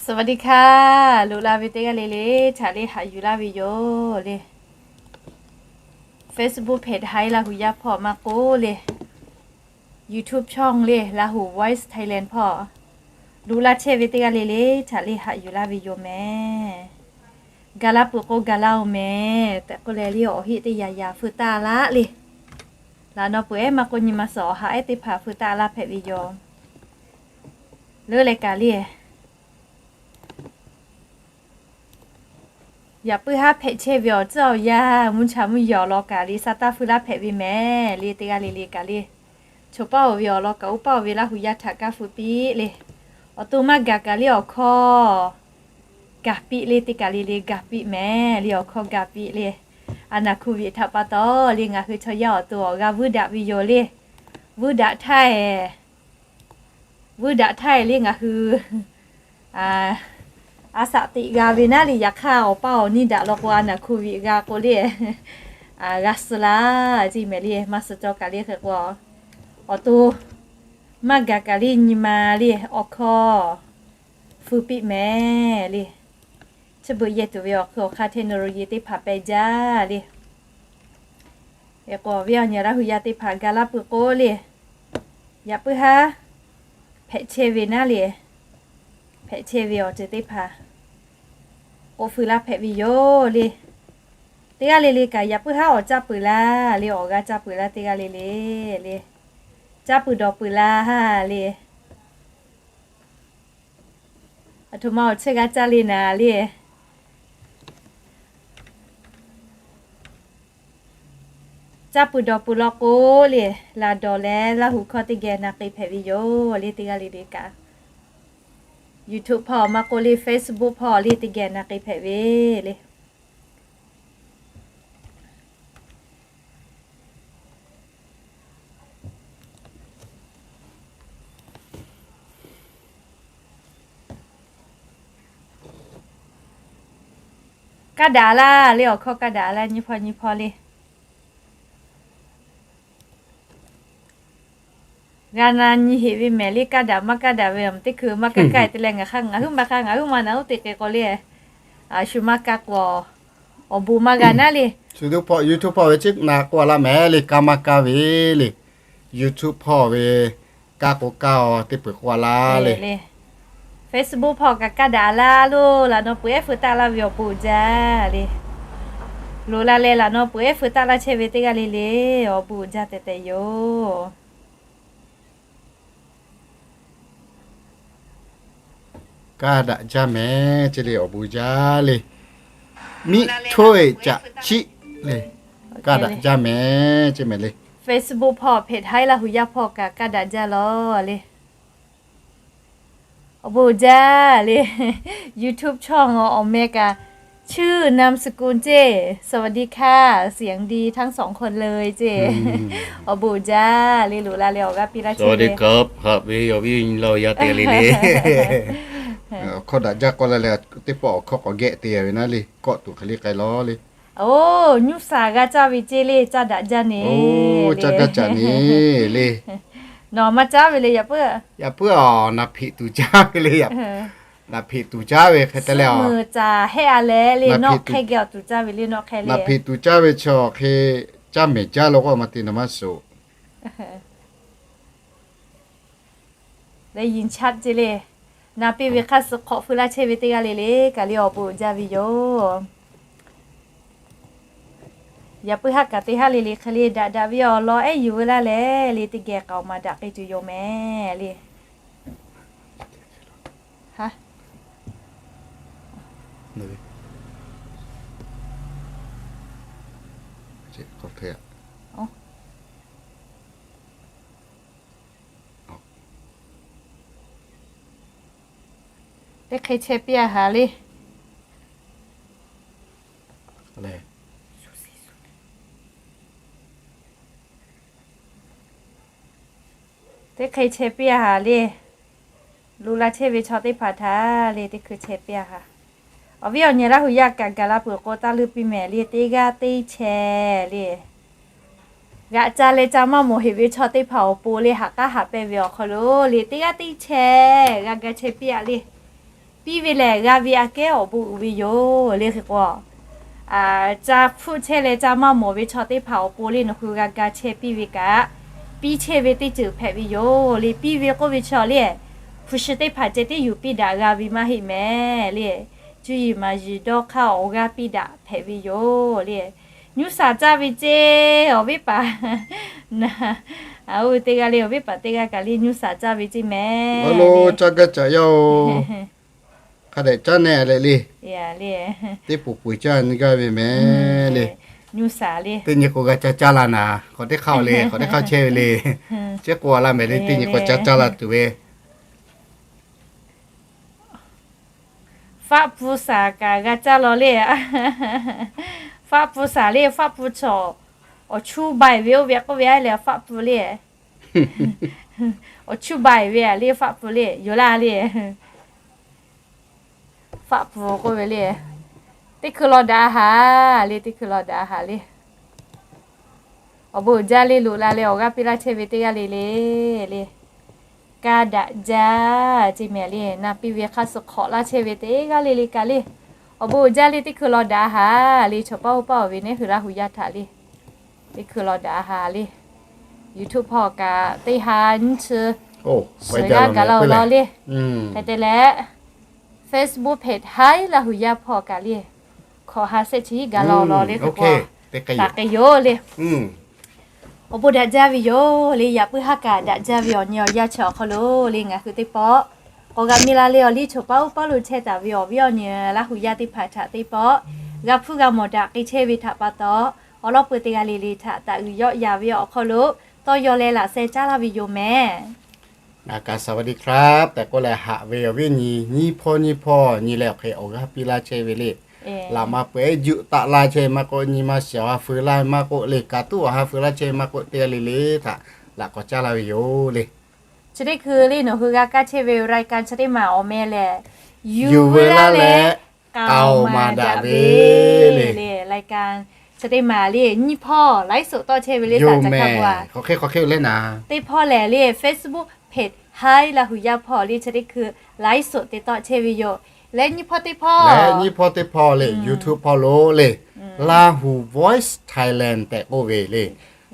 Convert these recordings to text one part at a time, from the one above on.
สวัสดีค่ะ loꞈ la ve teˇ g'aˇ le le htaꞈ le haꞈ yuˬ laˇ ve yoˬ le. Facebook hpehꞈ haiˉ Laˇ hu yaˇ hpawˇ maˇ k'oˆ le, YouTube ช่อง le Lahu Voice Thailand hpawˇ loꞈ la chehˇ ve teˇ g'aˇ le le htaꞈ le haꞈ yuˬ laˇ ve yoˬ mehˍ. Gaˬ la peuˬ k'o gaˬ la-oˬ mehˍ tehꞈ k'oˆ leh le awˬ heˆ teˇ yanˇ yanˇ feu taˆ laˇ le. Laꞈ naw peuˬ ehˉ maˇ k'oˆ nyi ma suhˍ awˬ ha ehˉ teˇ hpaˍ feu taˆ laˇ hpehꞈ ve yoˬ. Leuˉ leh kaꞈ le yaꞈ puiˉ haˉ hpehꞈ chehˇ ve awˬ tcuhˉ awˬ yanˇ mvuhˇ cha mvuhˇ yaw awˬ lawn kaꞈ le sa taˇ feu laˇ hpehꞈ ve mehˍ le. Teˇ g'aˇ le le kaꞈ le choˬ paˇ-oˬ ve awˬ lawn kaꞈ oˇ paˇ-oˬ ve Laˇ hu yaˇ htaꞈ kaˇ feu piˇ le. Awˬ to maˇ gaˬ kaꞈ le awˬ hkawˇ gaˬ piˇ le. Teˇ kaꞈ le le gaˬ piˇ mehˍ le awˬ hkawˇ gaˬ piˇ le. A naˬ hku viꞈ htaꞈ pa taw le ngaˬ hui chaw yaˇ awˬ to awˬ g'a vuiˇ daꞈ ve yoˬ le. Vuiˇ daꞈ htaˇ e vuiˇ daꞈ htaˇ e le ngaˬ hui a shaꞈ teꞈ g'a ve naˉ le. Yaꞈ hk'aˇ awˬ paˇ awˬ niˇ daꞈ law k'o a naˬ hku viꞈ g'a k'o le g'a suh laˇ ceˇ mehˍ le. Maˇ suh cawˇ kaꞈ le hk'e k'o awˬ to maˇ gaˬ kaꞈ le nyi ma le awˬ hkawˇ feu piˇ mehˍ le. Chi beuꞈ yehˬ tuˬ ve awˬ hk'e awˬ hk'aˇ technology teˇ hpaˍ pehꞈ jaˇ le. K'awꞈ ve awˬ nyi Laˇ hu yaˇ teˇ hpaˍ gaˬ la peuˬ k'o le, yaꞈ puiˉ haˉ hpehꞈ chehˇ ve naˉ le, hpehꞈ chehˇ ve awˬ ceuˬ teˇ hpaˍ k'oˆ feu laˇ hpehꞈ ve yoˬ le. Teˇ g'aˇ le le kaꞈ yaꞈ puiˉ haˉ awˬ caˇ peuˬ laˇ le, awˬ g'a caˇ peuˬ laˇ teˇ g'aˇ le le le. Caˇ peuˬ dawˬ peuˬ laˇ le. Aˬ htoꞈ ma awˬ chehˇ g'a caˇ le naˍ le. Caˇ peuˬ dawˬ peuˬ law k'o le, laˬ dawˬ leh Laˇ hu hkawˇ teˇ geh na k'ai hpehꞈ ve yoˬ le. Teˇ g'aˇ le le kaꞈ YouTube hpawˇ maˇ k'oˆ le Facebook hpawˇ le teˇ geh na k'ai hpehꞈ ve le. Kaˇ daꞈ laˇ le, awˬ hkawˇ kaˇ daꞈ laˇ nyi hpawˇ nyi hpawˇ le. G'a na nyi heꞈ ve mehˍ le, kaˇ daꞈ maˇ kaˇ daꞈ ve teˇ hkui maˇ kaˇ kaˇ te leh ngaˬ hk'aˇ ngaˬ huiˉ maˇ hk'aˇ ngaˬ huiˉ maˇ na uˉ te k'ai k'o le, a shu maˇ kaˇ k'o awˬ bon maˇ g'a naˉ le. Shu YouTube hpawˇ ve ceˇ na k'oˆ a laˇ mehˍ le, kaˇ maˇ kaˇ ve le. YouTube hpawˇ ve kaˇ k'o kaˇ a teˇ peuˬ k'oˆ a laˇ le. Facebook hpawˇ kaꞈ kaˇ daꞈ laˇ lo, laꞈ naw peuˬ ehˉ feu taˆ laˇ ve awˬ bon uiˍ jaˇ le. Loꞈ la leh laꞈ naw peuˬ ehˉ feu taˆ laˇ chehˇ ve teˇ g'aˇ le le awˬ bon uiˍ jaˇ tehꞈ tehꞈ yoˬ. Kaˇ daꞈ jaˇ mehˍ ceˇ le, awˬ bon jaˇ le. Miˆ htoˇ eˬ caꞈ chiˆ le. Kaˇ daꞈ jaˇ mehˍ ceˇ mehˍ le. Facebook hpawˇ hpehꞈ haiˉ Laˇ hu yaˇ hpawˇ kaꞈ kaˇ daꞈ jaˇ lawˬ le. Awˬ bon jaˇ le. YouTube ช่อง awˬ meh kaꞈ ชื่อนามสกุล ceˇ สวัสดีค่ะ เสียงดีทั้งสองคนเลย ceˇ. Awˬ bon jaˇ le, loꞈ la leh awˬ g'aˇ piˇ laˇ chehˇ ve. Haꞈ ve awˬ viˉ awˬ nyi la awˬ yaˇ te le le. Awˬ hkawˇ daꞈ jaˇ k'oˆ la leh teˇ pawˆ awˬ hkawˇ k'awꞈ geh te ve naˉ le, kawˆ tuˬ hk'e le k'ai lawˬ le. Oˬ, nyuˇ saˍ g'a caˇ ve ceˇ le, caˇ daꞈ jaˇ ne. Oˬ, caˇ gaˇ caꞈ ne le. Nawˬ maˇ caˇ ve le, yaꞈ puiˉ, yaꞈ puiˉ a, naˬ hpeꞈ tuˬ caˇ ve le, naˬ hpeꞈ tuˬ caˇ ve hk'e te leh a, meuˍ caˍ hehˆ a leh le, nawˬ hk'e geh awˬ tuˬ caˇ ve le, nawˬ hk'e le. Naˬ hpeꞈ tuˬ caˇ ve chaw hk'e caˇ mehˍ jaˇ lo k'o maˇ te naˍ maˇ suˍ. Leh yin chaˆ ceˇ le. Na piˇ ve hk'aˇ suh hk'awꞈ feu laˇ chehˇ ve teˇ g'aˇ le le kaꞈ le awˬ bon uiˍ jaˇ ve yoˬ. Yaꞈ puiˉ haˉ kaꞈ teˇ haˉ le le hk'e le daꞈ daꞈ ve awˬ lawn ehˉ yuˬ veu laˇ leh le teˇ geh k'aoˍ maˍ daꞈ k'ai tuˬ yoˬ mehˍ le. Teˇ hk'e chehˇ piˇ a haˍ le. Teˇ hk'e chehˇ piˇ a haˍ le. Loꞈ la chehˇ ve chaw teˇ hpaˍ htaꞈ le teˇ hkui chehˇ piˇ a haˍ. Awˬ viˉ awˬ nyi Laˇ hu yaˇ kaꞈ gaˬ la peuˬ k'o taˇ leuˉ piˇ mehˍ le, teˇ g'aˇ teˇ chehˇ le. G'aꞈ ca leh ca maˇ mawˬ heꞈ ve chaw teˇ hpaˍ awˬ pon le haꞈ k'aˉ haꞈ pehnˇ ve awˬ hk'aw lo le teˇ g'aˇ teˇ chehˇ g'a ga chehˇ piˇ a le. piˇ ve lehˬ g'a ve aꞈ kehˉ awˬ bon uiˍ ve yoˬ le. Hk'e k'o, ca hpfuhˆ chehˇ leh ca maˇ mawˬ ve chaw teˇ hpaˍ awˬ pon le nawˬ hui g'a ga chehˇ piˇ ve kaꞈ, piˇ chehˇ ve teˇ ceuˬ hpehꞈ ve yoˬ le. Piˇ ve k'oˆ ve chaw le, hpu shi teˇ hpaˍ ceh tiˉ yuˬ piˇ daꞈ g'a ve maˇ heˆ mehˍ le. Cuˇ yiˍ maˍ yiˍ dawˇ hk'aˇ awˬ g'aˇ piˇ daꞈ hpehꞈ ve yoˬ le. Nyuˇ saˍ caˇ ve ceˇ awˬ viˉ paˍ, oˇ ve teˇ g'aˇ le awˬ viˉ paˍ teˇ g'aˇ kaꞈ le nyuˇ saˍ caˇ ve ceˇ mehˍ. Caˇ gaˇ caꞈ yaˇ-oˬ, hk'a dehꞈ caˇ nehˆ leh le. Teˇ poˬ poˬ caˇ nyi gaˇ ve mehˍ le. Teˇ nyi k'o g'a caˇ caˇ la naˍ, k'awꞈ teˇ hk'aˇ le, k'awꞈ teˇ hk'aˇ chehˇ ve le. Chi k'o a la mehˍ le, teˇ nyi k'o caˇ caˇ la tuˬ ve. Faˆ pfuhˍ saˍ kaꞈ g'a caˇ law le. Faˆ pfuhˍ saˍ le, faˆ pfuhˍ chaw awˬ chuˇ baiˬ ve oˇ ve k'oˆ ve a leh faˆ pfuhˍ le. Awˬ chuˇ baiˬ ve a le faˆ pfuhˍ le yoˬ laˇ le. Faˆ pfuhˍ k'oˆ ve le, teˇ hkui law daꞈ haˍ le, teˇ hkui law daꞈ haˍ le. Awˬ bon uiˍ jaˇ le, loꞈ la leh awˬ g'aˇ piˇ laˇ chehˇ ve teˇ g'aˇ le le le. Kaˇ daꞈ jaˇ ceˇ mehˍ le, na piˇ ve hk'aˇ suh hk'awꞈ laˇ chehˇ ve teˇ g'aˇ le le kaꞈ le. Awˬ bon uiˍ jaˇ le, teˇ hkui law daꞈ haˍ le, chaw paˉ oˇ paˉ awˬ ve neˉ hui Laˇ hu yaˇ htaꞈ le. Teˇ hkui law daꞈ haˍ le. YouTube hpawˇ kaꞈ teˇ ha nyiˇ chi suhˍ g'aˇ gaˬ la-oˬ law le. Hk'e te leh, Facebook page Haiˉ Laˇ hu yaˇ hpawˇ kaꞈ le, hkawꞈ ha shehˆ chi hiˉ gaˬ la-oˬ law le. Hk'e k'o, taˍ k'ai yoˬ le. Awˬ bon daꞈ jaˇ ve yoˬ le. Yaꞈ puiˉ haˉ kaꞈ daꞈ jaˇ ve awˬ nyi awˬ yanˇ chi awˬ hk'aw lo le ngaˬ hui teˇ pawˆ k'awꞈ g'a miˇ la leh awˬ liˇ choˬ paˉ oˇ paˉ lo chehˇ taˍ ve awˬ viˉ awˬ nyi Laˇ hu yaˇ teˇ hpaˍ htaꞈ teˇ pawˆ g'a hpuˇ g'a mawˬ daꞈ k'ai chehˇ ve htaꞈ pa taw, awˬ lawn peu teˇ g'aˇ le le htaꞈ taꞈ uiˍ yawˆ yan ve awˬ hk'aw lo tawˇ yaw leh laꞈ sheh caˉ laˇ ve yoˬ mehˍ. Ngaˬ kaꞈ สวัสดีครับ tehꞈ k'oˆ leh haꞈ ve awˬ viˉ awˬ nyi nyiˇ hpawˇ nyiˇ hpawˇ nyi leh awˬ hk'e awˬ g'aˇ piˇ laˇ chehˇ ve le. Laꞈ ma peuˬ-eˬ juˆ taˆ laˇ chehˇ maˇ k'oˆ, nyi ma shiˍ awˬ ha feu laˇ maˇ k'oˆ le, kaꞈ tuˉ awˬ ha feu laˇ chehˇ maˇ k'oˆ, teˇ g'aˇ le le htaꞈ laꞈ k'awꞈ caˉ laˇ ve yoˬ le. Chi teˇ hkui le nawˬ hui g'a kaˇ chehˇ ve รายการ chi teˇ maˬ awˬ meh lehˬ, yuˬ veu laˇ leh k'aoˍ maˍ daꞈ ve le. รายการ chi teˇ maˬ le nyiˇ hpawˇ ไลฟ์สด tawˆ chehˇ ve le. Hk'aˬ hk'e k'awꞈ hk'e le naˍ, teˇ hpawˇ lehˬ le Facebook page Haiˉ Laˇ hu yaˇ hpawˇ le chi teˇ hkui ไลฟ์สด te tawˆ chehˇ ve yoˬ. Leh nyiˇ hpawˇ teˇ hpawˇ, nyiˇ hpawˇ teˇ hpawˇ le YouTube hpawˇ lo le, Lahu Voice Thailand tehꞈ k'oˆ ve le,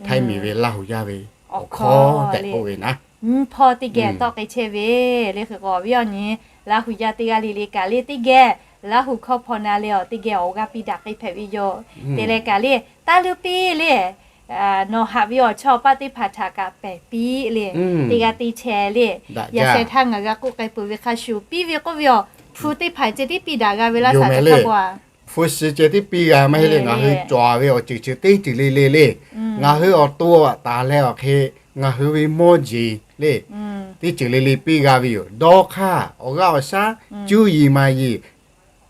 Htaiˇ miˬ ve Laˇ hu yaˇ ve awˬ hkawˇ tehꞈ k'oˆ ve naˍ, nyiˇ hpawˇ teˇ geh tawˆ k'ai chehˇ ve le. Hk'e k'o awˬ viˉ awˬ nyi Laˇ hu yaˇ teˇ g'aˇ le le kaꞈ le teˇ geh Laˇ hu hkawˇ hpaw na leh awˬ teˇ geh awˬ g'aˇ piˇ daꞈ k'ai hpehꞈ ve yoˬ. Te leh kaꞈ le taˇ luˇ piˇ le, nawˬ haꞈ ve awˬ chawˇ awˬ paˇ teˇ hpaˍ htaꞈ kaꞈ pehˬ piˇ le, teˇ g'aˇ teˇ chehˇ le. Yaꞈ sheh htaˇ ngaˬ g'a k'oˆ k'ai peuˬ ve hk'a shuˍ piˇ ve k'oˆ ve awˬ hpu teˇ hpaˍ ceh tiˉ piˇ daꞈ g'a ve laˇ saˍ ceh hk'a pa a, hpu shi ceh tiˉ piˇ g'a maˇ heˆ le. Ngaˬ hui cawˬ ve awˬ ceuˬ ceuˬ teˇ ceuˬ le le le, ngaˬ hui awˬ to taˍ leh awˬ hk'e ngaˬ hui ve mawˇ jeˬ le, teˇ ceuˬ le le piˇ g'a ve yoˬ. Dawˇ hk'aˇ awˬ g'aˇ awˬ shaˉ cuˇ yiˍ maˍ yiˍ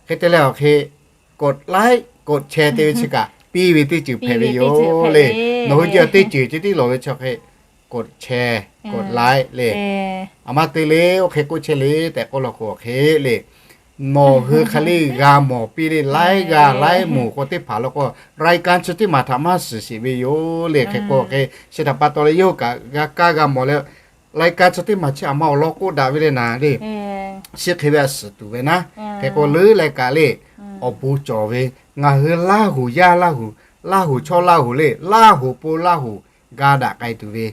hk'e te leh awˬ hk'e กดไลค์ กดแชร์ te ve chi kaꞈ piˇ ve teˇ ceuˬ hpehꞈ ve yoˬ le. Nawˬ hui ceh teˇ ceuˬ ceh tiˉ lawˬ ve chi hk'e กดแชร์ กดไลค์ le. Aˬ ma te le oˇ hk'e k'oˆ chehˇ le tehꞈ k'oˆ law k'o hk'e le, nawˬ hui hk'aˬ le g'a mawˬ piˇ le laiˉ g'aˇ laiˉ moˍ k'o teˇ hpaˍ law k'o รายการ chi teˇ maˬ htaꞈ maˇ shiˍ sheˍ ve yoˬ le. Hk'e k'o hk'e chi htaꞈ pa taw leh yawˇ hui kaꞈ g'a kaˇ g'a mawˬ leh รายการ chi teˇ maˬ chi aˬ ma awˬ lawn k'oˆ daꞈ ve le naˍ le. Chi hk'e ve a suhˍ tuˬ ve naˉ. Hk'e k'o leuˉ leh kaꞈ le awˬ bon cawˬ ve ngaˬ hui Laˇ hu yaˇ Laˇ hu, Laˇ hu chawˇ Laˇ hu le, Laˇ hu pon Laˇ hu ga daꞈ k'ai tuˬ ve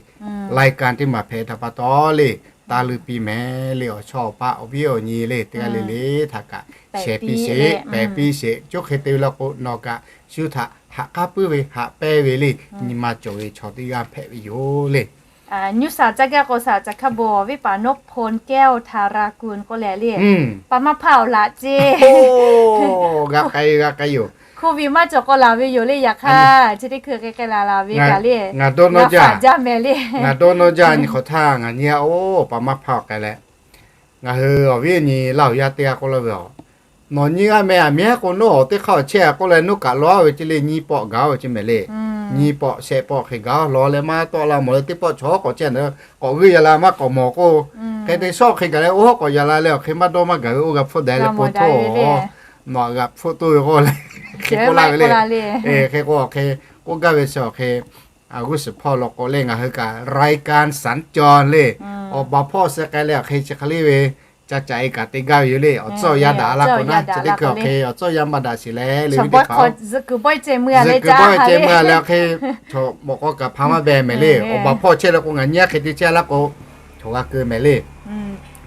รายการ teˇ maˬ hpehꞈ htaꞈ pa taw le, taˇ luˇ piˇ mehˍ le. Awˬ chawˇ awˬ paˇ awˬ viˉ awˬ nyi le teˇ g'aˇ le le htaꞈ kaꞈ share piˇ sheˍ, pehˬ piˇ sheˍ. Coˇ hk'e te ve law k'o nawˬ kaꞈ shu htaꞈ haꞈ k'aˉ puiˉ ve haꞈ pehnˇ ve le, nyi ma cawˬ ve chaw teˇ g'aˇ hpehꞈ ve yoˬ le. Nyuˇ saˍ caˇ gaˇ k'o saˍ caˍ hkaˇ bon awˬ viˉ paˍ นพพล แก้วธารากุล k'oˆ leh le, pa maˇ hpaˇ awˬ laꞈ ceˇ. G'a k'ai g'a k'ai yoˬ. โควิด maˇ cawˬ k'aw laˬ ve yoˬ le. Yaꞈ hk'aˇ chi teˇ hkui k'ai k'ai laˬ laˬ ve kaꞈ le, ngaˬ dawˇ nawˇ jaˇ, ngaˬ dawˇ nawˇ jaˇ nyi hk'awꞈ htaˇ ngaˬ nyi-a oˬ pa maˇ hpaˇ awˬ k'ai leh, ngaˬ hui awˬ viˉ awˬ nyi Laˇ hu yaˇ teˇ g'aˇ k'oˆ laˇ ve aˬ, nawˬ nyiˇ g'aˇ meh aˬ miˉ k'o nawˉ awˬ teˇ hk'aˇ awˬ chehˇ a k'oˆ leh nawˉ kaꞈ law-a ve ce le, nyiˇ pawˆ gaˬ-a ve ce mehˍ le. Nyiˇ pawˆ shehˆ pawˆ hk'e gaˬ-a law leh maˇ tawˆ la mawˬ leh teˇ pawˆ chaw k'awꞈ chehˇ na k'awꞈ g'euˆ yaꞈ la maˇ k'awꞈ mawˬ k'o, hk'e te shawˉ hk'e gaˬ leh oˇ hawˉ k'awꞈ yaꞈ la leh awˬ hk'e maˇ dawˇ maˇ gaˬ ve oˇ g'a hpfuhˆ daꞈ leh po htawˇ, nawˬ aꞈ g'a hpfuhˆ toˇ ve k'oˆ le, hk'e k'oˆ laˇ ve le. Hk'e k'o awˬ hk'e k'oˆ gaˇ ve chi awˬ hk'e, g'uˇ suhˍ hpawˇ law k'o le ngaˬ hui kaꞈ รายการสัญจร le, awˬ baˬ hpawˇ suh k'ai leh awˬ hk'e chi hk'e le ve, ca caꞈ e kaꞈ te gaˇ ve yoˬ le. Awˬ tcuhˉ awˬ yanˇ daꞈ la k'o naˉ, chi teˇ hkui awˬ hk'e awˬ tcuhˉ awˬ yanˇ maˇ daꞈ sheˍ leh le ve teˇ hpaˍ-oˬ, zuhꞈ kuiˬ bawehˇ ceh mui-a leh awˬ hk'e chaw mawꞈ k'aw kaꞈ hpa maˇ beh mehˍ le. Awˬ baˬ hpawˇ chehˇ le k'o, ngaˬ nyi aˉ hk'e te chehˇ la k'o, chaw g'a keu mehˍ le.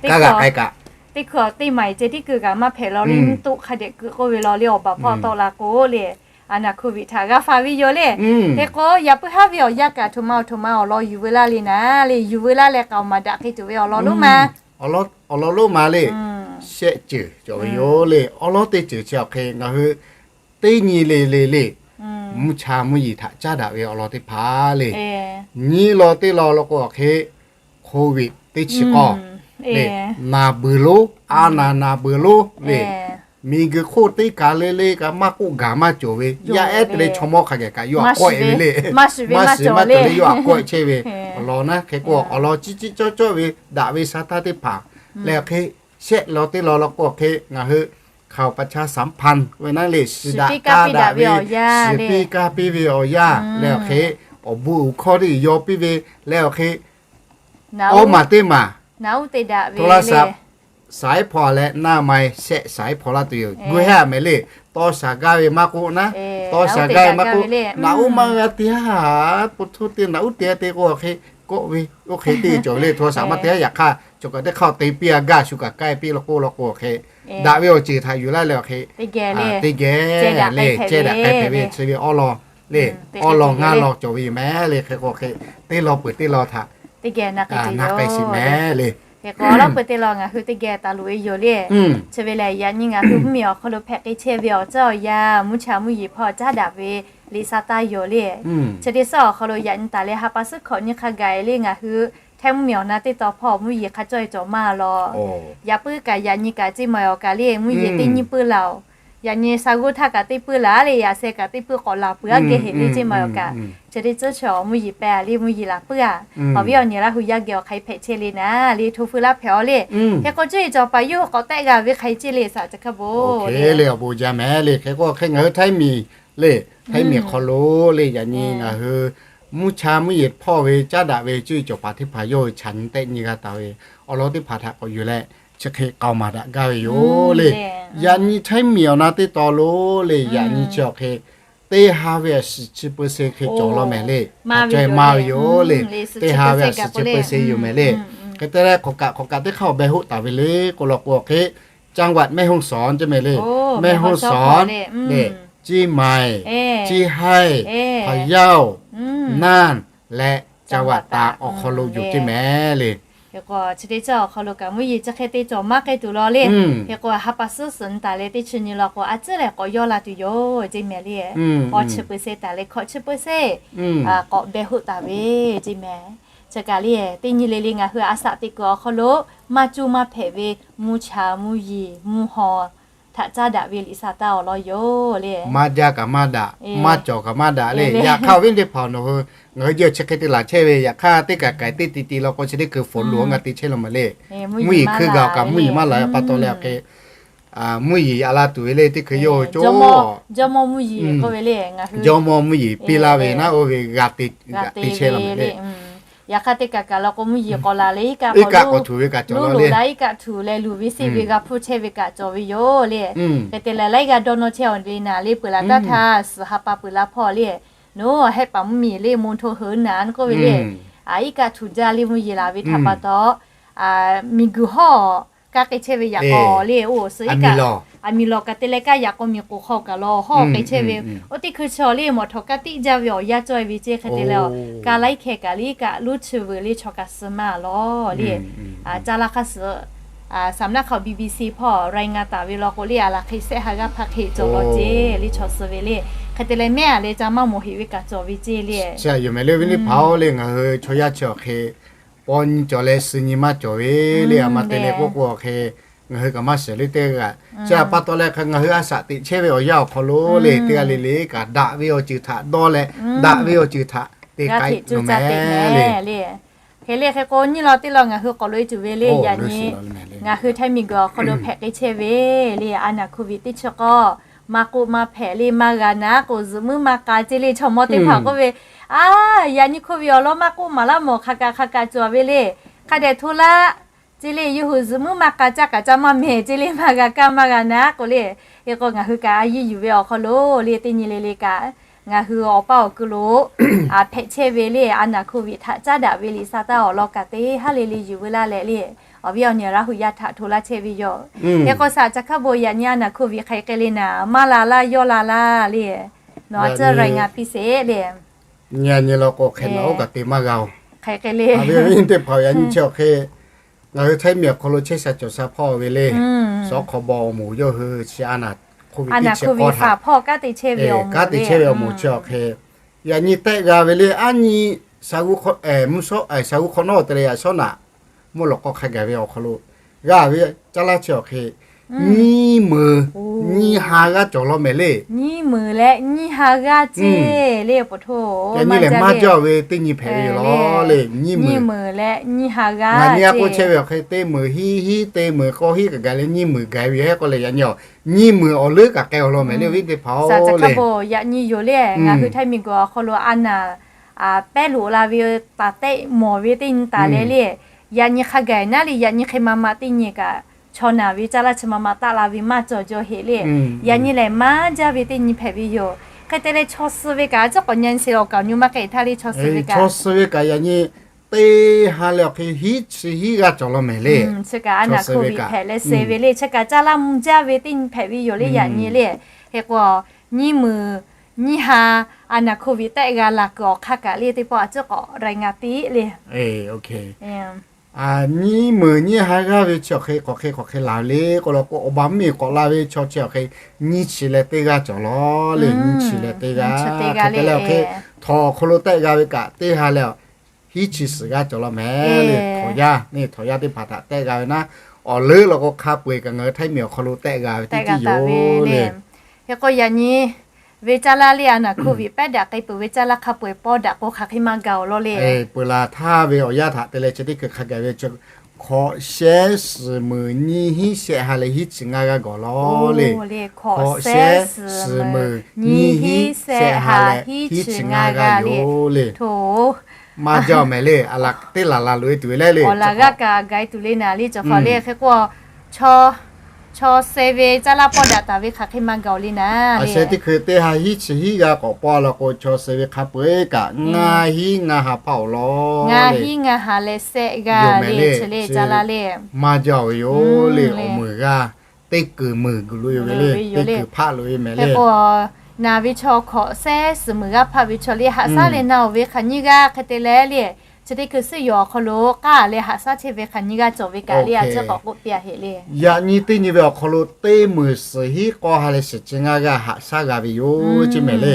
Kaˇ g'a k'ai kaꞈ teˇ hkui teˇ maˍ-e ceh tiˉ keu kaꞈ maˇ hpehꞈ law le. Nyiˇ toˆ hk'a dehꞈ keu k'oˆ ve law le, awˬ baˬ hpawˇ tawˆ la k'o le, a naˍ โควิด htaꞈ g'a faˍ ve yoˬ le. Hk'e k'o yaꞈ puiˉ haˉ ve awˬ yanˇ kaꞈ htoꞈ ma awˬ htoꞈ ma awˬ lawn yuˬ veu laˇ le naˉ le, yuˬ veu laˇ leh k'aoˍ maˍ daꞈ hk'e tuˬ ve awˬ lawn lonˉ ma awˬ lawn lonˉ ma le. Shehˆ ceuˬ cawˬ ve yoˬ le. Awˉ lawˉ teˇ ceuˬ chi awˬ hk'e ngaˬ hui teˇ nyi le le le, mvuhˇ cha mvuhˇ yeˬ htaꞈ caˉ daꞈ ve awˬ lawn teˇ hpaˍ le. Nyiˇ law teˇ law law k'o awˬ hk'e โควิด teˇ chi k'awˇ le, naˬ beuˬ lonˉ, a naˬ naˬ beuˬ lonˉ le. Miˬguiˬ hk'oˆ teˇ kaˬ le le kaꞈ maˇ k'oˆ gaˬ maˇ cawˬ ve, yaˇ ehˉ te leh chaw mawˇ hk'a gaˬ kaꞈ yawˇ htaꞈ kawehꞈ ve le. Maˇ shiˍ ve maˇ cawˬ le, yawˇ htaꞈ kawehꞈ chehˇ ve awˬ lawn naˉ. Hk'e k'o awˬ lawn ciˉ ciˉ cawˇ cawˇ ve daꞈ ve sa htaˇ teˇ hpaˍ leh awˬ hk'e shehˆ law teˇ law law k'o awˬ hk'e ngaˬ hui ข่าวประชาสัมพันธ์ ve naˉ le, shiˍ daꞈ kaˇ daꞈ ve, shiˍ piˇ kaˇ piˇ ve awˬ yanˇ leh awˬ hk'e awˬ bon uiˍ hkawˇ teˇ yaw piˇ ve leh awˬ hk'e awˉ maˬ teˇ maˬ โทรศัพท์ สายผ่อน leh หน้าไมค์ shehˆ สายผ่อน laˇ tuˬ yoˬ. Gu heˆ a mehˍ le. Tawˇ shaˍ gaˇ ve maˇ k'oˆ naˉ, tawˇ shaˍ gaˇ ve maˇ k'oˆ, naꞈ uˉ maˇ g'a te haˉ, po htuˇ te naꞈ uˉ te te k'o awˬ hk'e kawˆ ve oˇ hk'e teˇ cawˬ le. โทรศัพท์ maˇ te haˉ yaꞈ hk'aˇ cawˬ kaꞈ teˇ hk'aˇ te piˇ a gaˇ shu kaꞈ k'ai piˇ law k'o law k'o awˬ hk'e daꞈ ve awˬ ceuˬ htaꞈ yuˬ laˇ leh awˬ hk'e teˇ geh le, chehˇ daꞈ k'ai hpehꞈ ve chi ve awˉ lawn le, awˉ lawn ngaˇ lawn cawˬ ve yoˬ mehˍ le. Hk'e k'o awˬ hk'e teˇ law peuˬ teˇ law htaꞈ teˇ geh na k'ai shiˍ mehˍ le. Hk'e k'o awˉ lawˉ peuˬ teˇ law ngaˬ hui teˇ geh taˍ loꞈ ve yoˬ le. Chi ve lehˬ yaꞈ nyi ngaˬ hui mvuhˇmiˬ awˬ hk'aw lo hpehꞈ k'ai chehˇ ve awˬ ceuˬ awˬ yanˇ mvuhˇ cha mvuhˇ yeˬ hpawˇ caˉ daꞈ ve liꞈ sa taˇ yoˬ le. Chi teˇ suhˉ awˬ hk'aw lo yaꞈ nyi taˍ leh ha pa suhˉ hkawꞈ nyi hk'a gaˬ le ngaˬ hui htaiˇ mvuhˇmiˬ awˬ na teˇ taw hpawˇ mvuhˇ yeˬ hk'a cawˇ e cawˬ maˇ law. Yaꞈ puiˉ kaꞈ yaꞈ nyi kaꞈ ceˇ maˬ awˬ kaꞈ le mvuhˇ yeˬ teˇ nyiˇ puiˉ laˬ oˬ. Yaꞈ nyi sa g'oˇ htaˇ kaꞈ teˇ puiˉ laˬ le, yaꞈ sheh kaꞈ teˇ puiˉ k'awꞈ laˬ peuˬ aˉ geh heꞈ le ceˇ maˬ awˬ kaꞈ. Chi teˇ tcuhˉ chaw mvuhˇ yeˬ pehˇ a le mvuhˇ yeˬ laˬ puiˉ a. Awˬ viˉ awˬ nyi Laˇ hu yaˇ geh awˬ hk'ai hpehꞈ chehˇ le naˉ le hto feu laˇ hpehꞈ a le. Hk'e k'o cuˇ yiˍ cawˬ paˍ yawˇ hui k'awꞈ tehˆ g'a ve hk'ai ceˇ le saꞈ ca hk'a bo le. Le awˬ bon jaˇ mehˍ le. Hk'e k'o hk'e ngaˬ hui htaiˇ miˬ le, htaiˇ miˬ hk'aw lo le yaꞈ nyi ngaˬ hui mvuhˇ cha mvuhˇ yeˬ hpawˇ ve caˉ daꞈ ve cuˇ yiˍ cawˬ paˍ teˇ hpaˍ yawˇ hui chaꞈ nyi tehˆ nyi g'a taˍ ve awˬ lawn teˇ hpaˍ htaꞈ k'awꞈ yuˬ leh chi hk'e k'aoˍ maˍ daꞈ gaˇ ve yoˬ le. Yaꞈ nyi htaiˇ miˬ awˬ na teˇ taw lo le yaꞈ nyi chi awˬ hk'e teˇ ha ve a shiˍ chi เปอร์เซ็นต์ hk'e cawˬ law mehˍ le. Hk'a caweh maˇ ve yoˬ le. Teˇ ha ve a shiˍ chi เปอร์เซ็นต์ yoˬ mehˍ le. Hk'e te leh k'awꞈ kaꞈ k'awꞈ kaꞈ teˇ hk'aˇ awˬ beh hoˆ taˍ ve le k'o law k'o hk'e จังหวัดแม่ฮ่องสอน ceˇ mehˍ le. แม่ฮ่องสอน le, เชียงใหม่, เชียงราย, พะเยา, น่าน leh จังหวัดตาก awˬ hk'aw lo yoˬ ceˇ mehˍ le. Hk'e k'o chi teˇ ceuˬ awˬ hk'aw lo kaꞈ mvuhˇ yeˬ chi hk'e te cawˬ maˇ k'ai tuˬ law le. Hk'e k'o ha pa suhˉ suhˍ nyi taˍ leh teˇ chi nyi law k'o a tcuhˉ leh k'awꞈ yawˇ la tuˬ yoˬ ceˇ mehˍ le. Awˬ chi เปอร์เซ็นต์ taˍ leh hkawꞈ chi เปอร์เซ็นต์ k'awꞈ beh hoˆ taˍ ve ceˇ mehˍ. Chi kaꞈ le teˇ nyi le le ngaˬ hui a saꞈ teꞈ kuiˬ awˬ hk'aw lo maˇ cuˇ maˇ hpehꞈ ve mvuhˇ cha mvuhˇ yeˬ mvuhˇ haw htaꞈ caˉ daꞈ ve liꞈ sa taˇ awˬ lawn yoˬ le. Maˇ jaˇ kaꞈ maˇ daꞈ, maˇ cawˬ kaꞈ maˇ daꞈ le. Yaꞈ hk'aˇ awˬ viˉ teˇ hpaˍ nawˬ hui ngaˬ hui jehˬ chi hk'e te laˬ chehˇ ve yaꞈ hk'aˇ teˇ kaꞈ k'ai teˇ ti ti law k'o chi teˇ hkui ฝนหลวง g'a te chehˇ law mehˍ le. Mvuhˇ yeˬ hkui gaˬ kaꞈ mvuhˇ yeˬ maˇ laˬ pa taw leh awˬ hk'e mvuhˇ yeˬ a la tuˬ ve le teˇ hkui yawˇ hui cawˇ. Jawˇmawˇ mvuhˇ yeˬ piˇ laˇ ve naˉ oˇ ve g'a te chehˇ law mehˍ le. Yaꞈ hk'aˇ teˇ kaꞈ kaꞈ law k'o mvuhˇ yeˬ k'awꞈ laˬ leh iˉ kaˆ k'awꞈ tuˬ ve kaꞈ cawˬ law le. Iˉ kaˆ tuˬ leh luˬ ve seˆ ve g'a hpuˇ chehˇ ve kaꞈ cawˬ ve yoˬ le. Hk'e te leh laiˉ g'aˇ dawˇ nawˇ chehˇ awˬ le naˍ le peuˬ laˬ taˇ htaˇ suhˍ ha pa peuˬ la hpawˇ le. Nawˬ hehˆ paˍ mvuhˇ miˬ le mo hto heuˬ naˍ k'oˆ ve le. Iˉ kaˆ tuˬ jaˇ le mvuhˇ yeˬ laˬ ve htaꞈ pa taw miˬguiˬ hawˇ kaˇ k'ai chehˇ ve yaꞈ k'aw le oˇ suhˍ iˉ kaˆ aˬ miˍ lawˬ kaꞈ te leh kaˇ yaꞈ k'aw miˬ k'oˍ hk'aw kaꞈ law hawˇ k'ai chehˇ ve. Oˇ teˇ hkui chaw le mawˬ htaw kaˇ tiˆ jaˇ ve awˬ yanˇ cawˇ e ve ceˇ hk'e te leh, ka laiˉ hkeh kaꞈ le iˉ kaˆ lonˉ chi veuˬ le chaw kaꞈ suh maˇ lawˬ le. Ca la hk'a suhˍ saˍ naˆ hk'aw BBC hpawˇ รายงาน taˍ ve law k'o le a laˬ hk'e sehˆ ha g'aˇ hpaˇ hk'e cawˬ law ceˇ le chaw suh ve le. Hk'e te leh mehˉ a leh ca maˇ mawˬ heꞈ ve kaꞈ cawˬ ve ceˇ le. Chi a yoˬ mehˍ le ve teˇ hpaˍ-oˬ le ngaˬ hui chaw yaˇ chi awˬ hk'e paw nyi cawˬ leh suh nyi maˇ cawˬ ve le a ma te leh k'oˆ k'o awˬ hk'e ngaˬ hui kaꞈ maˇ shiˍ le teˇ g'aˇ. Chi a pa taw leh hk'a ngaˬ hui a shaꞈ teꞈ chehˇ ve awˬ yanˇ awˬ hk'aw lo le teˇ g'aˇ le le kaꞈ daꞈ ve awˬ ceuˬ htaꞈ dawˇ leh daꞈ ve awˬ ceuˬ htaꞈ te k'ai tuˬ mehˍ le. Hk'e le hk'e k'o nyiˇ law teˇ law ngaˬ hui k'awꞈ loꞈ e tuˬ ve le yaꞈ nyi ngaˬ hui htaiˇ miˬguiˬ awˬ hk'aw lo hpehꞈ k'ai chehˇ ve le a naˍ โควิด teˇ chi k'awˇ maˇ k'oˆ maˇ hpehꞈ le maˇ g'a naˉ k'o zuhꞈ muiˉ maˇ k'a ceˇ le chaw mawˇ teˇ hpaˍ k'oˆ ve, a, yaꞈ nyi โควิด awˬ lawn maˇ k'oˆ maˍ laˇ mawˬ hk'a kaꞈ hk'a kaꞈ cawˬ ve le. Hk'a dehꞈ hto laˇ Ceˇ le, yawˇ hui zuhꞈ muiˉ maˇ k'a caˇ kaꞈ caˇ maˇ mehˍ ceˇ le, maˇ g'a kaˇ maˇ g'a naˉ k'o le. Hk'e k'o ngaˬ hui kaꞈ a yiˇ yuˬ ve awˬ hk'aw lo le, teˇ nyi le le kaꞈ ngaˬ hui awˬ paˇ awˬ kuiˬ lo hpehꞈ chehˇ ve le, a naˍ hkoˇ viꞈ htaꞈ caˉ daꞈ ve liꞈ sa taˇ awˬ lawn kaꞈ teˇ haˉ le le yuˬ veu laˇ leh le, awˬ viˉ awˬ nyi Laˇ huˍ yaˇ htaꞈ hto laˇ chehˇ ve yoˬ. Hk'e k'o saꞈ ca hkaˉ bon yaꞈ nyi a naˍ hkoˇ viꞈ hk'aˬ hk'e le naˍ, maˇ la laˇ yawˇ la laˇ le, nawˬ a ciˉ รายงานพิเศษ le. Nyi a nyi law k'o hk'e naˍ oˇ kaꞈ te maˇ g'a oˬ. Hk'e hk'e le, a ve teˇ hpaˍ yaꞈ nyi chi awˬ hk'e ngaˬ hui Htaiˇ miˬ awˬ hk'aw lo chehˇ sha cawˬ sha hpawˇ ve le, สคบ awˬ moˍ yawˇ hui chi a naˍ hkoˇ viꞈ teˇ chi k'awˇ htaꞈ kanˉ te chehˇ ve awˬ moˍ chi awˬ hk'e yaꞈ nyi tehˆ g'a ve le. Aˉ nyi shaˍ g'uˇ hk'awꞈ nawˉ te leh yaꞈ shawˉ naꞈ mvuhˇ lawꞈ k'aw hk'a gaˬ ve awˬ hk'aw lo g'a ve caˇ laˇ chi awˬ hk'e nyiˇ meunˍ nyiˇ ha g'aˇ cawˬ law mehˍ le. Nyiˇ meunˍ leh nyiˇ ha g'aˇ ceˇ le, yaꞈ nyi lehˬ maˇ jaˇ ve teˇ nyi hpehꞈ ve yoˬ law le. Nyiˇ meunˍ leh nyiˇ ha g'aˇ, ngaˬ nyi a k'oˆ chehˇ ve awˬ hk'e teˇ meunˍ hiˉ hiˉ, teˇ meunˍ k'awˇ hiˉ kaꞈ gaˬ leh nyiˇ meunˍ gaˬ ve yoˬ. Hk'e k'o lehˬ yaꞈ nyi awˬ nyiˇ meunˍ awˬ leuˉ kaꞈ k'ai awˬ lawn mehˍ le, awˬ viˉ teˇ hpaˍ-oˬ le. Yaꞈ nyi yoˬ le, ngaˬ hui Htaiˇ miˬ guiˬ awˬ hk'aw lo a naˍ pehˉ loꞈ la ve taˍ tehˆ mawˬ ve teˇ nyi taˍ leh le, yaꞈ nyi hk'a gaˬ naˉ le, yaꞈ nyi hk'e ma ma teˇ nyi kaꞈ chaw naˬ ve caˇ laˇ chi ma ma taˆ la ve maˇ cawˬ jaw heꞈ le. Yaꞈ nyi lehˬ maˇ jaˇ ve teˇ nyi hpehꞈ ve yoˬ. Hk'e te leh chaw suh ve kaꞈ a ciˉ k'awꞈ nyi sheˍ awˬ kaˍ awˬ nyi maˇ k'ai htaˇ le, chaw suh ve kaꞈ, chaw suh ve kaꞈ yaꞈ nyi teˇ ha leh awˬ hk'e hiˉ chi hiˉ g'aˇ cawˬ law mehˍ le. Chi kaꞈ a naˍ hkoˇ viꞈ hpehꞈ leh suh ve le, chi kaꞈ caˇ laˇ mvuh jaˇ ve teˇ nyi hpehꞈ ve yoˬ le. Yaꞈ nyi le, hk'e k'o nyiˇ meunˍ nyiˇ ha a naˍ hkoˇ viꞈ tehˆ g'a laˬ kuiˬ awˬ hk'aˇ kaꞈ le teˇ pawˆ a ciˉ k'awꞈ รายงาน tiˉ le. Nyiˇ meunˍ nyiˇ ha g'aˇ ve chi awˬ hk'e k'awꞈ hk'e k'awꞈ hk'e laˬ ve le k'o law k'o, awˬ baˬ mvuhˇmiˬ k'awꞈ la ve chaw chi awˬ hk'e nyiˇ chi leh teˇ g'aˇ cawˬ law le. Nyiˇ chi leh teˇ g'aˇ, hk'e te leh awˬ hk'e htawnˍ awˬ hk'aw lo tehˆ g'a ve kaꞈ teˇ ha leh hiˉ chi suhˍ g'aˇ cawˬ law mehˍ le. Htawnˍ yaˇ, htawnˍ yaˇ teˇ hpaˍ htaꞈ tehˆ g'a ve naˉ, awˬ leuˉ law k'o hk'a peu-eˬ kaꞈ ngaˬ hui Htaiˇ miˬ awˬ hk'aw lo tehˆ g'a ve teˇ ceuˬ yoˬ le. Hk'e k'o yaꞈ nyi ve caˇ laˇ le, a naˍ hkoˇ viꞈ pehˉ daꞈ k'ai peuˬ ve caˇ laˇ hk'a peu-eˬ pawˇ daꞈ k'o hk'aˬ hk'e maˇ gaˬ-oˬ law le. Peuˬ laˬ htaˇ ve awˬ yanˇ htaꞈ te leh chi teˇ hkui hk'a gaˬ ve chi hkawꞈ shehˉ suhˍ meunˍ nyiˇ hiˉ shehˆ ha leh hiˉ chi ngaˇ g'aˇ gawˬ law le. Hkawꞈ shehˉ suhˍ meunˍ nyiˇ hiˉ shehˆ ha leh hiˉ chi ngaˇ g'aˇ yoˬ le. Maˇ jaˇ mehˍ le, a laˬ teˇ laˬ laˬ loꞈ-e tuˬ ve le le. Awˬ laˬ g'aˇ kaꞈ gaˬ-e tuˬ le naˍ le, cawˬ hk'aw le. Hk'e k'o chaw suh ve caˇ laˇ pawˇ daꞈ taˍ ve hk'aˬ hk'e maˇ gaˬ-oˬ le naˍ le. Aˬ sheh teˇ hkui teˇ ha hiˉ chi hiˉ g'aˇ k'awꞈ pawˇ law k'o chaw suh ve hk'a peu-eˬ kaꞈ ngaˇ hiˉ ngaˇ ha hpaˆ-oˬ law. Ngaˇ hiˉ ngaˇ ha leh shehˆ g'aˇ le, chi le caˇ laˇ le. Maˇ jaˇ-oˬ ve yoˬ le, awˬ meunˍ g'aˇ teˇ kuiˬ meunˍ guˬ loꞈ-e ve le, teˇ kuiˬ hpaˆ loꞈ-e mehˍ le. Hk'e k'o naˍ ve chaw hkawꞈ shehˉ suhˍ meunˍ g'aˇ hpaˆ ve chaw le, haꞈ shaˉ leh na-oˬ ve hk'aˬ nyiˇ g'aˇ hk'e te leh le, chi teˇ hkui suhˉ yawˬ awˬ hk'aw lo k'aˇ leh haꞈ shaˉ chehˇ ve hk'aˬ nyiˇ g'aˇ cawˬ ve kaꞈ le, a ciˉ k'awꞈ k'oˆ piˇ-a heꞈ le. Yaꞈ nyi teˇ nyi ve awˬ hk'aw lo teˇ meunˍ suhˍ hiˉ k'awˇ ha leh shiˍ chi ngaˇ g'aˇ haꞈ shaˉ g'a ve yoˬ ceˇ mehˍ le.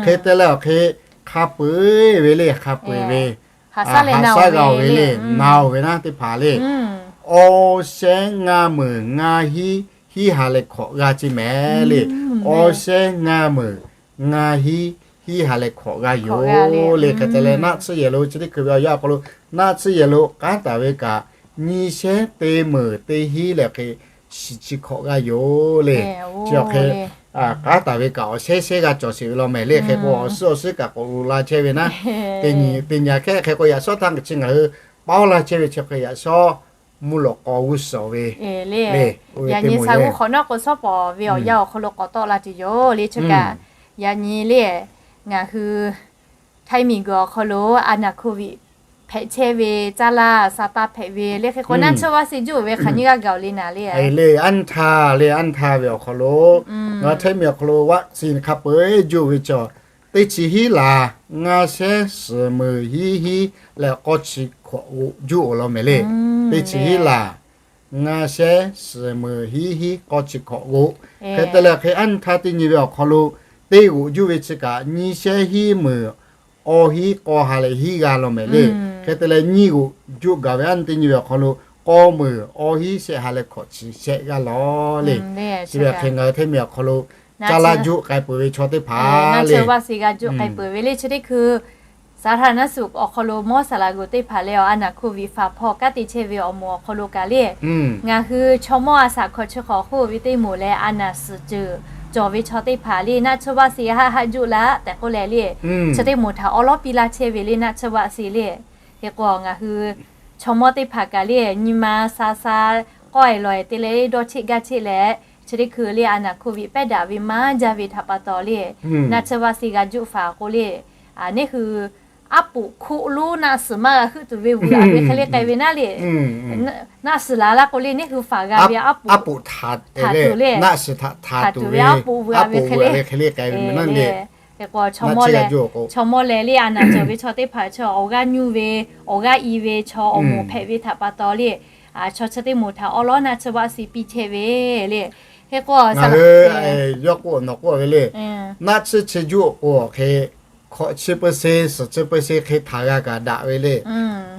Hk'e te leh awˬ hk'e hk'a peu-eˬ ve le, hk'a peu-eˬ ve haꞈ shaˉ g'a-oˬ ve le, na-oˬ ve naˉ teˇ hpaˍ le. Awˇ shehˉ ngaˇ meunˍ ngaˇ hiˉ hiˉ ha leh hkawꞈ g'aˇ ceˇ mehˍ le. Awˇ shehˉ ngaˇ meunˍ ngaˇ hiˉ hiˉ ha leh hkawꞈ g'aˇ yoˬ le. Hk'e te leh naˆ tsuhˇ yehˬ lo chi teˇ hkui ve awˬ yanˇ awˬ hk'aw lo naˆ tsuhˇ yehˬ lo k'aˉ taˍ ve kaꞈ nyiˇ shehˉ teˇ meunˍ teˇ hiˉ leh hk'e shiˍ chi hkawꞈ g'aˇ yoˬ le. Chi awˬ hk'e k'aˉ taˍ ve kaꞈ awˬ shehˉ shehˉ g'aˇ cawˬ sheˍ ve law mehˍ le. Hk'e k'o awˬ suhˉ awˬ suhˉ kaꞈ k'awꞈ loꞈ la chehˇ ve naˉ, teˇ nyi teˇ nyi hk'e hk'e k'o yaꞈ shawˉ htaˇ chi ngaˬ hui paˉ-oˆ la chehˇ ve chi hk'e yaꞈ shawˉ mvuhˇ lawꞈ k'aw g'uˇ suhˍ ve le. Yaꞈ nyi shaˍ g'uˇ hk'awꞈ nawˉ k'o shawˉ pawˍ ve awˬ yanˇ awˬ hk'aw lo k'awꞈ tawˆ la tuˬ yoˬ le. Chi kaꞈ yaꞈ nyi le ngaˬ hui Htaiˇ miˬ guiˬ awˬ hk'aw lo a naˍ hkoˇ viꞈ hpehꞈ chehˇ ve caˇ laˇ sa taˇ hpehꞈ ve le. Hk'e k'o naˆ tsuhˇ vaˆ si juˇ ve hk'aˬ nyiˇ g'aˇ gaˬ-oˬ le naˍ le. Aˬ le, aˉ htaˇ le, aˉ htaˇ ve awˬ hk'aw lo ngaˬ hui Htaiˇ miˬ awˬ hk'aw lo vaˆ si hk'a peu-eˬ juˇ ve chaw teˇ chi hiˉ laˬ ngaˇ shehˉ suhˍ meunˍ hiˉ hiˉ leh k'awˇ chi hkawꞈ g'oꞈ juˇ-oˬ law mehˍ le. Teˇ chi hiˉ laˬ ngaˇ shehˉ suhˍ meunˍ hiˉ hiˉ k'awˇ chi hkawꞈ g'oꞈ. Hk'e te leh hk'e aˉ htaˇ teˇ nyi ve awˬ hk'aw lo teˇ g'oꞈ juˇ ve chi kaꞈ nyiˇ shehˉ hiˉ meunˍ awˇ hiˉ k'awˇ ha leh hiˉ g'aˇ law mehˍ le. Hk'e te leh nyiˇ g'oꞈ juˇ gaˬ ve aˉ teˇ nyi ve awˬ hk'aw lo k'awˇ meunˍ awˇ hiˉ shehˆ ha leh hkawꞈ chi shehˆ g'aˇ law le. Chi ve hk'e ngaˬ hui Htaiˇ miˬ awˬ hk'aw lo caˇ laˇ juˇ k'ai peuˬ ve chaw teˇ hpaˍ le, vaˆ si g'a juˇ k'ai peuˬ ve le. Chi teˇ hkui saˍ htaˇ naˉ suhˍ awˬ hk'aw lo mawˇ saˍ laꞈ g'oˍ teˇ hpaˍ leh awˬ a naˍ hkoˇ viꞈ faˍ hpawˇ kanˉ te chehˇ ve awˬ moˍ awˬ hk'aw lo kaꞈ le, ngaˬ hui chaw mawˇ a shaꞈ hkawꞈ chi hk'awꞈ hk'oˆ ve teˇ moˍ leh a naˍ suhˍ ceuˬ cawˬ ve chaw teˇ hpaˍ le naˆ tsuhˇ vaˆ si haˆ haˆ juˇ laˇ tehꞈ k'oˆ leh le, chi teˇ moˍ htaꞈ awˉ lawˉ piˇ laˇ chehˇ ve le naˆ tsuhˇ vaˆ si le. Hk'e k'o ngaˬ hui chaw mawˇ teˇ hpaˍ kaꞈ le, nyi ma sha sha k'awˇ e lawˬ e te leh dawˇ cheˆ gaˇ cheˆ leh, chi teˇ hkui le a naˍ hkoˇ viꞈ pehˉ daꞈ ve maˇ jaˇ ve htaꞈ pa taw le, naˆ tsuhˇ vaˆ suh g'a juˆ faˍ k'o le, neˇ hui aˉ poꞈ hkoˆ lonˉ naˆ suhˍ maˇ g'a heuˆ tuˬ ve vuiˬ aꞈ ve hk'e le k'ai ve naˉ le. Naˆ suhˍ laˬ laˇ k'o le, neˇ hui faˍ g'a ve aˉ poꞈ htaꞈ tuˬ le, htaꞈ tuˬ ve aˉ poꞈ vuiˬ aꞈ ve hk'e le k'ai ve naˉ le. Hk'e k'o, chaw mawˇ lehˬ le, a naˍ cawˬ ve chaw teˇ hpaˍ chaw awˬ g'aˇ nyuˇ ve, awˬ g'aˇ i ve, chaw awˬ moˍ hpehꞈ ve htaꞈ pa taw le, chaw chi teˇ moˍ htaꞈ awˉ lawˉ naˆ tsuhˇ vaˆ suh piˇ chehˇ ve le. Hk'e k'o, yawˇ k'oˆ nawˬ k'oˆ ve le, naˆ tsuhˇ chi juˆ k'o awˬ hk'e, hkawꞈ chi peu se, suhˍ chi peu se hk'e htaꞈ g'a kaꞈ daꞈ ve le.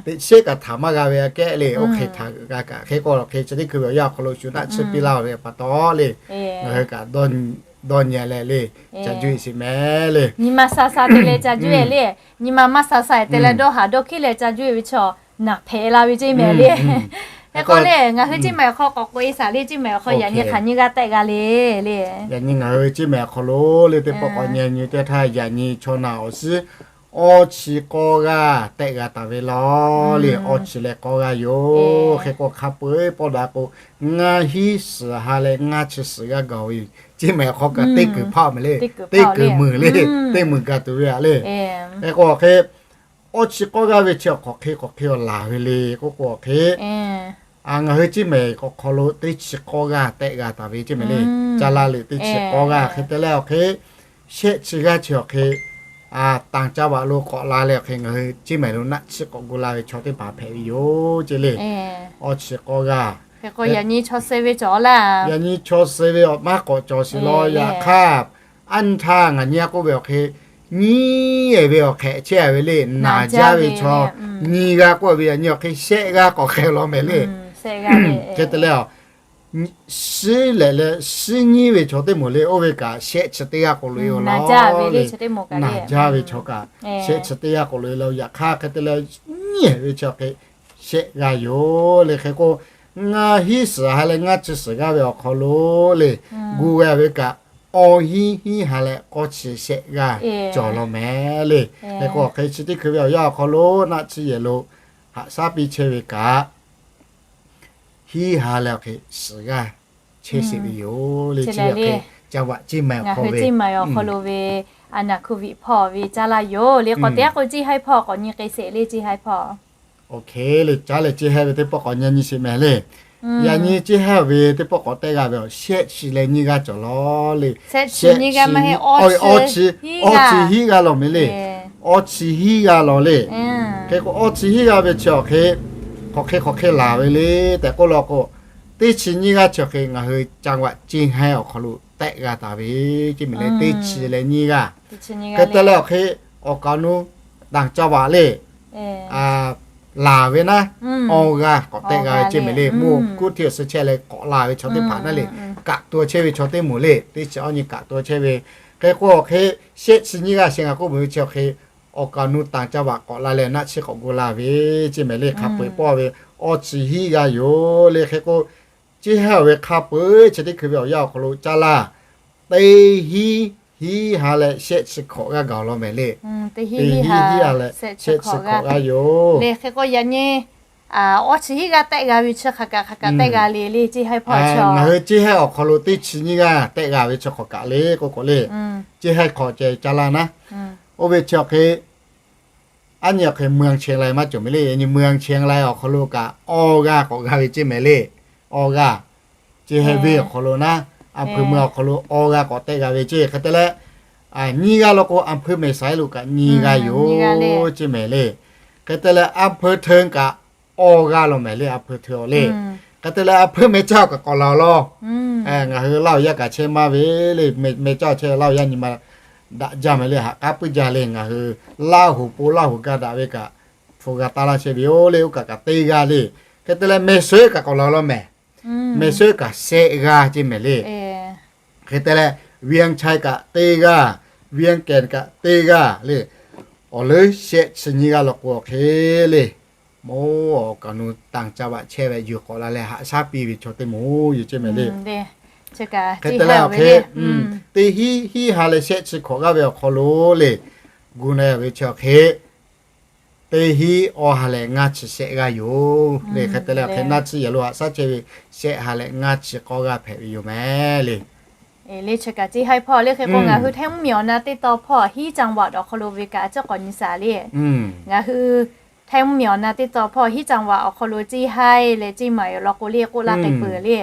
Teꞈ chiˉ kaꞈ htaꞈ maˇ g'a ve aꞈ kehˉ le, oˇ hk'e htaꞈ g'a kaꞈ hk'e k'o, hk'e chi teˇ hkui ve awˬ yanˇ awˬ hk'aw lo shu naˆ tsuhˇ piˇ laˇ ve pa taw le, ngaˬ hui kaꞈ dawˇ nyi leh le, ca juˇ e sheˍ mehˍ le. Nyi ma sha sha te leh ca juˇ e le. Nyi ma maˇ sha sha te leh dawˇ haˍ dawˇ hkiˉ leh ca juˇ e ve chaw naˬ hpehꞈ la ve ceˇ mehˍ le. Hk'e k'o le, ngaˬ hui Ceˇ mehˍ awˬ hk'aw k'awꞈ k'oꞈ e shaˍ le, Ceˇ mehˍ awˬ hk'aw yaꞈ nyi hk'aˬ nyi g'aˇ tehˆ g'a le le. Yaꞈ nyi ngaˬ hui Ceˇ mehˍ awˬ hk'aw lo le teˇ pawˆ k'awꞈ nyi nyi teˇ htaˇ, yaꞈ nyi chaw naˬ awˬ suhˉ awˇ chi k'awˇ g'aˇ tehˆ g'a taˍ ve law le. Awˇ chi leh k'awˇ g'aˇ yoˬ. Hk'e k'o hk'a peu-eˬ pawˆ daꞈ k'o, ngaˇ hinˉ suhˍ ha leh ngaˇ chi suhˍ g'aˇ gaˬ ve yoˬ. Ceˇ mehˍ awˬ hk'aw kaꞈ teˇ kuiˬ hpaˆ mehˍ le, teˇ kuiˬ muiˬ le, teˇ muiˬ gaˬ tuˬ ve aꞈ le. Hk'e k'o hk'e awˇ chi k'awˇ g'aˇ ve chi awˬ hk'aw hk'e k'awꞈ hk'e awˬ laˬ ve le k'oˆ k'o awˬ hk'e, ngaˬ hui Ceˇ mehˍ awˬ hk'aw lo teˇ chi k'awˇ g'aˇ tehˆ g'a taˍ ve ceˇ mehˍ le. Caˇ laˇ le teˇ chi k'awˇ g'aˇ hk'e te leh awˬ hk'e, shehˆ chi g'aˇ chi awˬ hk'e, tanˍ caˇ vaꞈ lo k'awꞈ la leh awˬ hk'e ngaˬ hui Ceˇ mehˍ lo naˆ tsuhˇ k'awꞈ gu la ve chaw teˇ hpaˍ hpehꞈ ve yoˬ ceˇ le. Awˇ chi k'awˇ g'aˇ, yaꞈ nyi chaw suh ve cawˬ laˇ. Yaꞈ nyi chaw suh ve awˬ maˇ k'awꞈ cawˬ sheˍ law. Yaꞈ hk'aˇ, aˉ nyi htaˇ ngaˬ nyi a k'oˆ ve awˬ hk'e, nyiˉ e ve awˬ hk'ehꞈ chehˇ ve le, naˬ jaˇ ve chaw nyiˇ g'aˇ k'oˆ ve yaꞈ nyi awˬ hk'e shehˆ g'aˇ k'awꞈ hk'e law mehˍ le. Hk'e te leh, shiˉ lehꞈ leh shiˉ nyiˇ ve chaw teˇ moˍ le, oˇ ve kaꞈ shehˆ chi teˇ g'aˇ k'awꞈ loꞈ e law le. Naˬ jaˇ ve chaw kaꞈ shehˆ chi teˇ g'aˇ k'awꞈ loꞈ e law. Yaꞈ hk'aˇ hk'e te leh nyiˇ e ve chi awˬ hk'e shehˆ g'aˇ yoˬ le. Hk'e k'o, ngaˇ hinˉ suhˍ ha leh ngaˇ chi suhˍ g'aˇ ve awˬ hk'aw lo le, gu g'a ve kaꞈ awˇ hinˉ hinˉ ha leh k'awˇ chi shehˆ g'aˇ cawˬ law mehˍ le. Hk'e k'o hk'e chi teˇ hkui ve awˬ yanˇ awˬ hk'aw lo naˆ tsuhˇ yehˬ lo haꞈ shaˉ piˇ chehˇ ve kaꞈ, hinˉ ha leh awˬ hk'e suhˍ g'aˇ chehˇ sheˍ ve yoˬ le. Chi hk'e, caˇ vaꞈ Ceˇ mehˍ awˬ hk'aw ve, Ceˇ mehˍ awˬ hk'aw lo ve a naˍ hkoˇ viꞈ hpawˇ ve caˇ laˇ yoˬ le. K'awꞈ te aˉ k'o Ceˇ haiˉ hpawˇ k'awꞈ nyi k'ai sheˍ le, Ceˇ haiˉ hpawˇ. Oˇ hk'e le, caˉ leh Ceˇ haiˉ ve teˇ pawˆ k'awꞈ nyi nyi sheˍ mehˍ le. Yaꞈ nyi Ceˇ haiˉ ve teˇ pawˆ k'awꞈ tehˆ g'a ve awˬ shehˆ chi leh nyiˇ g'aˇ cawˬ law le. Awˇ chi, awˇ chi hiˉ g'aˇ law mehˍ le. Awˇ chi hiˉ g'aˇ law le. Hk'e k'o awˇ chi hiˉ g'aˇ ve chi awˬ hk'e, k'awꞈ hk'e k'awꞈ hk'e laˬ ve le tehꞈ k'oˆ law k'o, teˇ chi nyiˇ g'aˇ chi awˬ hk'e ngaˬ hui caˇ vaꞈ Ceˇ haiˉ awˬ hk'aw lo tehˆ g'a taˍ ve ceˇ mehˍ le. Teˇ chi leh nyiˇ g'aˇ. Hk'e te leh awˬ hk'e, awˬ kaˍ awˬ nu tanˍ caˇ vaꞈ le laˬ ve naˉ, awˇ g'aˇ k'awꞈ tehˆ g'a ve ceˇ mehˍ le. Mvuhˇ kuˉ hteˇ awˬ suh chehˇ leh k'awꞈ la ve chaw teˇ hpaˍ naˉ le, kaꞈ to chehˇ ve chaw teˇ moˍ le. Teˇ chi awˇ nyi kaꞈ to chehˇ ve. Hk'e k'o awˬ hk'e, shehˆ chi nyiˇ g'aˇ shehˆ ngaˬ k'oˆ ve chi awˬ hk'e, awˬ kaˍ awˬ nu tanˍ caˇ vaꞈ k'awꞈ la leh naˆ tsuhˇ k'awꞈ gu la ve ceˇ mehˍ le. Hk'a peu-eˬ pawˆ ve awˇ chi hiˉ g'aˇ yoˬ le. Hk'e k'o, Ceˇ haiˉ ve hk'a peu-eˬ chi teˇ hkui ve awˬ yanˇ awˬ hk'aw lo caˇ laˇ, teˇ hinˉ hinˉ ha leh shehˆ chi hkawꞈ g'aˇ gaˬ law mehˍ le. Teˇ hinˉ hinˉ ha leh shehˆ chi hkawꞈ g'aˇ yoˬ le. Hk'e k'o yaꞈ nyi awˇ chi hiˉ g'aˇ tehˆ g'a ve chi hk'aˬ kaꞈ hk'aˬ kaꞈ tehˆ g'a le le Ceˇ haiˉ hpawˇ. Ngaˬ hui Ceˇ haiˉ awˬ hk'aw lo teˇ chi nyiˇ g'aˇ tehˆ g'a ve chi hk'aˬ kaꞈ le k'oˆ k'o le, Ceˇ haiˉ hk'awꞈ ceh caˇ laˇ naˉ, oˇ ve chi awˬ hk'e, aˉ nyi awˬ hk'e เมืองเชียงราย maˇ cawˬ mehˍ le. Yaꞈ nyi เมืองเชียงราย awˬ hk'aw lo kaꞈ awˇ g'aˇ k'awꞈ g'a ve ceˇ mehˍ le. Awˇ g'aˇ, Ceˇ haiˉ ve awˬ hk'aw lo naˉ, อำเภอเมือง awˬ hk'aw lo awˇ g'aˇ k'awꞈ tehˆ g'a ve ceˇ. Hk'e te leh, nyiˇ g'aˇ law k'o อำเภอแม่สาย lo kaꞈ nyiˇ g'aˇ yoˬ ceˇ mehˍ le. Hk'e te leh อำเภอเทิง kaꞈ awˇ g'aˇ law mehˍ le, อำเภอเทิง awˬ le. Hk'e te leh อำเภอแม่สาย kaꞈ k'awꞈ laˬ law. Ngaˬ hui Laˇ huˍ yaˇ kaꞈ chehˇ maˇ ve le, แม่สาย chehˇ Laˇ huˍ yaˇ nyi ma daꞈ jaˇ mehˍ le, haꞈ k'aˉ puiˉ jaˇ le. Ngaˬ hui Laˇ huˍ po Laˇ huˍ gaˇ daꞈ ve kaꞈ hpu g'a taˇ laˇ chehˇ ve yoˬ le. Oˇ kaꞈ kaꞈ teˇ g'aˇ le. Hk'e te leh แม่สาย kaꞈ k'awꞈ laˬ law mehˍ. แม่สาย kaꞈ shehˆ g'aˇ ceˇ mehˍ le. Hk'e te leh เวียงชัย kaꞈ teˇ g'aˇ, ขอนแก่น kaꞈ teˇ g'aˇ le. Awˬ leuˉ shehˆ chi nyiˇ g'aˇ law k'o awˬ hk'e le, mawˇ awˬ kaˍ awˬ nu tanˍ caˇ vaꞈ chehˇ ve yuˬ k'awꞈ la leh haꞈ shaˉ piˇ ve chaw teˇ moˍ yoˬ ceˇ mehˍ le. Hk'e te leh awˬ hk'e, teˇ hinˉ hinˉ ha leh shehˆ chi hkawꞈ g'aˇ ve awˬ hk'aw lo le, gu na ve chi awˬ hk'e Teˇ hinˉ awˇ ha leh ngaˇ chi shehˆ g'aˇ yoˬ le. Hk'e te leh awˬ hk'e naˇ tsuhˇ yehˬ lo haꞈ shaˉ chehˇ ve shehˆ ha leh ngaˇ chi k'awˇ g'aˇ hpehꞈ ve yoˬ mehˍ le. Le chi kaꞈ ceˇ haiˇ hpawˇ le. Hk'e k'o ngaˬ hui htaiˇ mvuhˇ miˬ awˬ na teˇ taw hpawˇ hinˉ จังหวัด awˬ hk'aw lo ve kaꞈ a ciˉ k'awꞈ nyi shaˍ le. Ngaˬ hui htaiˇ mvuhˇ miˬ awˬ na teˇ taw hpawˇ hinˉ จังหวัด awˬ hk'aw lo ceˇ haiˇ leh ceˇ maiˍ awˬ lawn k'o le k'oˆ laˇ k'ai peuˬ le.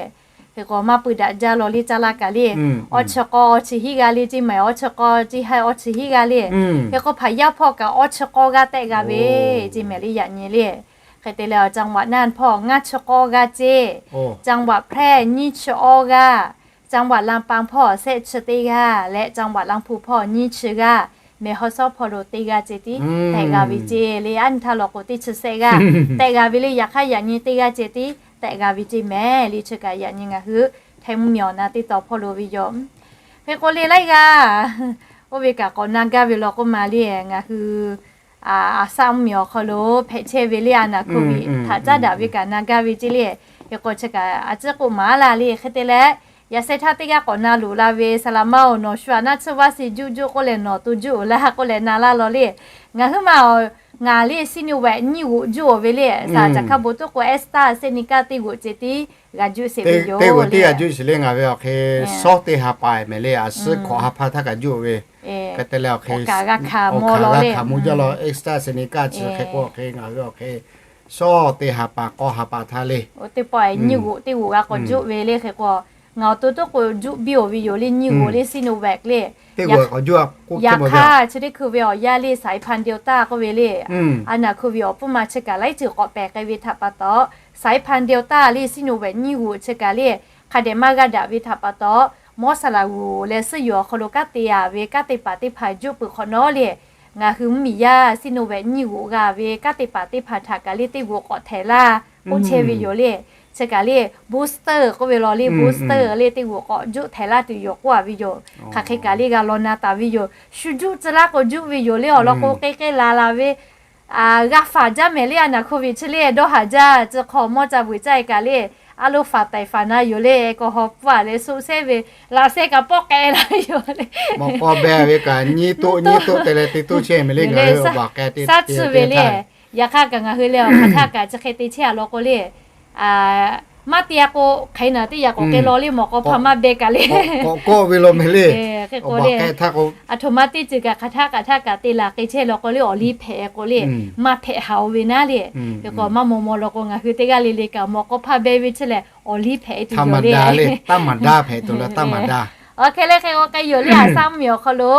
Hk'e k'o maˇ pui daꞈ jaˇ law le caˇ laˇ kaꞈ le. Awˇ chi k'awˇ awˇ chi hiˉ g'aˇ le, ceˇ maiˍ awˇ chi k'awˇ ceˇ haiˇ awˇ chi hiˉ g'aˇ le. Hk'e k'o hpaˍ yaˇ hpawˇ kaꞈ awˇ chi k'awˇ g'aˇ tehˆ g'a ve ceˇ mehˍ le yaꞈ nyi le. Hk'e te leh จังหวัดน่าน hpawˇ ngaˇ chi k'awˇ g'aˇ ceˇ, จังหวัดแพร่ nyiˇ chi awˇ g'aˇ, จังหวัดลำปาง hpawˇ shehˆ chi teˇ g'aˇ leh จังหวัดลำพูน hpawˇ nyiˇ chi g'aˇ, แม่ฮ่องสอน hpawˇ lo teˇ g'aˇ ceh tiˉ tehꞈ g'a ve ceˇ le. Aˉ nyi htaˇ law k'o teˇ chi shehˆ g'aˇ tehꞈ g'a ve le. Yaꞈ hk'aˇ yaꞈ nyi teˇ g'aˇ ceh tiˉ tehꞈ g'a ve ceˇ mehˍ le. Chi kaꞈ yaꞈ nyi ngaˬ hui htaiˇ mvuhˇ miˬ awˬ na teˇ taw hpawˇ lo ve yoˬ. Hk'e k'o le laiˉ g'aˇ oˇ ve kaꞈ k'awꞈ na gaˇ ve law k'oˆ ma le. Ngaˬ hui a shaˆ mvuhˇ miˬ awˬ hk'aw lo hpehꞈ chehˇ ve le a naˍ hkawˇ ve htaꞈ caˉ daꞈ ve kaꞈ na gaˇ ve ceˇ le. Hk'e k'o chi kaꞈ a ciˉ k'oˆ maˍ laˇ le. Hk'e te leh yaꞈ sheh htaˇ teˇ g'aˇ k'awꞈ na loꞈ la ve, saˍ laˍ maˇ-oˬ, nawˬ shu aꞈ naˆ tsuhˇ vaˇ shiˍ juˆ juˆ k'oˆ leh nawˬ to juˆ-oˬ laˇ k'oˆ leh na laˇ law le. Ngaˬ huiˉ ma-oˬ, ngaˬ le Sinovac nyiˇ g'oꞈ juˆ-oˬ ve le. Saˍ caꞈ hkaˇ bon tuˉ k'o AstraZeneca teˇ g'oꞈ ceh tiˉ g'a juˆ sheˍ ve yoˬ. Teˇ g'oꞈ tiˉ g'a juˆ sheˍ le. Ngaˬ ve awˬ hk'e shawˉ teˇ ha pa mehˍ le. A suhˉ hkawꞈ ha hpaˇ htaˇ kaꞈ juˆ-oˬ ve. Hk'e te leh awˬ hk'e g'a hkanˍ mawˇ jaˇ law AstraZeneca chi hk'e k'o awˬ hk'e ngaˬ hui awˬ hk'e shawˉ teˇ ha pa k'awˇ ha pa htaˇ le. Teˇ pawˆ nyiˇ g'oꞈ teˇ g'oꞈ g'a k'awꞈ juˆ ve le. Hk'e k'o ngaˬ awˬ to tuˉ k'o juˆ biˇ-oˬ ve yoˬ le. Nyiˇ g'oꞈ le Sinovac le. Yaꞈ hk'aˇ chi teˇ hkui ve awˬ yanˇ le สายพันธุ์ Delta k'oˆ ve le. A naˍ hkui ve awˬ pfuhˇ ma chi kaꞈ laiˉ ceuˬ k'awꞈ pehˬ k'ai ve htaꞈ pa taw สายพันธุ์ Delta le Sinovac nyiˇ g'oꞈ chi kaꞈ le hk'a dehꞈ maˇ g'a daꞈ ve htaꞈ pa taw, mawˇ saˍ laꞈ g'uˬ leh suhˉ yuˬ awˬ hk'aw lo kanˉ te a ve kanˉ te paˍ teˇ hpaˍ juˆ peuˬ hk'awꞈ nawˉ le, ngaˬ hui mvuhˇ miˬ yaˇ Sinovac nyiˇ g'oꞈ g'a ve kanˉ te paˍ teˇ hpaˍ htaꞈ kaꞈ le teˇ g'oꞈ k'awꞈ htehꞈ laˇ k'oˆ chehˇ ve yoˬ le. Chi kaꞈ le booster k'oˆ ve law le, booster le teˇ g'oꞈ k'awꞈ juˆ htehꞈ laˇ tuˬ yoˬ k'oˆ a ve yoˬ. Hk'aˬ hk'e kaꞈ le g'a law na taˍ ve yoˬ. Shu juˆ tcuh laˇ k'o juˆ ve yoˬ le. Awˬ lawn k'o k'e k'e la la ve g'a faˍ jaˇ mehˍ le. A naˍ hkui ve chi le dawˇ haˍ jaˇ, tcuh hk'aw mawˇ ca vuiˬ caˇ e kaꞈ le, a lo faˍ taiˍ faˍ na yoˬ le. K'awꞈ haw pfuhˇ a leh suˆ sehˉ ve laꞈ sehˉ kaꞈ pawˆ k'ai la yoˬ le. Mawꞈ k'aw beh ve kaꞈ nyiˇ toˆ nyiˇ toˆ te leh te toˆ chehˇ mehˍ le. Ngaˬ hui awˬ baˬ k'ai te te ve le. Yaꞈ hk'aˇ kaꞈ ngaˬ hui le awˬ hk'aˬ htaˇ kaꞈ chi hk'e te chehˇ a law k'o le, maˇ te a k'o hk'e naˬ teˇ yaꞈ k'awꞈ k'ai law le. Mawꞈ k'aw hpaˇ maˇ beh kaꞈ le, k'awꞈ kawˆ ve law mehˍ le. Hk'e k'o le, aˬ htoꞈ ma teˇ ceuˬ kaꞈ hk'aˬ htaˇ hk'aˬ htaˇ kaꞈ te laˬ k'ai chehˇ law k'o le, awˬ liˇ hpehꞈ k'o le, maˇ hpehꞈ haˍ-o ve naˉ le. Hk'e k'o maˇ maw maw law k'o ngaˬ hui teˇ g'aˇ le le kaꞈ mawꞈ k'aw hpaˇ beh ve chi lehˬ awˬ liˇ hpehꞈ tuˬ yoˬ le. Taˇ maˍ daˇ hpehꞈ tuˬ la taˇ maˍ daˇ. Awˬ hk'e le hk'e k'o k'ai yoˬ le. A shaˆ mvuhˇ miˬ awˬ hk'aw lo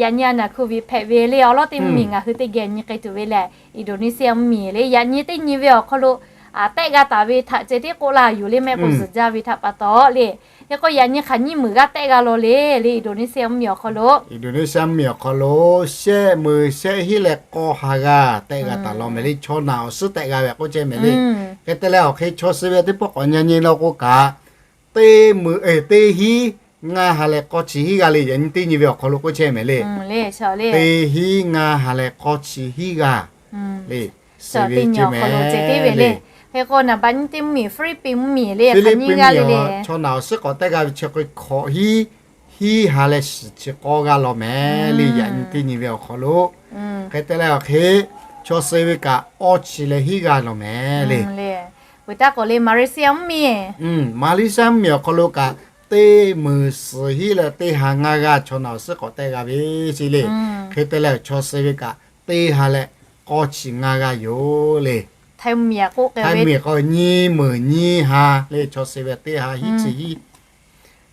yaꞈ nyi a naˍ hkui ve hpehꞈ ve le. Awˬ lawn teˇ mvuhˇ miˬ ngaˬ hui teˇ geh nyi k'ai tuˬ ve lehˬ Indonesia mvuhˇ miˬ le. Yaꞈ nyi teˇ nyi ve awˬ hk'aw lo tehˆ g'a taˍ ve htaꞈ ceh tiˉ k'oˆ laˇ yoˬ le. Mehˆ k'o zuhˬ jaˇ ve htaꞈ pa taw le. Hk'e k'o yaꞈ nyi hk'aˬ nyiˇ meunˍ g'aˇ tehˆ g'a law le le Indonesia mvuhˇ miˬ awˬ hk'aw lo. Indonesia mvuhˇ miˬ awˬ hk'aw lo shehˆ meunˍ shehˆ hinˉ leh k'awˇ ha g'aˇ tehˆ g'a taˍ law mehˍ le. Chaw naˬ awˬ suhˉ tehˆ g'a ve k'oˆ chehˇ mehˍ le. Hk'e te leh awˬ hk'e chaw suh ve teˇ pawˆ k'awꞈ nyi nyi law k'o kaꞈ, teˇ meunˍ teˇ hinˉ ngaˇ ha leh k'awˇ chi hiˉ g'aˇ le. Yaꞈ nyi teˇ nyi ve awˬ hk'aw lo k'oˆ chehˇ mehˍ le. Teˇ hinˉ ngaˇ ha leh k'awˇ chi hiˉ g'aˇ le. Suh ve teˇ nyi awˬ hk'aw lo ceh tiˉ ve le. Hk'e k'o naˍ baꞈ nyi teˇ mvuhˇ miˬ Philippines mvuhˇ miˬ le. Hk'aˬ nyiˇ g'aˇ le le. Chaw naˬ awˬ suhˉ k'awꞈ tehˆ g'a ve chi hk'e hkawꞈ hiˉ, hiˉ ha leh suhˍ chi k'awˇ g'aˇ law mehˍ le. Yaꞈ nyi teˇ nyi ve awˬ hk'aw lo. Hk'e te leh awˬ hk'e chaw suh ve kaꞈ awˇ chi leh hiˉ g'aˇ law mehˍ le. Peuˬ taˇ k'awꞈ le Malaysia mvuhˇ miˬ. Malaysia mvuhˇ miˬ awˬ hk'aw lo kaꞈ teˇ meunˍ suhˍ hinˉ leh teˇ ha ngaˇ g'aˇ chaw naˬ awˬ suhˉ k'awꞈ tehˆ g'a ve chi le. Hk'e te leh chaw suh ve kaꞈ teˇ ha leh k'awˇ chi ngaˇ g'aˇ yoˬ le. Htaiˇ mvuhˇ miˬ k'o nyiˇ meunˍ nyiˇ ha le. Chaw suh ve teˇ ha hiˉ chi hiˉ.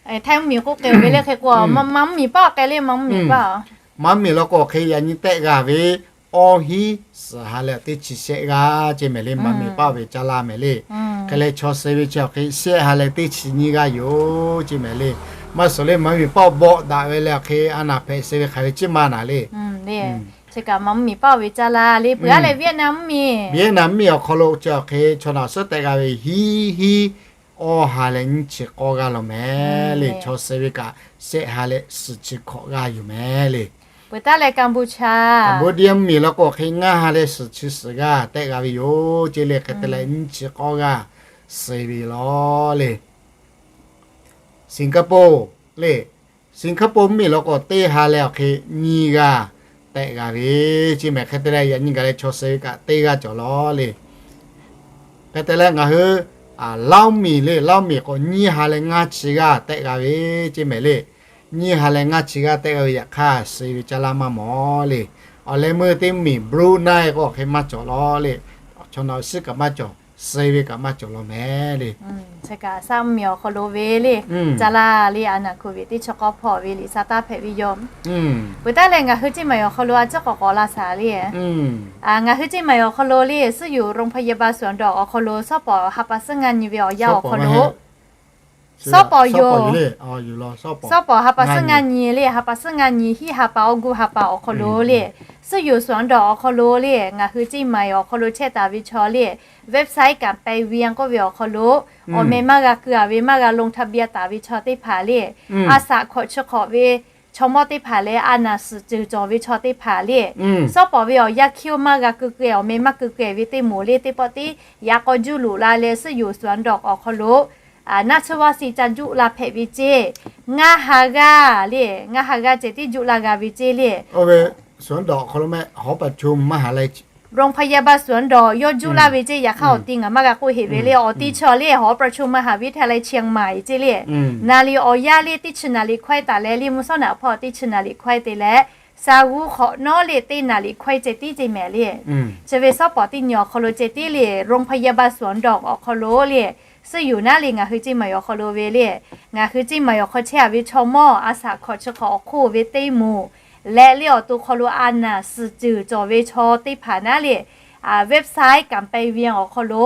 Htaiˇ mvuhˇ miˬ k'oˆ k'ai ve le. Hk'e k'o maˇ mvuhˇ miˬ paˆ k'ai le. Maˇ mvuhˇ miˬ paˆ, maˇ mvuhˇ miˬ law k'o hk'e yaꞈ nyi tehˆ g'a ve awˇ hiˉ suhˍ ha leh teˇ chi shehˆ g'aˇ ceh mehˍ le. Maˇ mvuhˇ miˬ paˆ ve caˇ laˇ mehˍ le. Hk'e leh chaw suh ve chi awˬ hk'e shehˆ ha leh teˇ chi nyiˇ g'aˇ yoˬ ceh mehˍ le. Maˇ suhˍ le maˇ mvuhˇ miˬ paˆ bawˆ daꞈ ve leh awˬ hk'e a naˍ hpehꞈ suh ve hk'aˬ ve ciˉ maˇ naˍ le. Chi kaꞈ maˇ mvuhˇ miˬ paˆ ve caˇ laˇ le. Peuˬ a leh Vietnam mvuhˇ miˬ, Vietnam mvuhˇ miˬ awˬ hk'aw lo chi awˬ hk'e chaw naˬ awˬ suhˉ tehˆ g'a ve hiˉ hiˉ awˇ ha leh nyiˇ chi k'awˇ g'aˇ law mehˍ le. Chaw suh ve kaꞈ shehˆ ha leh suhˍ chi hkawꞈ g'aˇ yoˬ mehˍ le. Peuˬ taˉ leh Cambodia, Cambodia mvuhˇ miˬ law k'o hk'e ngaˇ ha leh suhˍ chi suhˍ g'aˇ tehˆ g'a ve yoˬ ceh le. Hk'e te leh nyiˇ chi k'awˇ g'aˇ suh ve law le. Singapore le. Singapore mvuhˇ miˬ law k'o teˇ ha leh awˬ hk'e nyiˇ g'aˇ tehˆ g'a ve ceˇ mehˍ. Hk'e te leh yaꞈ nyi gaˬ leh chaw suh ve kaꞈ teˇ g'aˇ cawˬ lawˬ le. Hk'e te leh ngaˬ hui Laoˇ miˬ le, Laoˇ miˬ k'o nyiˇ ha leh ngaˇ chi g'aˇ tehˆ g'a ve ceˇ mehˍ le. Nyiˇ ha leh ngaˇ chi g'aˇ tehˆ g'a ve yaꞈ hk'aˇ suh ve caˇ laˇ maˇ mawˬ le. Awˬ leh meuˇ teˇ miˬ Brunei k'o hk'e maˇ cawˬ lawˬ le. Chaw naꞈ shiˉ kaꞈ maˇ cawˬ, suh ve kaꞈ maˇ cawˬ lawˬ mehˍ le. Chi kaꞈ Laoˇ miˬ awˬ hk'aw lo ve le, caˇ laˇ le, a naˍ hkoˍ ve teˇ chi k'awˇ hpawˇ ve liꞈ sa taˇ hpehꞈ ve yoˬ. Peuˬ taˉ leh ngaˬ hui ceˇ maˬ awˬ hk'aw lo a ciˉ k'awꞈ k'awꞈ la shaˍ le. Ngaˬ hui ceˇ maˬ awˬ hk'aw lo le, suhˉ yuˬ โรงพยาบาลสวนดอก awˬ hk'aw lo suhˉ pawˍ ha pa suhˉ ngaˇ nyi ve awˬ yanˇ awˬ hk'aw lo suhˉ pawˍ yoˬ. Suhˉ pawˍ ha pa suhˉ ngaˇ nyi le, ha pa suhˉ ngaˇ nyi hiˉ ha pa awˇ guˇ ha pa awˬ hk'aw lo le, suhˉ yuˬ สวนดอก awˬ hk'aw lo le, ngaˬ hui ceˇ maˬ awˬ hk'aw lo chehˇ taˍ ve chaw le, website กำแพงเวียง k'oˆ ve awˬ hk'aw lo awˬ meh maˇ g'a keu a ve maˇ g'a ลงทะเบียน taˍ ve chaw teˇ hpaˍ le, a shaꞈ hkawꞈ chi hk'awꞈ ve chaw mawˇ teˇ hpaˍ leh a naˍ suhˍ ceuˬ cawˬ ve chaw teˇ hpaˍ le, suhˉ pawˍ ve awˬ yanˇ hkiˇ oˇ maˇ g'a keu keu awˬ meh maˇ keu keu ve teˇ moˍ le teˇ pawˆ tiˉ yaꞈ k'aw juˇ loꞈ la leh suhˉ yuˬ สวนดอก awˬ hk'aw lo naˆ tsuhˇ vaˆ si ca juˆ la hpehꞈ ve ceˇ. Ngaˇ ha g'aˇ le, ngaˇ ha g'aˇ ceh tiˉ juˆ la g'a ve ceˇ le. สวนดอก awˬ hk'aw lo mehˆ หอประชุมมหาลัย โรงพยาบาลสวนดอก yawˇ juˆ laˇ ve ceˇ. Yaꞈ hk'aˇ awˬ ti ngaˬ maˇ g'a k'oˆ heˆ ve le, awˬ ti chaw le หอประชุมมหาวิทยาลัยเชียงใหม่ ceˇ le. Naˍ liꞈ awˬ yanˇ le teˇ chi naˍ liꞈ hkawehˇ taˍ leh le mvuhˇ shawˉ naꞈ hpawˇ teˇ chi naˍ liꞈ hkawehˇ te leh, shaˍ g'uˇ hk'awꞈ nawˉ le teˇ naˍ liꞈ hkawehˇ ceh tiˉ ceˇ mehˍ le. Chi ve suhˉ pawˍ teˇ nyi awˬ hk'aw lo ceh tiˉ le โรงพยาบาลสวนดอก awˬ hk'aw lo le, suhˉ yuˬ naˉ le ngaˬ hui ceˇ maˬ awˬ hk'aw lo ve le, ngaˬ hui ceˇ maˬ awˬ hk'aw chehˇ a ve chaw mawˇ a shaꞈ hkawꞈ chi hk'awꞈ awˬ hk'oˆ ve teˇ moˍ leh le awˬ to hk'aw lo a naˍ suhˍ ceuˬ cawˬ ve chaw teˇ hpaˍ naˉ le, website กำแพงเวียง awˬ hk'aw lo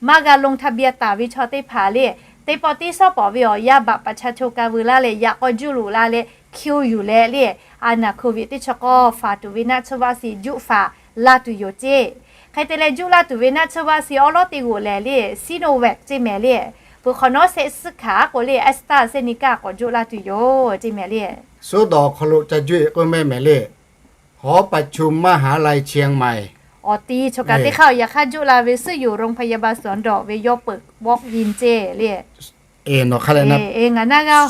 maˇ g'a ลงทะเบียน taˍ ve chaw teˇ hpaˍ le, teˇ pawˆ tiˉ suhˉ pawˍ ve awˬ yanˇ บัตรประชาชน ca veu laˇ leh yaꞈ k'aw juˇ loꞈ la leh hkiˇ oˇ yuˬ leh le, a naˍ hkoˍ ve teˇ chi k'awˇ faˍ tuˬ ve naˆ tsuhˇ vaˆ si juˆ faˍ laˇ tuˬ yoˬ ceˇ. Hk'e te leh juˆ laˇ tuˬ ve naˆ tsuhˇ vaˆ si awˉ lawˉ teˇ g'oꞈ lehˬ le, Sinovac ceˇ mehˍ le. Peuˬ hk'awꞈ nawˉ shehˆ suhˉ hkanˍ k'o le AstraZeneca k'awꞈ juˆ laˇ tuˬ yoˬ ceˇ mehˍ le. Suhˉ dawˬ awˬ hk'aw lo ca juˆ e k'oˆ mehˆ mehˍ le, หอประชุมมหาลัยเชียงใหม่ awˬ ti chaw kaꞈ teˇ hk'aˇ yaꞈ hk'aˇ juˆ la ve suhˉ yuˬ โรงพยาบาลสวนดอก ve yawˇ peuˬ วอล์กอิน ceˇ le.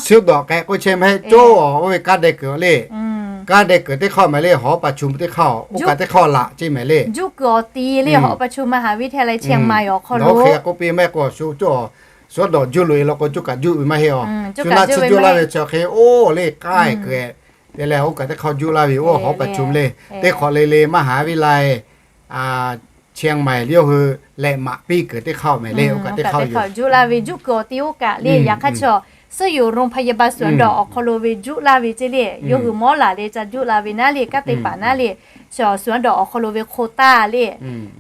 Suhˉ dawˬ k'ai k'oˆ chehˇ mehˍ, coˇ oˇ ve kanˉ deh kuiˬ le, kanˉ deh kuiˬ teˇ hk'aˇ mehˍ le, หอประชุม teˇ hk'aˇ oˇ kaꞈ teˇ hk'aˇ laꞈ ceˇ mehˍ le. Juˆ kuiˬ awˬ ti le หอประชุมมหาวิทยาลัยเชียงใหม่ awˬ hk'aw lo, suhˉ dawˬ juˆ loꞈ e law k'o coˇ kaꞈ juˆ ve maˇ heˆ a. Suhˉ naˆ tsuhˇ juˆ laˇ ve chi hk'e oˇ le kanˉ kuiˬ te leh oˇ kaꞈ teˇ hk'aˇ juˆ laˇ ve oˇ หอประชุม le, teˇ hk'awꞈ le le มหาวิทยาลัย Chiang Mai le yawˇ hui lehˬ maꞈ piˇ kuiˬ teˇ hk'aˇ mehˍ le, oˇ kaꞈ teˇ hk'aˇ juˆ laˇ ve juˆ kuiˬ awˬ ti oˇ kaꞈ le, yaꞈ hk'aˇ chaw suhˉ yuˬ โรงพยาบาลสวนดอก awˬ hk'aw lo ve juˆ laˇ ve ceˇ le, yawˇ hui mawˉ laˬ leh ca juˆ la ve naˉ le, kanˉ te paˍ naˉ le, chaw สวนดอก awˬ hk'aw lo ve โควต้า le.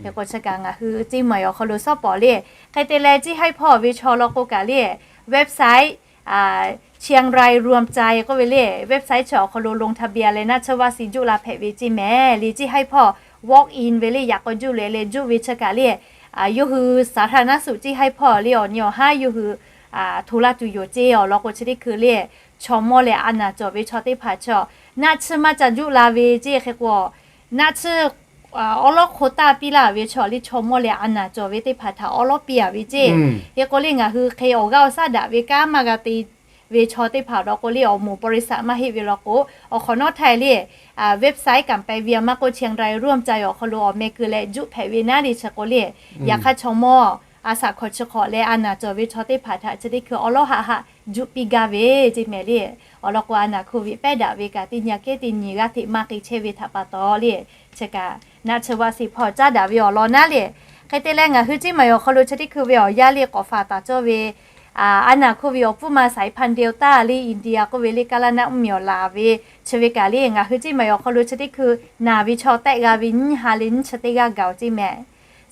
Hk'e k'o chi kaꞈ ngaˬ hui ceˇ maˬ awˬ hk'aw lo suhˉ pawˍ le. Hk'e te leh ceˇ haiˉ hpawˇ ve chaw law k'o kaꞈ le, website Chiang Rai รวมใจ k'oˆ ve le, website chi awˬ hk'aw lo ลงทะเบียน leh naˆ tsuhˇ vaˆ si juˆ la hpehꞈ ve ceˇ mehˍ le. Ceˇ haiˉ hpawˇ walk in ve le, yaꞈ k'aw juˆ loꞈ e leh juˆ ve chi kaꞈ le, yawˇ hui สาธารณสุข ceˇ haiˉ hpawˇ le awˬ nyi awˬ haˉ yawˇ hui hto laˇ tuˬ yoˬ ceˇ. Awˬ lawn k'o chi teˇ hkui le, chaw mawˇ leh a naˍ cawˬ ve chaw teˇ hpaˍ chaw naˆ tsuhˇ maˇ ca juˆ la ve ceˇ. Hk'e k'o naˆ tsuhˇ awˉ lawˉ โควต้า piˇ laˇ ve chaw le, chaw mawˇ leh a naˍ cawˬ ve teˇ hpaˍ htaꞈ awˉ lawˉ piˇ a ve ceˇ. Hk'e k'o le ngaˬ hui hk'e awˬ g'aˇ awˬ shaˉ daꞈ ve kanˉ maˇ g'a te ve chaw teˇ hpaˍ law k'o le, awˬ moˍ บริษัท maˇ heˆ ve law k'o, awˬ hk'awꞈ nawˉ htaiˇ le website กำแพงเวียง maˇ k'oˆ เชียงรายร่วมใจ awˬ hk'aw lo awˬ meh keu leh juˆ hpehꞈ ve naˉ le chi k'o le, yaꞈ hk'aˇ chaw mawˇ a shaꞈ hkawꞈ chi hk'awꞈ leh a naˍ cawˬ ve chaw teˇ hpaˍ htaꞈ chi teˇ hkui awˉ lawˉ haˆ haˆ juˆ piˇ gaˇ ve ceˇ mehˍ le. Awˬ lawn k'o a naˍ hkoˍ ve pehˉ daꞈ ve kaꞈ teˇ nyi a kehˉ teˇ nyi g'aˇ hteꞈ maˇ k'e chehˇ ve htaꞈ pa taw le, chi kaꞈ naˆ tsuhˇ vaˆ si hpawˇ caˉ daꞈ ve awˬ lawn naˉ le. Hk'e te leh ngaˬ hui ceˇ maˬ awˬ hk'aw lo chi teˇ hkui ve awˬ yanˇ le k'awꞈ faˍ taˍ cawˇ ve a naˍ hkoˍ ve awˬ pfuhˇ ma สายพันธุ์ Delta le India k'oˆ ve le kaˇ laˇ naˆ mvuhˇ miˬ awˬ laˬ ve chi ve kaꞈ le ngaˬ hui ceˇ maˬ awˬ hk'aw lo chi teˇ hkui naˬ ve chaw tehˆ g'a ve nyiˇ ha leh nyiˇ chi teˇ g'aˇ gaˬ ceˇ mehˍ.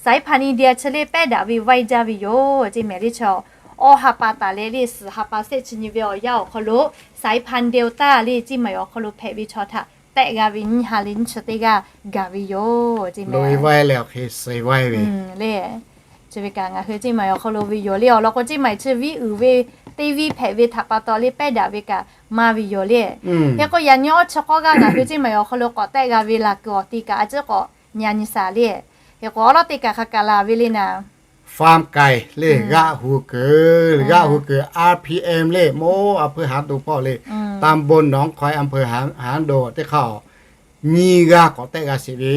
สายพันธุ์ India chi le pehˉ daꞈ ve vaiˇ jaˇ ve yoˬ ceˇ mehˍ le. Chaw awˇ ha pa taˍ leh le suhˍ ha pa shehˆ chi nyi ve awˬ yanˇ awˬ hk'aw lo สายพันธุ์ Delta le ceˇ maˬ awˬ hk'aw lo hpehꞈ ve chaw htaꞈ tehˆ g'a ve nyiˇ ha leh nyiˇ chi teˇ g'aˇ gaˬ ve yoˬ ceˇ mehˍ. Vaiˇ leh awˬ hk'e suh vaiˇ ve le. Chi ve kaꞈ ngaˬ hui ceˇ maˬ awˬ hk'aw lo ve yoˬ le. Awˬ lawn k'o ceˇ maˬ chi viˉ uiˍ ve teˇ viˉ hpehꞈ ve htaꞈ pa taw le pehˉ daꞈ ve kaꞈ maˇ ve yoˬ le. Hk'e k'o yaꞈ nyi awˇ chi k'awˇ g'aˇ ngaˬ hui ceˇ maˬ awˬ hk'aw lo k'awꞈ tehˆ g'a ve laˬ kuiˬ awˬ ti kaꞈ a ciˉ k'awꞈ nya nyi shaˍ le. Hk'e k'o awˉ lawˉ teˇ kaꞈ hk'a kaꞈ laˬ ve le naˍ, farm ไก่ le, g'aˆ hu kuiˬ, g'aˆ hu kuiˬ อาร์พีเอ็ม le, moˇ a hpui haˉ do hpawˇ le, ตำบลหนองคอย อำเภอหางดง teˇ hk'aˇ nyiˇ g'aˇ k'awꞈ tehˆ g'a sheˍ ve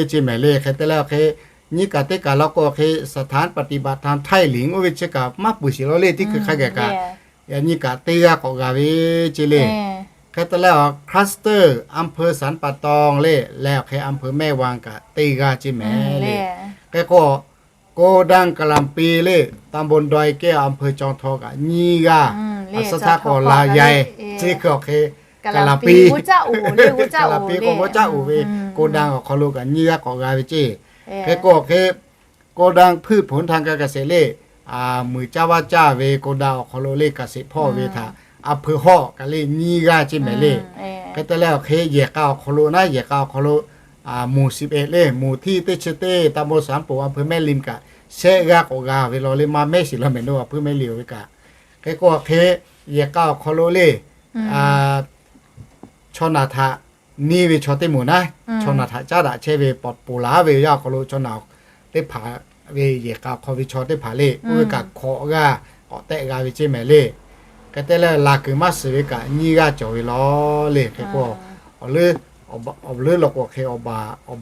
ceˇ mehˍ le. Hk'e te leh awˬ hk'e, nyiˇ kaꞈ teˇ kaꞈ law k'o hk'e, สถานปฏิบัติธรรมไทยหลวง oˇ ve chi kaꞈ maˇ peuˬ sheˍ law le, teˇ hkui hk'a gaˬ kaꞈ yaꞈ nyi kaꞈ teˇ g'aˇ k'awꞈ g'a ve ceˇ le. Hk'e te leh awˬ คลัสเตอร์ อำเภอสันป่าตอง le leh awˬ hk'e อำเภอแม่วาง kaꞈ teˇ g'aˇ ceˇ mehˍ le. Hk'e k'o, โกดังกะหล่ำปี le ตำบลดอยแก้ว อำเภอจอมทอง kaꞈ nyiˇ g'aˇ, a suhˉ htaˇ k'o ลำไย chi hkui awˬ hk'e กะหล่ำปี กะหล่ำปี k'o g'oˇ caˆ uˍ ve โกดัง awˬ hk'aw lo kaꞈ nyiˇ g'aˇ k'awꞈ g'a ve ceˇ. Hk'e k'o hk'e, โกดัง พลังงาน kaꞈ sheˍ le, muiˬ caˇ vaˇ caˇ ve โกดัง awˬ hk'aw lo le kaꞈ sheˍ hpawˇ ve htaꞈ อำเภอฮอ kaꞈ le nyiˇ g'aˇ ceˇ mehˍ le. Hk'e te leh awˬ hk'e yehˬ k'a awˬ hk'aw lo naˉ, yehˬ k'a awˬ hk'aw lo หมู่สิบเอ็ด le, หมู่ที่ teˇ chi teˇ ตำบลสามโป่ง อำเภอแม่ริม kaꞈ shehˆ g'aˇ k'awꞈ g'a ve law le, maˇ mehˉ shiˍ law mehˍ naˉ, awˬ hpuiˇ mehˉ liꞈ oˬ ve kaꞈ. Hk'e k'o hk'e, yehˬ k'a awˬ hk'aw lo le, chaw naˬ htaꞈ neˇ ve chaw teˇ moˍ naˉ, chaw naˬ htaꞈ caˉ daꞈ chehˇ ve pawꞈ poˬ laˬ ve yaˇ awˬ hk'aw lo chaw naˬ teˇ hpaˍ ve yehˬ k'a awˬ hk'aw ve chaw teˇ hpaˍ le, oˇ ve kaꞈ hkawꞈ g'aˇ k'awꞈ tehˆ g'a ve ceˇ mehˍ le. Hk'e te leh laˬ kuiˬ maˇ shiˍ ve kaꞈ nyiˇ g'aˇ cawˬ ve law le. Hk'e k'o, awˬ leuˉ law k'o hk'e, awˬ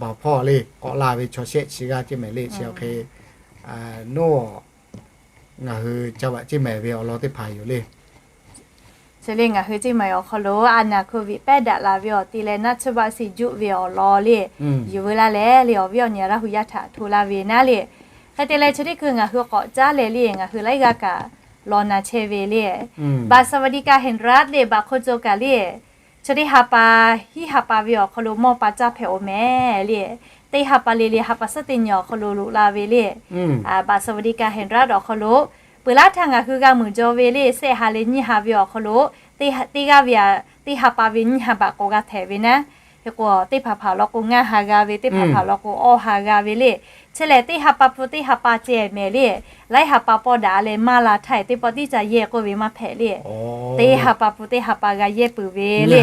baˬ hpawˇ le k'awꞈ la ve chaw shehˆ chi g'aˇ ceˇ mehˍ le. Chi awˬ hk'e naˉ, ngaˬ hui ca vaꞈ ceˇ mehˍ ve awˬ lawn teˇ hpaˍ yoˬ le. Chi le ngaˬ hui ceˇ mehˍ awˬ hk'aw lo a naˬ โควิด pehˉ daꞈ la ve awˬ ti leh naˆ tsuhˇ baˆ shiˍ juˆ ve awˬ lawn le, yuˬ veu laˇ leh le, awˬ viˉ awˬ nyi Laˇ hu yaˇ htaꞈ hto laˇ ve naˉ le. Hk'e te leh chi teˇ hkui ngaˬ hui k'awꞈ caˉ leh le, ngaˬ hui laiˉ g'aˇ kaꞈ law na chehˇ ve le, Baꞈ สวัสดิการแห่งรัฐ le, baꞈ hk'o co kaꞈ le, chi teˇ ha pa, hiˉ ha pa ve awˬ hk'aw lo mawˇ pa caˇ hpehꞈ oˬ mehˍ le. Teˇ ha pa le le ha pa suhˉ teˇ nyi awˬ hk'aw lo loꞈ la ve le, Baꞈ สวัสดิการแห่งรัฐ awˬ hk'aw lo peuˬ laˇ htaˇ ngaˬ hui g'a meuˍ jaw ve le, shehˆ ha leh nyiˇ ha ve awˬ hk'aw lo teˇ g'aˇ ve, teˇ ha pa ve nyiˇ ha baꞈ k'awꞈ g'a hpehꞈ ve naˉ. Hk'e k'o teˇ hpaˍ hpaˍ law k'o ngaˇ ha g'a ve, teˇ hpaˍ hpaˍ law k'o awˇ ha g'a ve le. Chi lehˬ teˇ ha pa hpu teˇ ha pa ceh mehˍ le, laiˉ ha pa pawˇ daꞈ leh maˇ la htaˇ teˇ pawˆ tiˉ ca yehˇ k'oˆ ve maˇ hpehꞈ le. Teˇ ha pa hpu teˇ ha pa g'a yehˇ peuˬ ve le.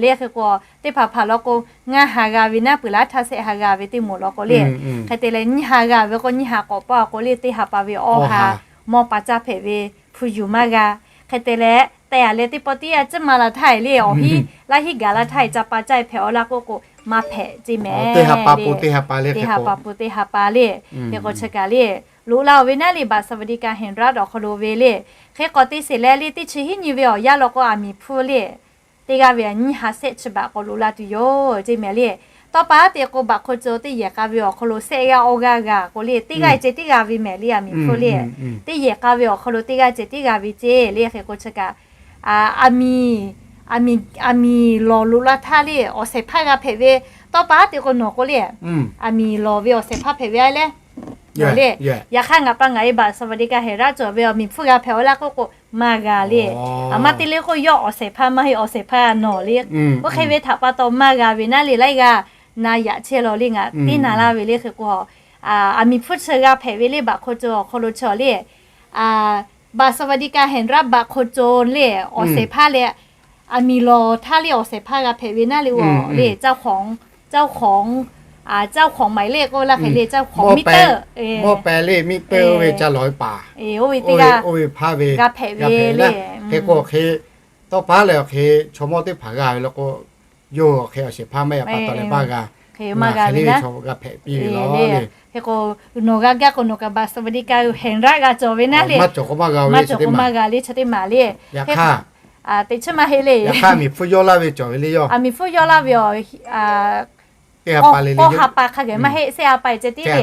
Le hk'e k'o teˇ hpaˍ hpaˍ law k'o ngaˇ ha g'a ve naˉ, peuˬ laˇ htaˇ shehˆ ha g'a ve teˇ moˍ law k'o le. Hk'e te leh nyiˇ ha g'a ve k'o nyiˇ ha k'awꞈ pawˆ k'o le, teˇ ha pa ve awˇ ha mawˇ pa caˇ hpehꞈ ve hpu yuˬ maˇ g'a. Hk'e te leh te a leh teˇ pawˆ tiˉ a ciˉ maˇ la htaˇ le, awˬ hiˉ laˇ hiˉ gaˬ la htaˇ ca pa caˇ hpehꞈ aw laˇ k'oˆ k'o maˇ hpehꞈ ceˇ mehˍ le. Teˇ ha pa hpu teˇ ha pa le. Hk'e k'o chi kaꞈ le, loꞈ la oˬ ve naˉ le, Baꞈ สวัสดิการแห่งรัฐ awˬ hk'aw lo ve le. Hk'e k'awꞈ te sheˍ leh le, teˇ chi hiˉ nyi ve awˬ yanˇ law k'o aˬ miˍ hpfuhˇ le, teˇ g'aˇ ve a nyiˇ ha shehˆ chi baꞈ k'awꞈ loꞈ la tuˬ yoˬ ceˇ mehˍ le. Tawˇ pa aˉ te k'o baꞈ hk'o co teˇ yehˬ k'a ve awˬ hk'aw lo shehˆ g'aˇ awˇ g'aˇ g'a k'o le, teˇ g'aˇ ceh tiˉ g'a ve mehˍ le, aˬ miˍ hpfuhˇ le. Teˇ yehˬ k'a ve awˬ hk'aw lo teˇ g'aˇ ceh tiˉ g'a ve ceˇ le. Hk'e k'o chi kaꞈ aˬ miˍ, aˬ miˍ lawˬ loꞈ la htaˇ le, awˬ shehˍ hpaˇ g'a hpehꞈ ve. Tawˇ pa aˉ te k'o nawˬ k'o le, aˬ miˍ lawˬ ve awˬ shehˍ hpaˇ hpehꞈ ve a le. Yaꞈ le, yaꞈ hk'aˇ ngaˬ pa ngaˬ e Baꞈ สวัสดิการแห่งรัฐ cawˬ ve aˬ miˍ hpfuhˇ g'a hpehꞈ aw laˇ k'oˆ k'o maˇ g'a le. Aˬ ma te le k'o yawˇ awˬ shehˍ hpaˇ maˇ heˆ, awˬ shehˍ hpaˇ nawˬ le. Oˇ hk'e ve htaꞈ pa taw maˇ g'a ve naˉ le, laiˉ g'aˇ na yaꞈ chehˇ law le, ngaˬ teˇ na laˇ ve le. Hk'e k'o aˬ miˍ hpfuhˇ chi g'a hpehꞈ ve le, baꞈ hk'o co awˬ hk'aw lo chi le, Baꞈ สวัสดิการแห่งรัฐ baꞈ hk'o co le, awˬ shehˍ hpaˇ leh aˬ miˍ lawˬ htaˇ le awˬ shehˍ hpaˇ g'a hpehꞈ ve naˉ le, le เจ้าของ เจ้าของ หมายเลข k'oˆ laˇ hk'e le, เจ้าของ มิเตอร์ mawˇ pehˍ le, มิเตอร์ oˇ ve ca lawˬ ve paˍ, oˇ ve teˇ g'aˇ g'a hpehꞈ ve le. Hk'e k'o hk'e, tawˇ pa leh awˬ hk'e chaw mawˇ teˇ hpaˍ g'a ve law k'o, yawˇ hui awˬ hk'e awˬ shehˍ hpaˇ maˇ heˆ pa taw leh maˇ g'a, maˇ g'a ve naˉ, hk'e maˇ g'a ve le. Hk'e k'o nawˬ g'a gaˇ k'o nawˬ kaꞈ Baꞈ สวัสดิการแห่งรัฐ g'a cawˬ ve naˉ le, maˇ cawˬ k'o maˇ g'a ve, maˇ cawˬ k'o maˇ g'a le, chi teˇ maˍ le. Yaꞈ hk'aˇ, teˇ chi maˇ heˆ le. Yaꞈ hk'aˇ aˬ miˍ hpfuhˇ yawˇ laˇ ve cawˬ ve le, yawˇ aˬ miˍ hpfuhˇ yawˇ laˇ ve awˬ teˇ ha pa le, k'awˇ ha pa hk'a gaˬ maˇ heˆ, shehˆ ha pa ceh tiˉ le.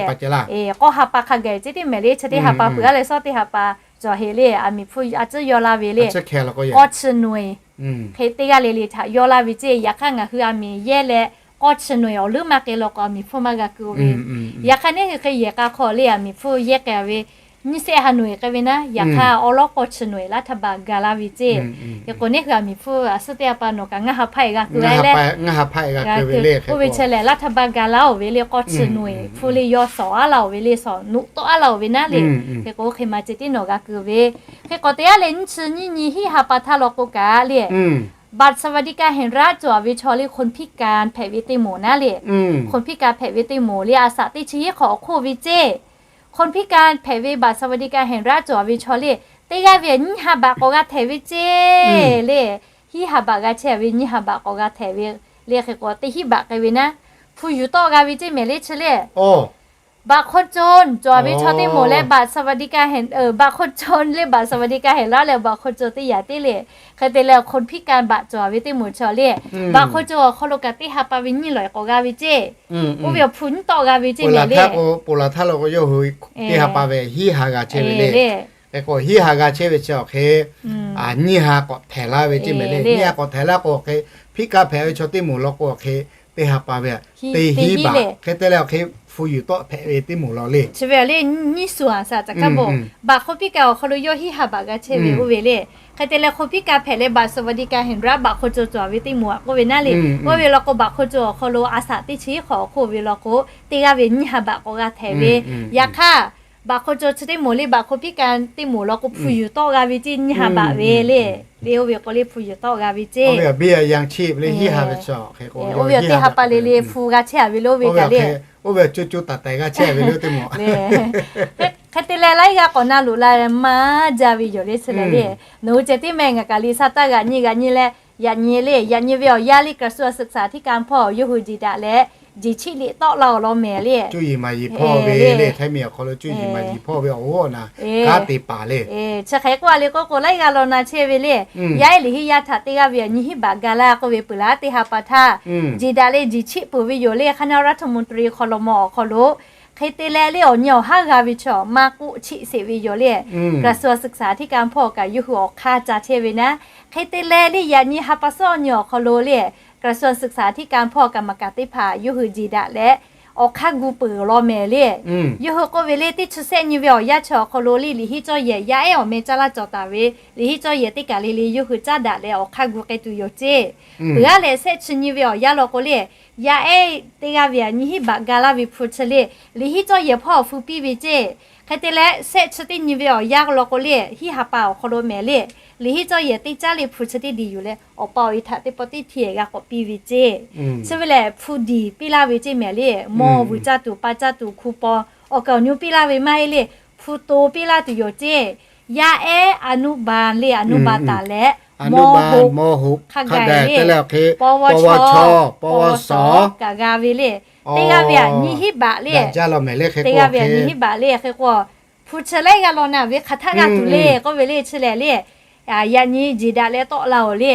K'awˇ ha pa hk'a gaˬ ceh tiˉ mehˍ le, chi teˇ ha pa peuˬ a leh shawˉ teˇ ha pa cawˬ heˆ le, aˬ miˍ hpfuhˇ a ciˉ yawˇ laˇ ve le. K'awˇ chi naweh hk'e teˇ g'aˇ le le htaꞈ yawˇ laˇ ve ceˇ. Yaꞈ hk'aˇ ngaˬ hui aˬ miˍ yehˇ leh k'awˇ chi naweh awˬ leuˉ maˇ k'e law k'o aˬ miˍ hpfuhˇ maˇ g'a keu ve. Yaꞈ hk'aˇ neˇ hui hk'e yehˬ k'a hk'aw le aˬ miˍ hpfuhˇ yehˇ k'ai ve nyiˇ shehˆ ha naweh k'ai ve naˉ, yaꞈ hk'aˇ awˉ lawˉ k'awˇ chi naweh laˇ htaˇ baˬ ga laˇ ve ceˇ. Hk'e k'o neˇ hui aˬ miˍ hpfuhˇ a suhˉ teˇ ha pa nawˬ kaꞈ ngaˇ ha hpaˇ e g'a keu le, g'a keu oˇ ve chi lehˬ laˇ htaˇ baˬ ga laˇ oˬ ve le, k'awˇ chi naweh hpfuhˇ le yawˇ shawˍ aˉ la oˬ ve le, shawˍ noꞈ tawˆ aˉ la oˬ ve naˉ le. Hk'e k'o oˇ hk'e ma ceh tiˉ nawˬ g'a keu ve. Hk'e k'o teˇ g'aˇ leh nyiˇ chi nyiˇ nyi hiˉ ha pa htaˇ law k'o kaꞈ le, Baꞈ สวัสดิการแห่งรัฐ cawˬ ve chaw le คนพิการ hpehꞈ ve teˇ moˍ naˉ le, คนพิการ hpehꞈ ve teˇ moˍ le, a shaꞈ teˇ chi hiˉ hk'awꞈ awˬ hk'oˆ ve ceˇ. คนพิการ hpehꞈ ve Baꞈ สวัสดิการแห่งรัฐ cawˬ ve chaw le, teˇ g'aˇ ve nyiˇ ha baꞈ k'awꞈ g'a hpehꞈ ve ceˇ le. Hiˉ ha baꞈ g'a chehˇ ve nyiˇ ha baꞈ k'awꞈ g'a hpehꞈ ve le hk'e k'o teˇ hinˉ baꞈ k'ai ve naˉ, hpu yuˬ tawˆ g'a ve ceˇ mehˍ le chi le. Baꞈ hk'aw co cawˬ ve chaw teˇ moˍ leh baꞈ สวัสดิการแห่ง baꞈ hk'aw co leh บัตรสวัสดิการแห่งรัฐ leh baꞈ hk'aw co teˇ yanˇ teˇ le. Hk'e te leh hk'aw คนพิการ baꞈ cawˬ ve teˇ moˍ chaw le, baꞈ hk'aw co awˬ hk'aw lo kaꞈ teˇ ha pa ve nyiˇ lawˬ k'awꞈ g'a ve ceˇ. Oˇ ve awˬ hpu nyiˇ tawˆ g'a ve ceˇ mehˍ le. Ponˬ laˬ htaˇ la k'o yawˇ hui teˇ ha pa ve hinˉ ha g'a chehˇ ve le. Hk'e k'o hinˉ ha g'a chehˇ ve chi awˬ hk'e nyiˇ ha k'awꞈ htehˍ laˇ ve ceˇ mehˍ le. Nyiˇ ha k'awꞈ htehˍ laˇ k'o hk'e พิการ hpehꞈ ve chaw teˇ moˍ law k'o awˬ hk'e teˇ ha pa ve teˇ hinˉ baꞈ. Hk'e te leh awˬ hk'e hpu yuˬ tawˆ hpehꞈ ve teˇ moˍ law le. Chi ve le nyiˇ suhˍ a shaꞈ caꞈ hkaˉ bawˬ, baꞈ hk'aw พิการ awˬ hk'aw lo yawˇ hinˉ ha baꞈ g'a chehˇ ve oˇ ve le. Hk'e te leh hk'aw พิการ hpehꞈ leh baꞈ สวัสดิการแห่งรัฐ baꞈ hk'aw co cawˬ ve teˇ moˍ a k'oˆ ve naˉ le. Oˇ ve law k'o baꞈ hk'aw co awˬ hk'aw lo a shaꞈ teˇ chi hk'awꞈ awˬ hk'oˆ ve law k'o teˇ g'aˇ ve nyiˇ ha baꞈ k'awꞈ g'a htehˍ ve. Yaꞈ hk'aˇ baꞈ hk'aw co chi teˇ moˍ le baꞈ hk'aw พิการ teˇ moˍ law k'o hpu yuˬ tawˆ g'a ve ceˇ nyiˇ ha baꞈ ve le. Le oˇ ve k'o le hpu yuˬ tawˆ g'a ve ceˇ. Oˇ ve teˇ ha pa le le hpu g'a chehˇ a ve le oˇ ve kaꞈ le. Oˇ ve co co taiˍ taiˍ g'a chehˇ a ve le teˇ moˍ. Hk'e te leh laiˉ g'aˇ k'awꞈ na loꞈ la maˇ jaˇ ve yoˬ le chi lehˬ le. Nawˬ hui ceh tiˉ meh ngaˬ kaꞈ liꞈ sha taˇ g'aꞈ nyi g'aꞈ nyi leh yaꞈ nyi le yaꞈ nyi ve awˬ yanˇ le กระทรวงศึกษาธิการ hpawˇ yawˇ hui jeˬ daꞈ leh jeˬ chiˆ liꞈ tawˆ la awˬ lawn mehˍ le. Cuˇ yiˍ maˍ yiˍ hpawˇ ve le, Htaiˇ miˬ awˬ hk'aw lo cuˇ yiˍ maˍ yiˍ hpawˇ ve awˬ g'awˇ na kanˉ te paˍ le. Chi hk'e k'oˆ a le k'oˆ k'o laiˉ g'aˇ law na chehˇ ve le. Yaˇ ehˉ liꞈ henˇ yaˇ htaꞈ teˇ g'aˇ ve nyiˇ hinˉ baꞈ ga laˇ k'oˆ ve peuˬ laˇ teˇ ha pa htaˇ jeˬ daꞈ leh jeˬ chiˆ peuˬ ve yoˬ le. คณะรัฐมนตรี ครม. awˬ hk'aw lo hk'e te leh le awˬ nyi awˬ haˉ g'a ve chaw maˇ k'oˆ chiˆ sheˍ ve yoˬ le. กระทรวงศึกษาธิการ hpawˇ kaꞈ yawˇ hui awˬ hk'aˇ ca chehˇ ve naˉ. Hk'e te leh le yaꞈ nyi ha pa suhˉ awˬ nyi awˬ hk'aw lo le กระทรวงศึกษาธิการ hpawˇ kaꞈ maˍ kaˍ teˇ hpaˍ yawˇ hui jeˬ daꞈ leh awˬ hk'aˇ gu peuˬ law mehˍ le. Yawˇ hui k'oˆ ve le teˇ chi sehˆ nyi ve awˬ yanˇ chi awˬ hk'aw lo le liꞈ henˇ cawˇ yehˬ yaˇ ehˉ awˬ meh caˇ laˇ cawˬ taˍ ve liꞈ henˇ cawˇ yehˬ teˇ kaˬ le le yawˇ hui caˉ daꞈ leh awˬ hk'aˇ gu k'ai tuˬ yoˬ ceˇ. Peuˬ aˉ leh sehˆ chi nyi ve awˬ yanˇ law k'o le yaˇ ehˉ teˇ g'aˇ ve nyiˇ hinˉ baꞈ ga laˇ ve hpu chi le liꞈ henˇ cawˇ yehˬ hpawˇ awˬ hpu piˇ ve ceˇ. Hk'e te leh sehˆ chi teˇ nyi ve awˬ yanˇ law k'o le hinˉ ha pa awˬ hk'aw lo mehˍ le liꞈ henˇ cawˇ yehˬ teˇ caˉ le hpu chi teˇ diˬ yuˬ leh awˬ pa awˬ e htaꞈ teˇ pawˆ teˇ htiˇ g'a k'awꞈ piˇ ve ceˇ. Chi ve lehˬ hpu diˬ piˇ laˇ ve ceˇ mehˍ le. Mawˇ vuiˬ caˇ tuˬ pa caˇ tuˬ hku paw awˬ kaˍ awˬ nu piˇ laˇ ve maˇ heˆ le. Hpu to piˇ laˇ tuˬ yoˬ ceˇ. Yaˇ ehˉ อนุบาล le อนุบาล taˍ leh mawˇ hoꞈ hk'a gaˬ le ปวช. pawˇ vawˇ chaw pawˇ vawˇ sawˍ kaꞈ g'a ve le. Teˇ g'aˇ ve aꞈ nyiˇ hinˉ baꞈ le. Teˇ g'aˇ ve aꞈ nyiˇ hinˉ baꞈ le hk'e k'o hpu chi laiˉ g'aˇ law na ve hk'aˬ htaˇ g'a tuˬ le k'oˆ ve le chi lehˬ le. Yaꞈ nyi jeˬ daꞈ leh tawˆ la awˬ le.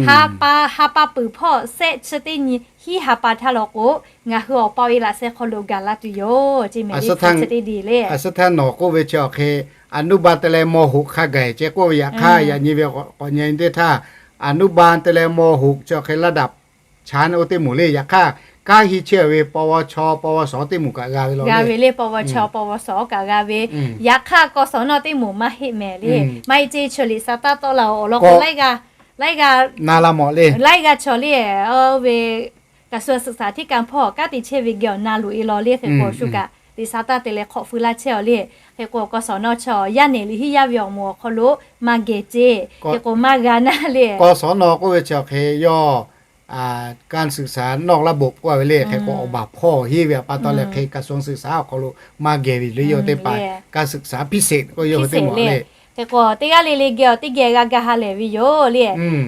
Ha pa ha pa peuˬ hpawˇ sehˆ chi teˇ nyi hinˉ ha pa htaˇ law k'o ngaˬ hui awˬ pa awˬ e laꞈ sheh hk'aw lo gaˬ la tuˬ yoˬ ceˇ mehˍ le. Hpu chi teˇ diˬ le. A shu htaˇ nawˬ k'oˆ ve chi awˬ hk'e อนุบาล te leh ม.หก hk'a gaˬ ceˇ k'oˆ ve yaꞈ hk'aˇ yaꞈ nyi ve k'awꞈ nyi teˇ htaˇ อนุบาล te leh ม.หก chi awˬ hk'e ระดับชั้น oˇ teˇ moˍ le. Yaꞈ hk'aˇ kanˉ henˇ chehˇ ve ปวช pawˇ vawˇ sawˍ teˇ moˍ kaꞈ g'a ve law le. Pawˇ vawˇ chaw pawˇ vawˇ sawˍ kaꞈ g'a ve. Yaꞈ hk'aˇ กศน teˇ moˍ maˇ heˆ mehˍ le. Maˇ heˆ ceˇ. Chi liꞈ sa taˇ tawˆ la awˬ lawn k'o laiˉ g'aˇ laiˉ g'aˇ na la mawˬ le. Laiˉ g'aˇ chaw le oˇ ve กระทรวงศึกษาธิการ hpawˇ kanˉ te chehˇ ve geh awˬ na loꞈ e law le hk'e k'o shu kaꞈ liꞈ sa taˇ te leh hk'awꞈ feu laˇ chehˇ awˬ le. Hk'e k'o กศน chaw yaˇ nehˬ liꞈ henˇ yaˇ ve awˬ moˍ awˬ hk'aw lo maˇ geh ceˇ. Hk'e k'o maˇ g'a naˇ le. กศน k'oˆ ve chi awˬ hk'e yawˇ kanˉ ศึกษานอกระบบ k'oˆ ve le. Hk'e k'o awˬ baˬ hpawˇ henˇ ve pa taw leh hk'e กระทรวงศึกษา awˬ hk'aw lo maˇ gehˬ ve le. Yawˇ teˇ hpaˍ kanˉ ศึกษาพิเศษ k'oˆ yawˇ hui teˇ moˍ le. Hk'e k'o teˇ g'aˇ le le geh awˬ teˇ geh g'a ga ha lehˬ ve yoˬ le.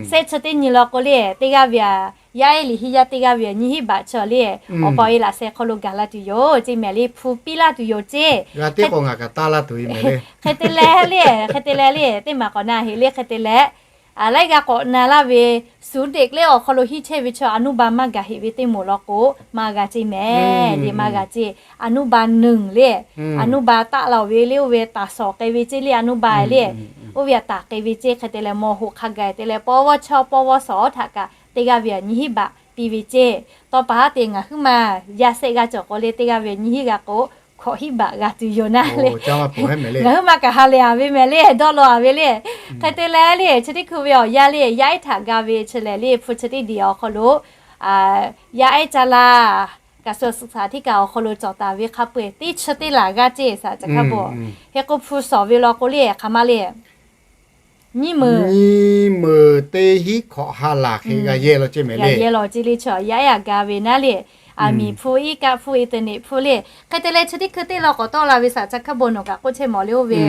Sehˆ chi teˇ nyi law k'o le teˇ g'aˇ ve aꞈ yaˇ ehˉ liꞈ henˇ yaˇ teˇ g'aˇ ve aꞈ nyiˇ hinˉ baꞈ chaw le awˬ pa awˬ e laꞈ sheh hk'aw lo gaˬ la tuˬ yoˬ ceˇ mehˍ le. Hpu piˇ laˇ tuˬ yoˬ ceˇ. G'a teˇ k'o ngaˬ kaꞈ taˇ laˇ tuˬ ve mehˍ le. Hk'e te leh le hk'e te leh le teˇ maˬ k'awꞈ na heꞈ le hk'e te leh laiˉ g'aˇ k'awꞈ na laˇ ve ศูนย์เด็กเล็ก awˬ hk'aw lo henˇ chehˇ ve chaw อนุบาล maˇ gaˬ heꞈ ve teˇ moˍ law k'o maˇ g'a ceˇ mehˍ le. Maˇ g'a ceˇ. อนุบาล หนึ่ง le อนุบาล taˆ la awˬ ve le oˇ ve taˍ shawˍ k'ai ve ceˇ le อนุบาล le. Oˇ ve aꞈ taˍ k'ai ve ceˇ. Hk'e te leh ม.หก hk'a gaˬ te leh pawˇ vawˇ chaw pawˇ vawˇ sawˍ htaꞈ kaꞈ teˇ g'aˇ ve aꞈ nyiˇ hinˉ baꞈ piˇ ve ceˇ. Tawˇ pa haˉ te ngaˬ huiˉ ma yaˇ sehˆ g'aˇ cawˬ k'o le teˇ g'aˇ ve aꞈ nyiˇ hinˉ g'a k'o hkawꞈ hinˉ baꞈ g'a tuˬ yoˬ naˇ le. Ngaˬ huiˉ ma kaꞈ ha lehˬ a ve mehˍ le dawˇ law a ve le. Hk'e te leh le chi teˇ hkui ve awˬ yanˇ le yaˇ ehˉ htaꞈ ga ve chi lehˬ le hpu chi teˇ diˬ awˬ hk'aw lo yaˇ ehˉ ca la กระทรวงศึกษาธิการ awˬ hk'aw lo cawˬ taˍ ve hk'a peu-eˬ teˇ chi teˇ laˬ g'aˇ ceˇ shaꞈ caꞈ hkaˇ bawˬ. Hk'e k'o hpu shawˍ ve law k'o le hk'aˬ ma le nyiˇ meunˍ teˇ hinˉ hkawꞈ ha laˬ hk'e g'a yehˇ law ceˇ mehˍ le. Yehˇ law ceˇ le chi yaˇ ehˉ aꞈ ga ve naˉ le. Aˬ miˍ hpu, iˉ kaˆ hpu, อินเทอร์เน็ต hpu le. Hk'e te leh chi teˇ hkui teˇ law k'awꞈ tawˆ la ve shaꞈ caꞈ hkaˇ bawˬ nawˬ kaꞈ k'oˆ chehˇ mawˬ le oˇ ve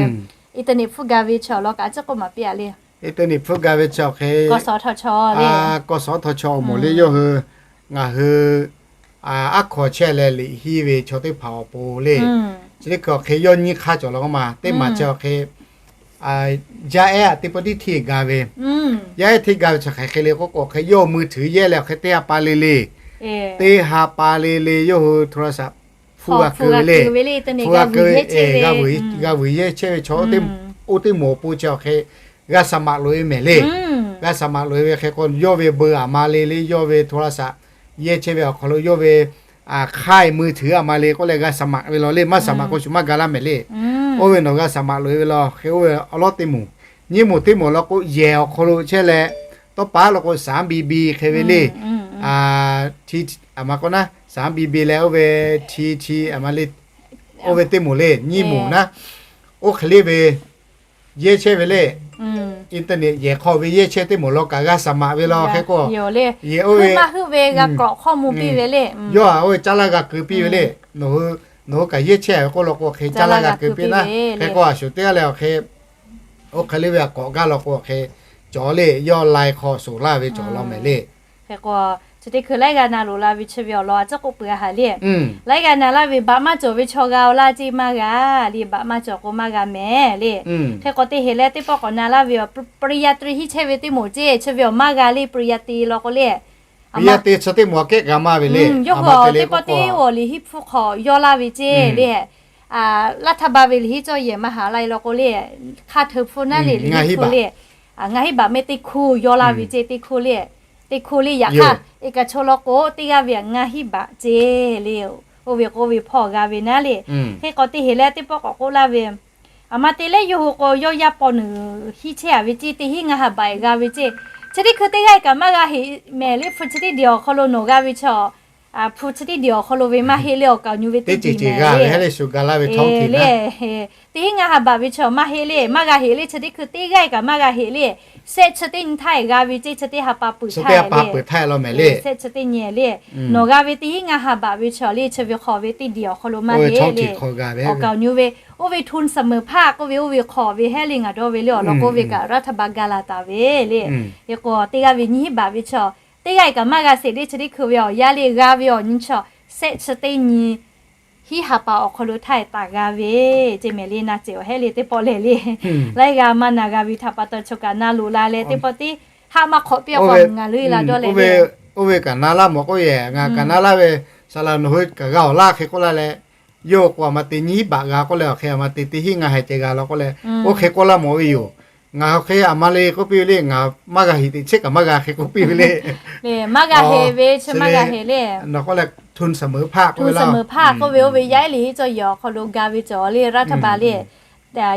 อินเทอร์เน็ต hpu ga ve chi awˬ lawn kaꞈ a ciˉ k'oˆ maˍ piˇ a le. อินเทอร์เน็ต hpu ga ve chi awˬ hk'e กสทช. le กสทช. awˬ moˍ le yawˇ hui ngaˬ hui aˉ hk'aw chehˇ leh liꞈ hiˉ ve chaw teˇ hpaˍ awˬ pon le. Chi teˇ hkui awˬ hk'e yawˇ nyiˇ hk'aˇ cawˬ la k'oˆ ma, teˇ maˬ chi awˬ hk'e jaˇ ehˉ aꞈ teˇ pawˆ tiˉ hteˇ ga ve, yaˇ ehˉ hteˇ ga ve chi hk'aˬ hk'e le k'oˆ k'o, awˬ hk'e yawˇ hui mui htuiˍ yehˇ leh awˬ hk'e teˇ ha pa le le, teˇ ha pa le le yawˇ hui hto la shaꞈ hpu g'a keu ve le. Hpu g'a keu ve, g'a vuiˬ yehˇ chehˇ ve chaw oˇ teˇ moˍ awˬ pon chi awˬ hk'e g'a saˍ maꞈ loꞈ-e mehˍ le. G'a saˍ maꞈ loꞈ-e ve hk'e k'o, yawˇ ve beu aˬ ma le le, yawˇ ve hto la shaꞈ yehˇ chehˇ ve awˬ hk'aw lo yawˇ ve hk'aˇ mui htuiˍ aˬ ma le k'oˆ leh g'a saˍ maꞈ ve law le. Maˇ saˍ maꞈ k'o shu maˇ ga laˇ mehˍ le. Oˇ ve nawˬ g'a saˍ maꞈ loꞈ-e ve law hk'e oˇ ve awˬ lawˉ teˇ moˍ, nyiˇ moˍ teˇ moˍ law k'o yehˬ awˬ hk'aw lo chehˇ leh, tawˇ pa law k'o saˍ bi bi hk'e ve le. Aˬ ma k'o naˉ saˍ bi bi leh oˇ ve ti ti aˬ ma le, oˇ ve teˇ moˍ le, nyiˇ moˍ naˉ, oˇ hk'e le ve yehˇ chehˇ ve le. Internet yehˬ hk'aw ve yehˇ chehˇ teˇ moˍ law kaꞈ g'a saˍ maꞈ ve law hk'e k'o, yehˬ oˇ ve maˇ heuˆ ve g'a k'awꞈ hk'awˇ mvuh piˇ ve le. Yawˇ aꞈ oˇ ve caˇ laˇ g'a keu piˇ ve le. Nawˬ hui k'aꞈ yehˇ chehˇ ve k'oˆ law k'o, awˬ hk'e caˇ laˇ g'a keu piˇ naˉ hk'e k'o, a shuˍ teˇ g'aˇ leh awˬ hk'e oˇ hk'e le ve aꞈ k'awꞈ gaˇ law k'o, awˬ hk'e cawˬ le. Yawˇ lai hk'aw shuˍ laˇ ve cawˬ law mehˍ le. Hk'e k'o, chi teˇ hkui laiˉ g'aˇ na loꞈ la ve chi ve awˬ lawn a ciˉ k'oˆ peuˬ a haˍ le. Laiˉ g'aˇ na laˇ ve baꞈ maˇ cawˬ ve chaw g'a awˬ laˇ ceˇ maˇ g'a le. Baꞈ maˇ cawˬ k'o maˇ g'a mehˍ le. Hk'e k'o teˇ heˍ leh teˇ pawˆ k'awꞈ na laˇ ve aˬ, ปริญญาตรี hiˉ chehˇ ve teˇ moˍ ceˇ, chi ve awˬ maˇ g'a le. ปริญญาตรี law k'o le, ปริญญาตรี chi teˇ moˍ aꞈ kehˉ g'a maˇ ve le. Yawˇ hui teˇ pawˆ teˇ awˬ liꞈ hiˉ hpfuhˇ hk'awꞈ yawˇ laˇ ve ceˇ le. รัฐบาล ve liꞈ hiˉ cawˇ yehˬ มหาลัย law k'o le, hk'a hteu hpfuhˇ naˉ le liꞈ hiˉ hpfuhˇ le. Ngaˇ hinˉ baꞈ mehˆ teˇ hkuˇ yawˇ laˇ ve ceˇ, teˇ hkuˇ le. Teˇ hkuˇ le. Yaꞈ hk'aˇ เอกชน law k'o teˇ g'aˇ ve ngaˇ hinˉ baꞈ ceˇ le. Oˇ ve k'o oˇ ve hpawˇ g'a ve naˉ le. Hk'e k'o teˇ heˍ leh teˇ pawˆ k'awꞈ k'oˆ laˇ ve, aˬ ma te leh yawˇ hui k'o yawˇ yaˇ paw nuˬ hiˉ chehˇ a ve ceˇ, teˇ hinˉ ngaˇ ha baꞈ g'a ve ceˇ. Chi teˇ hkui teˇ g'aˇ kaꞈ maˇ g'a heꞈ mehˍ le. Hpu chi teˇ diˬ awˬ hk'aw lo nawˬ g'a ve chaw, hpu chi teˇ diˬ awˬ hk'aw lo ve maˇ heˆ le. Awˬ kaˍ awˬ nyu ve teˇ ceuˬ ceuˬ g'a ve heˆ le, shu ga laˇ ve chaw le. Teˇ hinˉ ngaˇ ha baꞈ ve chaw maˇ heˆ le, maˇ g'a heˆ le. Chi teˇ hkui teˇ g'aˇ kaꞈ maˇ g'a heˆ le. Shehˆ chi teˇ nyi htaˇ g'a ve ceˇ, chi teˇ ha pa peuˬ htaˇ le. Shehˆ chi teˇ nyi le. Nawˬ g'a ve teˇ hinˉ ngaˇ ha baꞈ ve chaw le, chi ve hk'awꞈ ve teˇ diˬ awˬ hk'aw lo maˇ heˆ le. Awˬ kaˍ awˬ nyu ve, oˇ ve ทุนเสมอภาค k'oˆ ve oˇ ve hk'awꞈ ve heˆ le. Ngaˬ dawˇ ve le awˬ lawn k'oˆ ve kaꞈ รัฐบาล ga la taˍ ve le. Hk'e k'o teˇ g'aˇ ve nyi hinˉ baꞈ ve chaw, teˇ g'aˇ kaꞈ maˇ g'a sheˍ le. Chi teˇ hkui ve awˬ yaˇ le g'a ve awˬ nyi chaw, shehˆ chi teˇ nyi hiˉ ha pa awˬ hk'aw lo htaˇ taˍ g'a ve ceˇ mehˍ le. Na ceuˬ awˬ heˆ le teˇ pawˆ lehˬ le. Laiˉ g'aˇ maˇ na g'a ve htaꞈ pa taw chaw kaꞈ na loꞈ la leh teˇ pawˆ tiˉ haˆ maˇ hk'awꞈ piˇ a k'o ngaˬ leuˉ la dawˇ leh le. Oˇ ve kaꞈ na laˇ mawˬ k'oˆ yehˬ, ngaˬ kaꞈ na laˇ ve, saˍ laꞈ nawˬ hui kaꞈ g'a awˬ laˇ hk'e k'oˆ laˇ leh, yawˇ k'o aˬ ma te nyi hinˉ baꞈ g'a k'oˆ leh, awˬ hk'e aˬ ma te teˇ hinˉ ngaˇ ha ceh g'a law k'oˆ leh, oˇ hk'e k'oˆ laˇ mawˬ ve yoˬ. Ngaˬ awˬ hk'e aˬ ma le k'oˆ piˇ ve le, ngaˬ maˇ g'a heꞈ teꞈ chehˇ kaꞈ maˇ g'a hk'e k'oˆ piˇ ve le. Maˇ g'a heꞈ ve chi maˇ g'a heꞈ le. Nawˬ k'oˆ leh ทุนเสมอภาค k'oˆ ve la, ทุนเสมอภาค k'oˆ ve oˇ ve yaˇ ehˉ liꞈ hiˉ cawˇ yehˬ awˬ hk'aw lo ga ve cawˬ le. รัฐบาล le,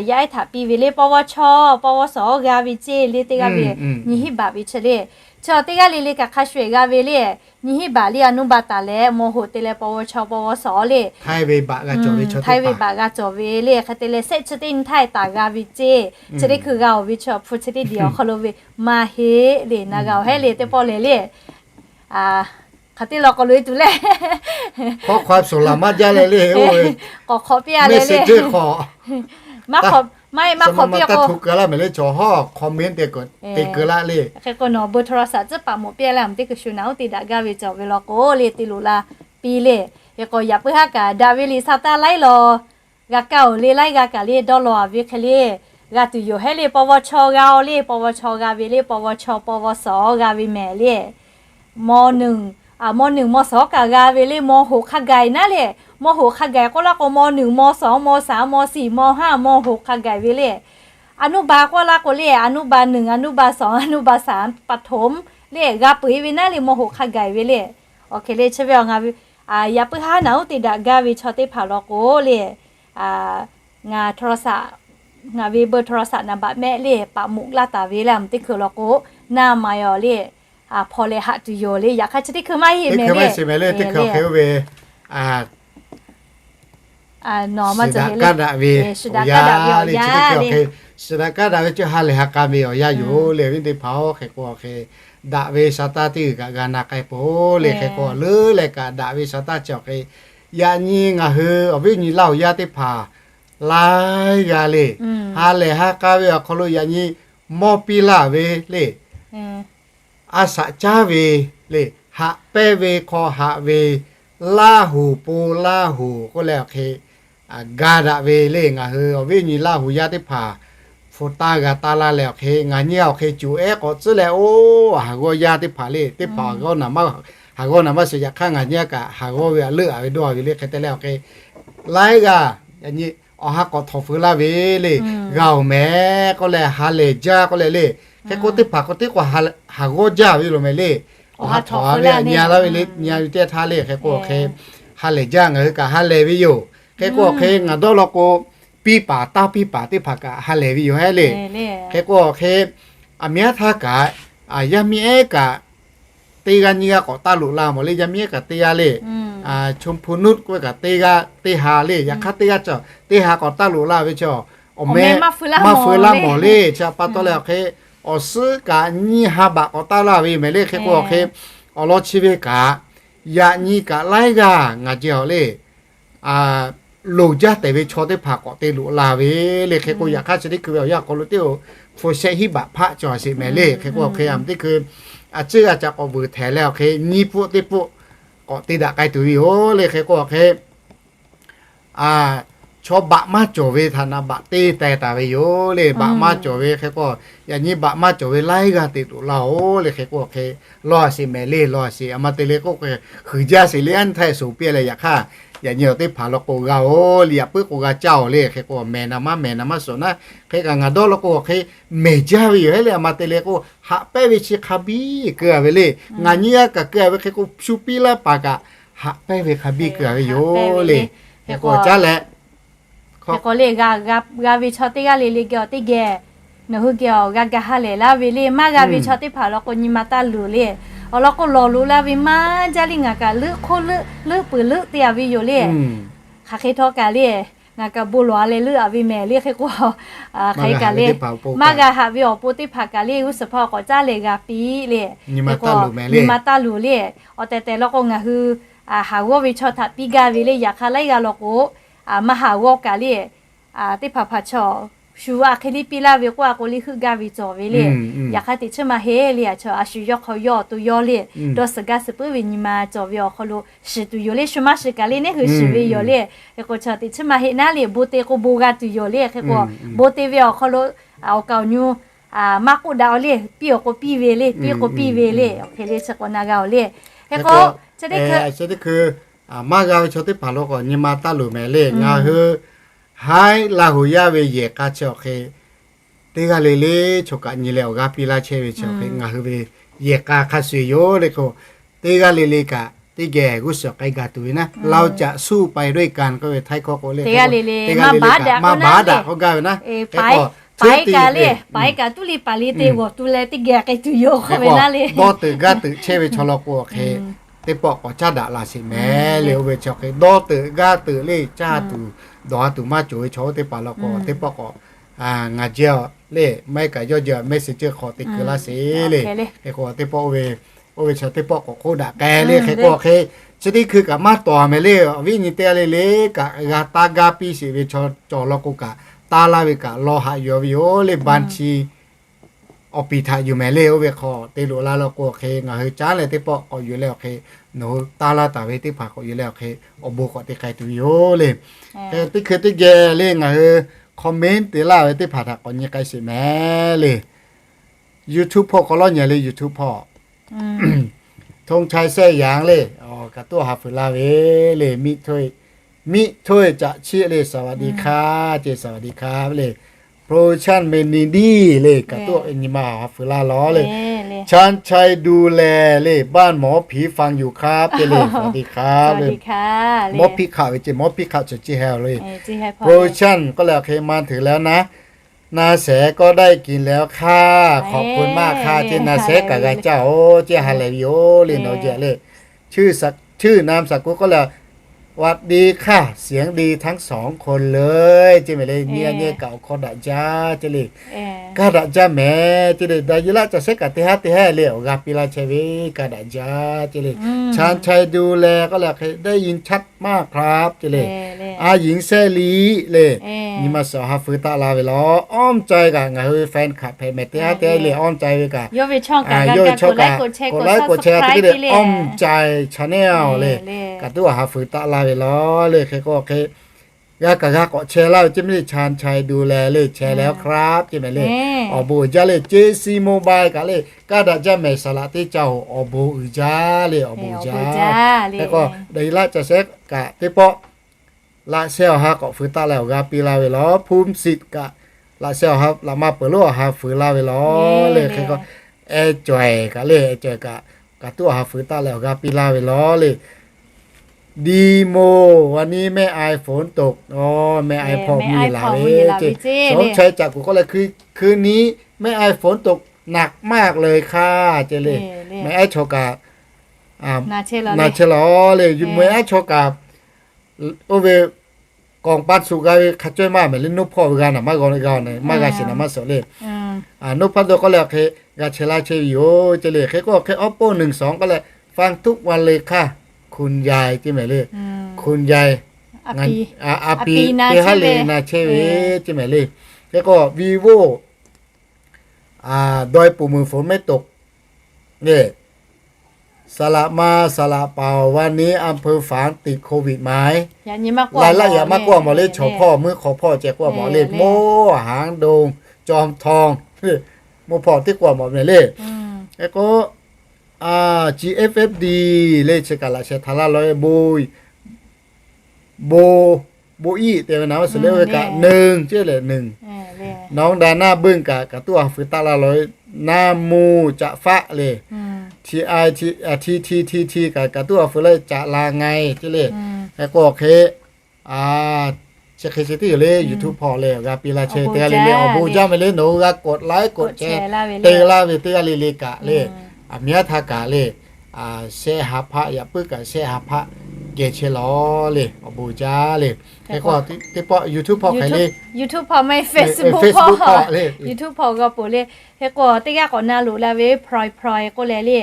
yaˇ ehˉ htaꞈ piˇ ve le. ปวช ปวส g'a ve ceˇ le. Teˇ g'aˇ ve nyi hinˉ baꞈ ve chi le. Chi teˇ g'aˇ le le kaꞈ hk'a shuˍ g'a ve le. Nyi hinˉ baꞈ le อนุบาล taˍ leh ม.หก te leh ปวช ปวส le, htaiˇ ve baꞈ g'a cawˬ ve le. Hk'e te leh shehˆ chi teˇ nyi htaˇ taˍ g'a ve ceˇ. Chi teˇ hkui g'a awˬ ve chaw hpu chi teˇ diˬ awˬ hk'aw lo ve maˇ heˆ le. Na g'a awˬ heˆ le teˇ pawˆ lehˬ le. Hk'aˬ te law k'awꞈ loꞈ e tuˬ le. K'awꞈ hk'awꞈ piˇ a leh le. Maˇ heˆ maˇ hk'awꞈ piˇ a k'o, hk'e k'o nawˬ เบอร์โทรศัพท์ tcuhˉ paˍ mawˬ piˇ a leh aˬ teˇ hkui shu naˬ uˉ te daꞈ gaˇ ve cawˬ ve law k'o le te loꞈ la piˇ le. Hk'e k'o yaꞈ puiˉ haˉ kaꞈ daꞈ ve liꞈ sa taˇ laiˉ law g'a kaˇ oˬ le. Laiˉ g'a kaꞈ le dawˇ law a ve hk'e le g'a tuˬ yoˬ heˆ le. ปวช g'a oˬ le. ปวช g'a ve le. ปวช ปวส g'a ve mehˍ le. ม.หนึ่ง ม.หนึ่ง ม.สอง kaꞈ g'a ve le. ม.หก hk'a gaˬ naˉ le. ม.หก hk'a gaˬ k'oˆ laˇ k'o ม.หนึ่ง ม.สอง ม.สาม ม.สี่ ม.ห้า ม.หก hk'a gaˬ ve le. อนุบาล k'oˆ laˇ k'o le อนุบาล หนึ่ง อนุบาล สอง อนุบาล สาม ประถม le g'a peuˬ e ve naˉ le. ม.หก hk'a gaˬ ve le. Awˬ hk'e le chi ve awˬ ngaˬ yaꞈ puiˉ haˉ naˬ uˉ te daꞈ gaˇ ve chaw teˇ hpaˍ law k'o le, ngaˬ โทรศัพท์ ngaˬ ve เบอร์โทรศัพท์ naˍ baꞈ mehˆ le paˍ moꞈ laˇ taˍ ve le. Aˬ teˇ hkui law k'o naˇ ma yaw le, hpaw leh haꞈ tuˬ yoˬ le. Yaꞈ hk'aˇ chi teˇ hkui maˇ heˆ mehˍ le. Teˇ hkui hk'e oˇ ve, nawˬ maˇ cawˬ heˆ le. Suˍ daꞈ kaˇ daꞈ ve awˬ yanˇ le, suˍ daꞈ kaˇ daꞈ ve chi ha lehˬ ha k'a ve awˬ yanˇ yoˬ le. Awˬ viˉ teˇ hpaˍ-oˬ, hk'e k'o hk'e daꞈ ve sa taˇ teˇ g'uiˬ kaꞈ g'a na k'ai peuˬ le. Hk'e k'o leuˉ leh kaꞈ daꞈ ve sa taˇ chi awˬ hk'e, yaꞈ nyi ngaˬ hui awˬ viˉ nyi laˇ awˬ yaˇ teˇ hpaˍ laiˉ g'a le, ha lehˬ ha k'a ve awˬ hk'aw lo yaꞈ nyi mawˇ piˇ laˇ ve le, a shaꞈ caˉ ve le, Haꞈ pehnˇ ve hk'aw haꞈ ve Laˇ huˍ po Laˇ huˍ k'oˆ leh awˬ hk'e ga daꞈ ve le. Ngaˬ hui awˬ viˉ nyi Laˇ huˍ yaˇ teˇ hpaˍ hpu taˇ g'a taˇ laˇ leh awˬ hk'e, ngaˬ nyi awˬ hk'e cuˬ ehˉ k'awꞈ tcuhˉ leh, oˇ haˍ g'awˇ yaˇ teˇ hpaˍ le, teˇ hpaˍ haˍ g'awˇ naˍ maˇ suh, yaꞈ hk'aˇ ngaˬ nyi kaꞈ haˍ g'awˇ ve htaꞈ leuˆ-a ve dawˇ ve le. Hk'e te leh awˬ hk'e laiˉ g'aˇ awˬ ha k'awꞈ htawnˍ feu laˇ ve le. G'a-oˬ mehˍ k'oˆ leh ha lehˬ jaˇ k'oˆ leh le. Hk'e k'o teˇ hpaˍ k'o teˇ k'o haˍ g'awˇ jaˇ ve lo mehˍ le. Awˬ ha htawnˍ ve nyi laˇ ve le, nyi ve teˇ htaˇ le. Hk'e k'o awˬ hk'e ha lehˬ jaˇ, ngaˬ hui kaꞈ ha lehˬ ve yoˬ. Hk'e k'o awˬ hk'e ngaˬ dawˇ law k'o, piˇ paˍ taˇ piˇ paˍ teˇ hpaˍ kaꞈ ha lehˬ ve yoˬ hehˉ le. Hk'e k'o awˬ hk'e aˬ miˉ aˉ htaˇ kaꞈ yaˇ miˇ ehˉ kaꞈ teˇ g'aˇ nyiˇ g'aˇ k'awꞈ taˇ loꞈ la mawˬ le. Yaˇ miˇ ehˉ kaꞈ teˇ g'aˇ le, Chomphonut k'oˆ ve kaꞈ teˇ g'aˇ teˇ ha le. Yaꞈ hk'aˇ teˇ g'aˇ ca teˇ ha k'awꞈ taˇ loꞈ la ve chaw, awˬ meh maˇ feu laˇ mawˬ le. Chi pa taw leh awˬ hk'e awˬ suhˉ kaꞈ nyiˇ ha baꞈ k'awꞈ taˇ laˇ ve mehˍ le. Hk'e k'o awˬ hk'e awˬ lawn chi ve kaꞈ yaꞈ nyi kaꞈ laiˉ g'aˇ ngaˬ jehˬ awˬ le loˍ jaˇ tehˬ ve chaw teˇ hpaˍ k'awꞈ te loꞈ la ve le. Hk'e k'o yaꞈ hk'aˇ chi teˇ hkui ve awˬ yanˇ awˬ hk'aw lo teˇ oˬ hpu shehˆ hiˉ baꞈ hpaˆ cawˬ sheˍ mehˍ le. Hk'e k'o awˬ hk'e a teˇ hkui a ciˉ g'a ca k'awꞈ vuiˬ htehˍ leh awˬ hk'e nyiˇ pfuhˆ teˇ pfuhˆ k'awꞈ te daꞈ k'ai tuˬ ve yoˬ le. Hk'e k'o awˬ hk'e chaw baꞈ maˇ cawˬ ve htaꞈ naꞈ baꞈ te teh taˍ ve yoˬ le. Baꞈ maˇ cawˬ ve hk'e k'o, yaꞈ nyi baꞈ maˇ cawˬ ve laiˉ g'aˇ te loꞈ la-oˬ le. Hk'e k'o awˬ hk'e law sheˍ mehˍ le. Law sheˍ a ma te le k'oˆ hk'e huiˍ jaˇ sheˍ le. Anˇ htaˇ suˍ piˇ leh yaꞈ hk'aˇ yaꞈ nyi awˬ teˇ hpaˍ law k'o g'a-oˬ le. Yaꞈ puiˉ k'o g'a caˇ-oˬ le. Hk'e k'o mehˍ naˍ maˇ mehˍ naˍ maˇ suhˍ naˉ, hk'e kaꞈ ngaˬ dawˇ law k'o awˬ hk'e mehˍ jaˇ ve yoˬ hehˉ le. A ma te le k'o haꞈ pehnˇ ve chi hk'a biˇ keu-a ve le. Ngaˬ nyi g'a kaꞈ keu-a ve hk'e k'o shu piˇ laˇ paˍ kaꞈ haꞈ pehnˇ ve hk'a biˇ keu-a ve yoˬ le. Hk'e k'o caˉ leh hk'e k'o le, g'a ve chaw teˇ g'aˇ le le geh awˬ teˇ geh nawˬ hui geh awˬ g'a ga ha lehˬ laˇ ve le. Maˇ g'a ve chaw teˇ hpaˍ law k'o nyi ma taˇ luˬ le. Awˬ lawn k'o lawˬ loꞈ la ve maˇ jaˇ le. Ngaˬ kaꞈ leuˆ hk'oˆ leuˆ leuˆ peuˬ leuˆ te-a ve yoˬ le. Hk'aˬ hk'e htawˇ kaꞈ le, ngaˬ kaꞈ bon lawˬ-a leh leuˆ-a ve mehˍ le. Hk'e k'o hk'aˬ hk'e kaꞈ le, maˇ g'a haꞈ ve awˬ pon teˇ hpaˍ kaꞈ le g'uˇ suhˍ hpaˇ k'awꞈ caˉ leh g'a piˇ le. Hk'e k'o nyi ma taˇ luˬ le. Awˬ tehˬ tehˬ law k'o ngaˬ hui haˍ g'awˇ ve chaw htaꞈ piˇ gaˇ ve le. Yaꞈ hk'aˇ laiˉ g'aˇ law k'o maˇ haˍ g'awˇ kaꞈ le, teˇ hpaˍ hpaˍ chaw shu a hk'e le piˇ laˇ ve k'oˆ a k'o le heuˆ gaˇ ve cawˬ ve le. Yaꞈ hk'aˇ teꞈ chiˉ maˇ heˆ le. A shu yawˇ hk'aw yawˇ awˬ to yawˇ le, dawˇ suhˍ gaˇ suhˍ puiˉ ve nyi ma cawˬ ve awˬ hk'aw lo shiˍ tuˬ yoˬ le. Shu maˇ shiˍ kaꞈ le neˉ hui shiˍ ve yoˬ le. Hk'e k'o chaw teꞈ chiˉ maˇ heˆ naˉ le, bon te k'o bon g'a tuˬ yoˬ le. Hk'e k'o bon te ve awˬ hk'aw lo awˬ kaˍ awˬ nyu maˇ k'oˆ daꞈ-o le, piˇ-a k'o piˇ ve le, piˇ k'o piˇ ve le. Awˬ hk'e le chi k'awꞈ na g'a-oˬ le. Hk'e k'o chi teˇ hkui maˇ g'a ve chaw teˇ hpaˍ law k'o nyi ma taˇ luˬ mehˍ le. Ngaˬ hui haiˉ Laˇ huˍ yaˇ ve yehˬ k'a chi awˬ hk'e teˇ g'aˇ le le chaw kaꞈ nyi leh awˬ g'aˇ piˇ laˇ chehˇ ve chi awˬ hk'e ngaˬ hui ve yehˬ k'a hk'a shuˍ yoˬ le. K'o teˇ g'aˇ le le kaꞈ teˇ geh g'uˇ suhˍ k'ai gaˬ tuˬ ve naˉ, เราจะสู้ไปด้วยกัน k'oˆ ve htaiˇ hkawˇ k'o le, teˇ g'aˇ le le maˇ baˬ daꞈ k'oˆ gaˬ ve naˉ, paiˉ kaꞈ le, paiˉ kaꞈ tuˉ paiˉ kaꞈ tuˉ le paˍ le te g'awˬ tu leh teˇ geh k'ai tuˬ yoˬ k'oˆ ve naˉ le. Dawˇ teuꞈ gaˇ teuꞈ chehˇ ve chaw law k'o awˬ hk'e teˇ pawˆ k'awꞈ caˇ daꞈ la sheˍ mehˍ le. Oˇ ve chi awˬ hk'e dawˇ teuꞈ gaˇ teuꞈ le caˇ tuˬ dawˬ-a tuˬ maˇ cawˬ ve chaw oˇ teˇ hpaˍ law k'o teˇ pawˆ k'awꞈ ngaˬ jehˬ le maˇ heˆ kaꞈ yawˇ jehˬ message hk'aw te keu laˇ sheˍ le. Hk'e k'o teˇ pawˆ oˇ ve, oˇ ve chi teˇ pawˆ k'awꞈ k'oˆ daꞈ k'ai le. Hk'e k'o awˬ hk'e chi teˇ hkui kaꞈ maˇ tawˍ mehˍ le. Awˬ viˉ nyi teˇ g'aˇ le le kaꞈ g'a taˇ gaˇ piˇ sheˍ ve chaw cawˬ law k'o kaꞈ taˇ laˇ ve kaꞈ law haꞈ yuˬ ve yoˬ le. Baˇ chi awˬ piˍ htaꞈ yuˬ mehˍ le. Oˇ ve hk'aw te loꞈ la law k'o awˬ hk'e ngaˬ hui caˉ leh teˇ pawˆ k'awꞈ yuˬ leh awˬ hk'e nawˬ hui taˇ laˇ taˍ ve teˇ hpaˍ k'awꞈ yuˬ leh awˬ hk'e awˬ bon k'awꞈ te k'ai tuˬ ve yoˬ le. Hk'e teˇ hkui teˇ geh le ngaˬ hui comment te laˇ ve teˇ hpaˍ htaꞈ k'awꞈ nyi k'ai sheˍ mehˍ le. YouTube hpawˇ k'awꞈ lawˇ nyi le. YouTube hpawˇ ธงชัย แซ่หยาง le, kaꞈ tuˉ ha fuiˍ laˇ ve le. Miˇ htoˇ caꞈ chiˆ le, สวัสดีค่ะ ce, สวัสดีค่ะ le. Prochant Meni le, kaꞈ tuˉ nyi ma ha fuiˍ laˇ lawˬ le. Chan chai du leh le, บ้านหมอผีฟังอยู่ครับ ce le, สวัสดีครับ le. Mawˇ hpiˆ hk'aˆ ve ce, mawˇ hpiˆ hk'aˆ chi chi heh le. Prochant k'oˆ leh awˬ hk'e มาถึงแล้วนะ นาแสก็ได้กินแล้วค่ะ ขอบคุณมากค่ะ ce, naˬ sehˉ kaꞈ g'a caˇ-oˬ ce, ha lehˬ ve yoˬ le. Nawˬ jehˬ le ชื่อนามสกุล k'oˆ leh สวัสดีค่ะ เสียงดีทั้งสองคนเลย ce mehˍ le. Nyi nyi kaꞈ awˬ hkawˇ daꞈ jaˇ ce le. Kaˇ daꞈ jaˇ mehˍ ce le. Daꞈ jaˇ laˇ, caˬ sehˉ kaꞈ teˇ haˉ teˇ haˉ le awˬ g'a piˇ laˇ chehˇ ve kaˇ daꞈ jaˇ ce le. Chan chai du leh k'oˆ leh hk'e ได้ยินชัดมากครับ ce le. A Yingshehli le, nyi ma suhˍ awˬ ha feu taˆ la ve laˬ. Awˇ cai kaꞈ ngaˬ hui fan hkaꞈ hpehꞈ mehˍ teˇ haˉ teˇ le, awˇ cai ve kaꞈ, yawˇ ve chaw kaꞈ กดไลค์ กดแชร์ กด subscribe ที่ awˇ cai channel le, kaꞈ tuˉ awˬ ha feu taˆ la ve laˬ le. Hk'e k'o hk'e g'a kaꞈ g'a k'awꞈ แชร์ laˇ ve ceˇ mehˍ le, ชาญชัย ดูแล le, แชร์ แล้วครับ ceˇ mehˍ le. Awˬ bon uiˍ jaˇ le. JC Mobile kaꞈ le, kaˇ daꞈ jaˇ mehˍ saˍ laꞈ teˇ ca-oˬ, awˬ bon uiˍ jaˇ le, awˬ bon uiˍ jaˇ. Hk'e k'o, daꞈ i laˇ ca shehˉ kaꞈ teˇ pawˆ laꞈ sheh awˬ ha k'awꞈ feu taˆ leh awˬ g'a piˇ la ve laˬ. Phumsiˍ kaꞈ laꞈ sheh awˬ ha laꞈ ma peuˬ lonˉ awˬ ha feu la ve laˬ le. Hk'e k'o, Ecawehˬ kaꞈ le, Ecawehˬ kaꞈ, kaꞈ tuˉ awˬ ha feu taˆ leh awˬ g'a piˇ la ve laˬ le. ดีโม วันนี้แม่อายฝนตก Awˬ, แม่อาย hpawˇ mvuhˇ yeˬ laˬ ve ceˇ. Shawˉ chaiˇ caꞈ kuˬ k'oˆ leh, hkui ni แม่อายฝนตกหนักมากเลยค่ะ ceˇ le. Meh aˉ chaw kaꞈ na chehˇ laˬ le, meh aˉ chaw kaꞈ oˇ ve kawˬ paˇ suꞈ g'a ve hk'a cawehˇ maˇ mehˍ le. Noˇ hpawˇ ve g'a naˬ maˇ g'a, g'a naˬ maˇ g'a shiˍ naˬ maˇ suhˍ le. Noˇ hpawˇ dawˇ k'oˆ leh hk'e g'a chehˇ laˇ chehˇ ve yoˬ ceˇ le. Hk'e k'o hk'e Oppo หนึ่งสอง k'oˆ leh, ฟังทุกวันเลยค่ะ คุณยาย ceˇ mehˍ le. คุณยาย a pi teˇ haˉ le na chehˇ ve ceˇ mehˍ le. Hk'e k'o Vivo dawˇ e puˬ muiˬ ฝนไม่ตก le. Saˍ laꞈ ma saˍ laꞈ paoˍ วันนี้อำเภอฝางติดโควิดไหม laiˉ laˆ yaꞈ maˇ k'oˆ a mawˬ le. Chaw hpawˇ meuˇ hk'aw hpawˇ ceh k'oˆ a mawˬ le. Moˇ haˍ dong จอมทอง moˇ hpawˇ teˇ k'oˆ a mawˬ mehˍ le. Hk'e k'o, GFFD le, chi kaꞈ laꞈ sheh htaꞈ laˇ law e, bon, bon, bon iˉ te ve naˬ maˇ suhˍ le, oˇ ve kaꞈ หนึ่ง ceˇ leh หนึ่ง. Nawˬ hui daꞈ naˇ beuˆ kaꞈ kaꞈ tuˉ awˬ ha feu taˆ la law e. Naˇ muˇ caꞈ faˆ le, ti ti ti ti kaꞈ kaꞈ tuˉ awˬ ha feu la caꞈ la nga e ceˇ le. Hk'e k'o hk'e chi hk'e chi teˇ yoˬ le. YouTube hpawˇ le awˬ g'a piˇ laˇ chehˇ teˇ g'aˇ le le, awˬ bon jaˇ mehˍ le. Nawˬ hui g'a กดไลค์ กดแชร์ te laˇ ve teˇ g'aˇ le le kaꞈ le, aˬ miˉ aˉ htaˇ kaꞈ le, shehˆ ha hpaˆ, yaꞈ puiˉ kaꞈ shehˆ ha hpaˆ geh chehˇ law le, awˬ bon jaˇ le. Hk'e k'o teˇ pawˆ YouTube hpawˇ hk'e le, YouTube hpawˇ maˇ heˆ, Facebook hpawˇ le, YouTube hpawˇ g'a poˬ le. Hk'e k'o teˇ g'aˇ k'awꞈ na loꞈ la ve พลอยพลอย k'oˆ leh le,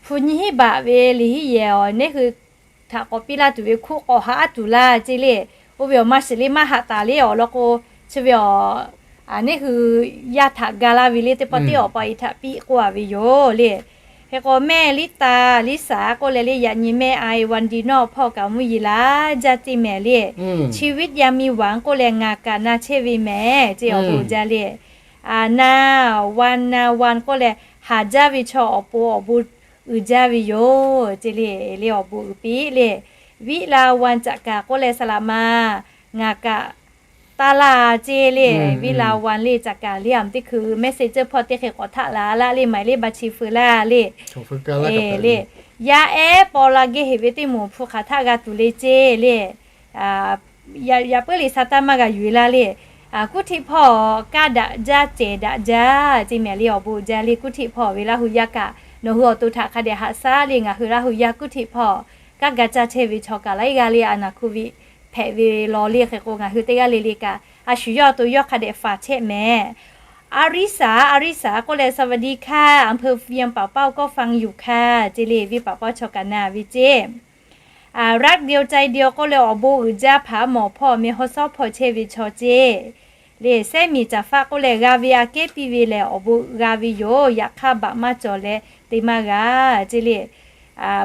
hpu nyiˇ hinˉ baꞈ ve liꞈ hinˉ yehˬ awˬ neˇ hui htaꞈ k'awꞈ piˇ laˇ tuˬ ve hkuˆ k'awꞈ haꞈ aˉ tuˬ laˇ ceˇ le. Oˇ ve awˬ maˇ shiˍ le, maˇ haꞈ taˍ le awˬ lawn k'o, chi ve awˬ, aˬ neˇ hui yaˇ htaꞈ ga laˇ ve le, teˇ pawˆ teˇ awˬ pa i htaꞈ piˇ k'oˆ a ve yoˬ le. Hk'e k'o mehˆ liˇ taˍ liˇ saˍ k'oˆ leh le, yaꞈ nyi mehˆ a e วันดี nawˬ hpawˇ kaꞈ mvuhˇ yeˬ laˇ jaˇ ceˇ mehˍ le. ชีวิตยังมีหวัง k'oˆ leh ngaˬ kaꞈ na chehˇ ve mehˍ ceˇ awˬ bon jaˇ le. Aˬ na, วัน na วัน k'oˆ leh haˍ jaˇ ve chaw awˬ pon awˬ bon uiˍ jaˇ ve yoˬ ceˇ le. Le awˬ bon uiˍ piˇ le. Viˆ la วัน caꞈ kaˍ k'oˆ leh saˍ laꞈ ma ngaˬ kaꞈ taˇ laˇ ceˇ le. Viˆ la วัน le caꞈ kaˍ le, aˬ teˇ hkui message hpawˇ teˇ hk'e k'awꞈ htaˆ la laˇ le, หมายเลขบัญชี feu laˇ le. Le, yaˇ ehˉ paw la geh heˍ ve teˇ moˍ hpu hk'aˬ htaˆ g'a tuˬ le ceˇ le. Yaꞈ puiˉ le sa taˇ maˇ g'a yuˬ e laˇ le. Kuˇ htiˆ hpawˇ kaˇ daꞈ jaˇ cehˬ daꞈ jaˇ ceˇ mehˍ le awˬ bon jaˇ le. Kuˇ htiˆ hpawˇ ve Laˇ hu yaˇ kaꞈ nawˬ hui awˬ to htaꞈ hk'a dehꞈ haꞈ shaˉ le. Ngaˬ hui Laˇ hu yaˇ kuˇ htiˆ hpawˇ kaˇ ga caˇ chehˇ ve chaw kaꞈ laiˉ g'aˇ le, aˬ naˬ โควิด hpehꞈ ve law le. Hk'e k'o ngaˬ hui teˇ g'aˇ le le kaꞈ a shu yawˇ awˬ to yawˇ hk'a dehꞈ faˍ chehˇ mehˍ. Aˉ riˉ saˍ, Aˉ riˉ saˍ k'oˆ leh สวัสดีค่ะ อำเภอเมือง เป่าเป้าก็ฟังอยู่ค่ะ ceˇ le. Viˇ paˍ pawˇ chaw kaꞈ na ve ceˇ. Raˇ deu cai deu k'oˆ leh awˬ bon uiˍ jaˇ hpaˍ mawˬ hpawˇ meh haw sawˉ hpawˇ chehˇ ve chaw ceˇ. Le sehˉ miˬ caˍ faˆ k'oˆ leh g'a ve aꞈ kehˉ piˇ ve lehˬ awˬ bon g'a ve yoˬ. Yaꞈ hk'aˇ baꞈ maˇ cawˬ leh te maˇ g'a ceˇ le.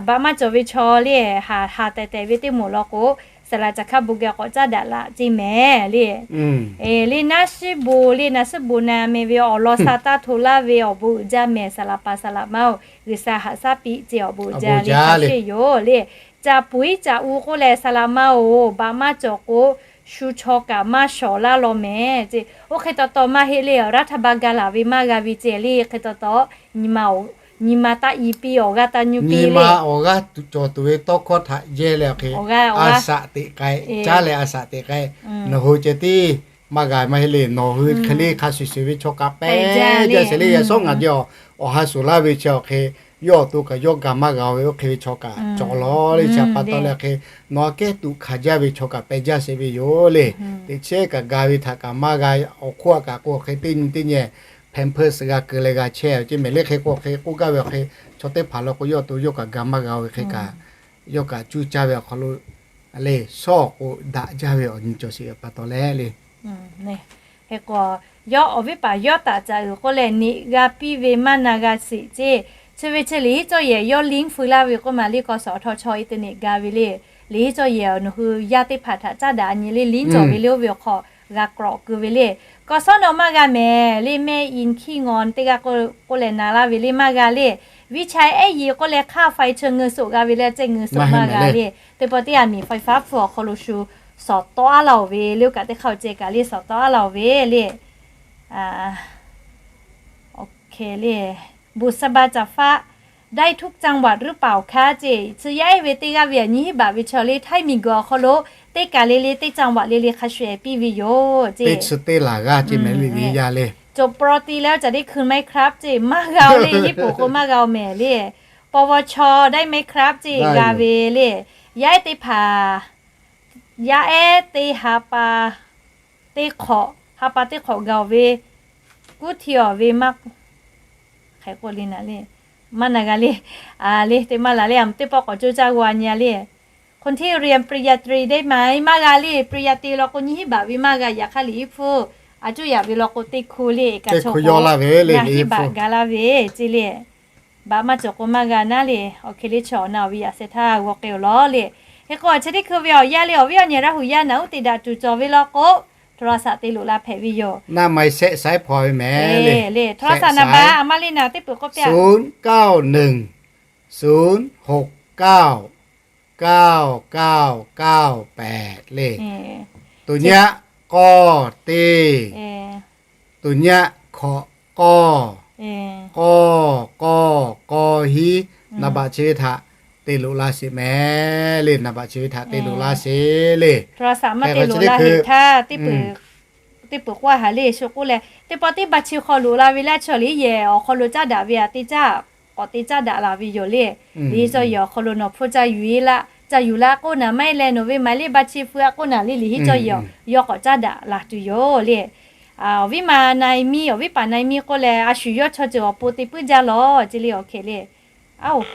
Baꞈ maˇ cawˬ ve chaw le, haˍ haˍ tehˬ tehˬ ve teˇ moˍ law k'o, saˍ laꞈ caˍ hkaˇ bon geh k'awꞈ caˉ daꞈ laꞈ ceˇ mehˍ le. Le naˉ shiˉ bon le, naˉ shiˉ bon na meh ve awˬ lawn sha taˇ hto laˇ ve awˬ bon uiˍ jaˇ mehˍ. Saˍ laꞈ paˍ saˍ laꞈ ma-oˬ, G'uiˬsha haꞈ shaˉ piˇ ceˇ awˬ bon uiˍ jaˇ le, hk'a sheˍ yoˬ le. Caꞈ puiˉ caꞈ u k'oˆ leh saˍ laꞈ ma-oˬ, baꞈ maˇ cawˬ k'o shu chaw kaꞈ maˇ shawˍ laˇ law mehˍ ceˇ. Oˇ hk'e taw taw maˇ heˆ le, raˇ htaˇ ba ga laˬ ve maˇ g'a ve ceˇ le. Hk'e taw taw nyi ma taˇ i piˇ, awˬ g'aˇ taˇ nyi piˇ le. Awˬ g'aˇ cawˬ tuˬ ve tawˇ hkawˇ htaꞈ jehˇ leh awˬ hk'e a shaꞈ teꞈ k'ai, caˉ leh a shaꞈ teꞈ k'ai. Nawˬ hui ceh tiˉ maˇ g'a maˇ heˆ le. Nawˬ hui hk'e le hk'a shuˍ shuˍ ve chaw kaꞈ pehˬ jaˇ sheˍ le. Yaꞈ shawˉ ngaˬ jehˬ awˬ ha shuˍ laˇ ve chi awˬ hk'e yawˇ awˬ to kaꞈ yawˇ ga maˇ g'a ve oˇ hk'e ve chaw kaꞈ cawˬ law le. Chi pa taw leh hk'e nawˬ aꞈ kehˉ tuꞈ hkanˍ jaˇ ve chaw kaꞈ pehˬ jaˇ sheˍ ve yoˬ le. Teꞈ chehˇ kaꞈ ga ve htaꞈ kaꞈ maˇ g'a, awˬ hk'oˆ a kaꞈ k'o hk'e teˇ nyi teˇ nyi Pampers g'a keu leh g'a chehˇ ceˇ mehˍ le. Hk'e k'o hk'e k'oˆ gaˇ ve awˬ hk'e chaw teˇ hpaˍ law k'o yawˇ awˬ to yawˇ kaꞈ ga maˇ g'a ve hk'e kaꞈ yawˇ kaꞈ cuˇ caˇ ve awˬ hk'aw lo le, shawˉ k'o daꞈ jaˇ ve awˬ nyi cawˬ sheˍ pa taw leh le. Hk'e k'o, yawˇ awˬ viˉ paˍ yawˇ taˍ caꞈ uiˍ k'oˆ leh neꞈ g'a piˇ ve maˇ na g'a sheˍ ceˇ. Chi ve chi Liꞈ hiˉ cawˇ yehˬ yawˇ link feu laˇ ve k'oˆ ma le, k'aw suhˍ awˬ htaw chaw e te neꞈ ga ve le. Liꞈ hiˉ cawˇ yehˬ awˬ nawˬ hui yaˇ teˇ hpaˍ htaꞈ caˉ daꞈ a nyi le, link cawˬ ve le oˇ ve awˬ hk'aw g'a k'awꞈ keu ve le. K'aw suhˍ nawˬ maˇ g'a mehˍ le, mehˆ in hkiˇ ngaw teˇ g'aˇ k'oˆ leh na laˇ ve le maˇ g'a le. WeChat ehˉ yi k'oˆ leh hk'aˇ faiˍ chi ngeu soꞈ g'a ve le, ceh ngeu soꞈ maˇ g'a le. Teˇ pawˆ teˇ yanˇ miˬ faiˍ faˉ hpu awˬ hk'aw lo shu sawˍ tawˆ aˉ laˇ oˬ ve le, oˇ kaꞈ teˇ hk'aˇ ceh kaꞈ le sawˍ tawˆ aˉ laˇ oˬ ve le. Awˬ hk'e le, บุษบา Caˍ faˆ ได้ทุกจังหวัดหรือเปล่าคะ ceˇ. Chi yaˇ ehˉ ve teˇ g'aˇ ve a nyi hiˉ baꞈ ve chaw le, Htaiˇ miˬ guiˬ awˬ hk'aw lo teˇ kaˬ le le teˇ จังหวัด le le hk'a shuˍ ehˍ piˇ ve yoˬ ceˇ. Teˇ chi teˇ laˬ g'aˇ ceˇ mehˍ le le yaˇ le. Coˬ pro ti leh oˇ caˬ teˇ hkui ไหมครับ ceˇ, maˇ g'a oˬ le, yehˉ poˬ k'o maˇ g'a oˬ mehˍ le. ปวช ได้ไหมครับ ceˇ, g'a ve le. Yaˇ ehˉ teˇ hpaˍ, yaˇ ehˉ teˇ ha pa teˇ hk'awꞈ, ha pa teˇ hk'awꞈ g'a oˬ ve, kuˉ hti awˬ ve maˇ hk'e k'oˆ le naˍ le, maˇ na g'a le. A le, teˇ maˇ laˬ le, a teˇ pawˆ k'awꞈ coˇ caˇ g'a nyi a le. คนที่เรียนปริญญาตรีได้ไหม maˇ g'a le. ปริญญาตรี law k'o nyi hiˉ baꞈ ve maˇ g'a, yaꞈ hk'aˇ Liꞈ hiˉ hpu a cuˇ yaꞈ ve law k'o teˇ hkui le, kaꞈ chaw k'o ngaˇ hiˉ baꞈ ga laˇ ve ceˇ le. Baꞈ maˇ cawˬ k'o maˇ g'a naˉ le. Awˬ hk'e le, chaw awˬ na awˬ ve yaꞈ sheh htaˇ g'aw k'ai oˬ lawˬ le. Hk'e k'o, awˬ chi teˇ hkui ve awˬ yaˇ le, awˬ viˉ awˬ nyi Laˇ huˍ yaˇ naˍ uˉ te daꞈ tuˬ cawˬ ve law k'o, โทรศัพท์ te loꞈ la hpehꞈ ve yoˬ. Naˇ ma e shehˆ saiˉ hpaw ve mehˍ le. โทรศัพท์ naˍ baꞈ a maˇ le naˍ teˇ peuˬ k'oˆ piˇ a. ศูนย์เก้าหนึ่ง ศูนย์หกเก้า เก้าเก้าเก้าแปด le. Tuˍ nyaˆ k'awˇ teˇ, tuˍ nyaˆ hkawꞈ k'awˇ, k'awˇ k'awˇ k'awˇ hiˉ, naˍ baꞈ chi ve htaꞈ te loꞈ la sheˍ mehˍ le, naˍ baꞈ chi ve htaꞈ te loꞈ la sheˍ le. Hk'e k'o chi teˇ hkui teˇ peuˬ k'oˆ a haˍ le, shu k'oˆ leh teˇ pawˆ teˇ ba chi hk'aw loꞈ la ve le, chaw liꞈ yehˬ awˬ hk'aw lo caˉ daꞈ ve a teˇ caˉ k'awꞈ te caˉ daꞈ la ve yoˬ le. Liꞈ hiˉ cawˇ yehˬ awˬ hk'aw lo nawˬ hpfuhˇ ca yuˬ e laˇ, ca yuˬ la k'oˆ naˍ, maˇ heˆ leh nawˬ ve maˍ e le ba chi feu a k'oˆ naˍ le, Liꞈ hiˉ cawˇ yehˬ yawˇ k'awꞈ caˉ daꞈ la tuˬ yoˬ le. Awˬ viˉ ma na e miˇ, awˬ viˉ paˍ na e miˇ k'oˆ leh a shu yawˇ chaw ceuˬ awˬ pon te puiˉ jaˇ lawˬ ceˇ le. Awˬ hk'e le, a oˬ,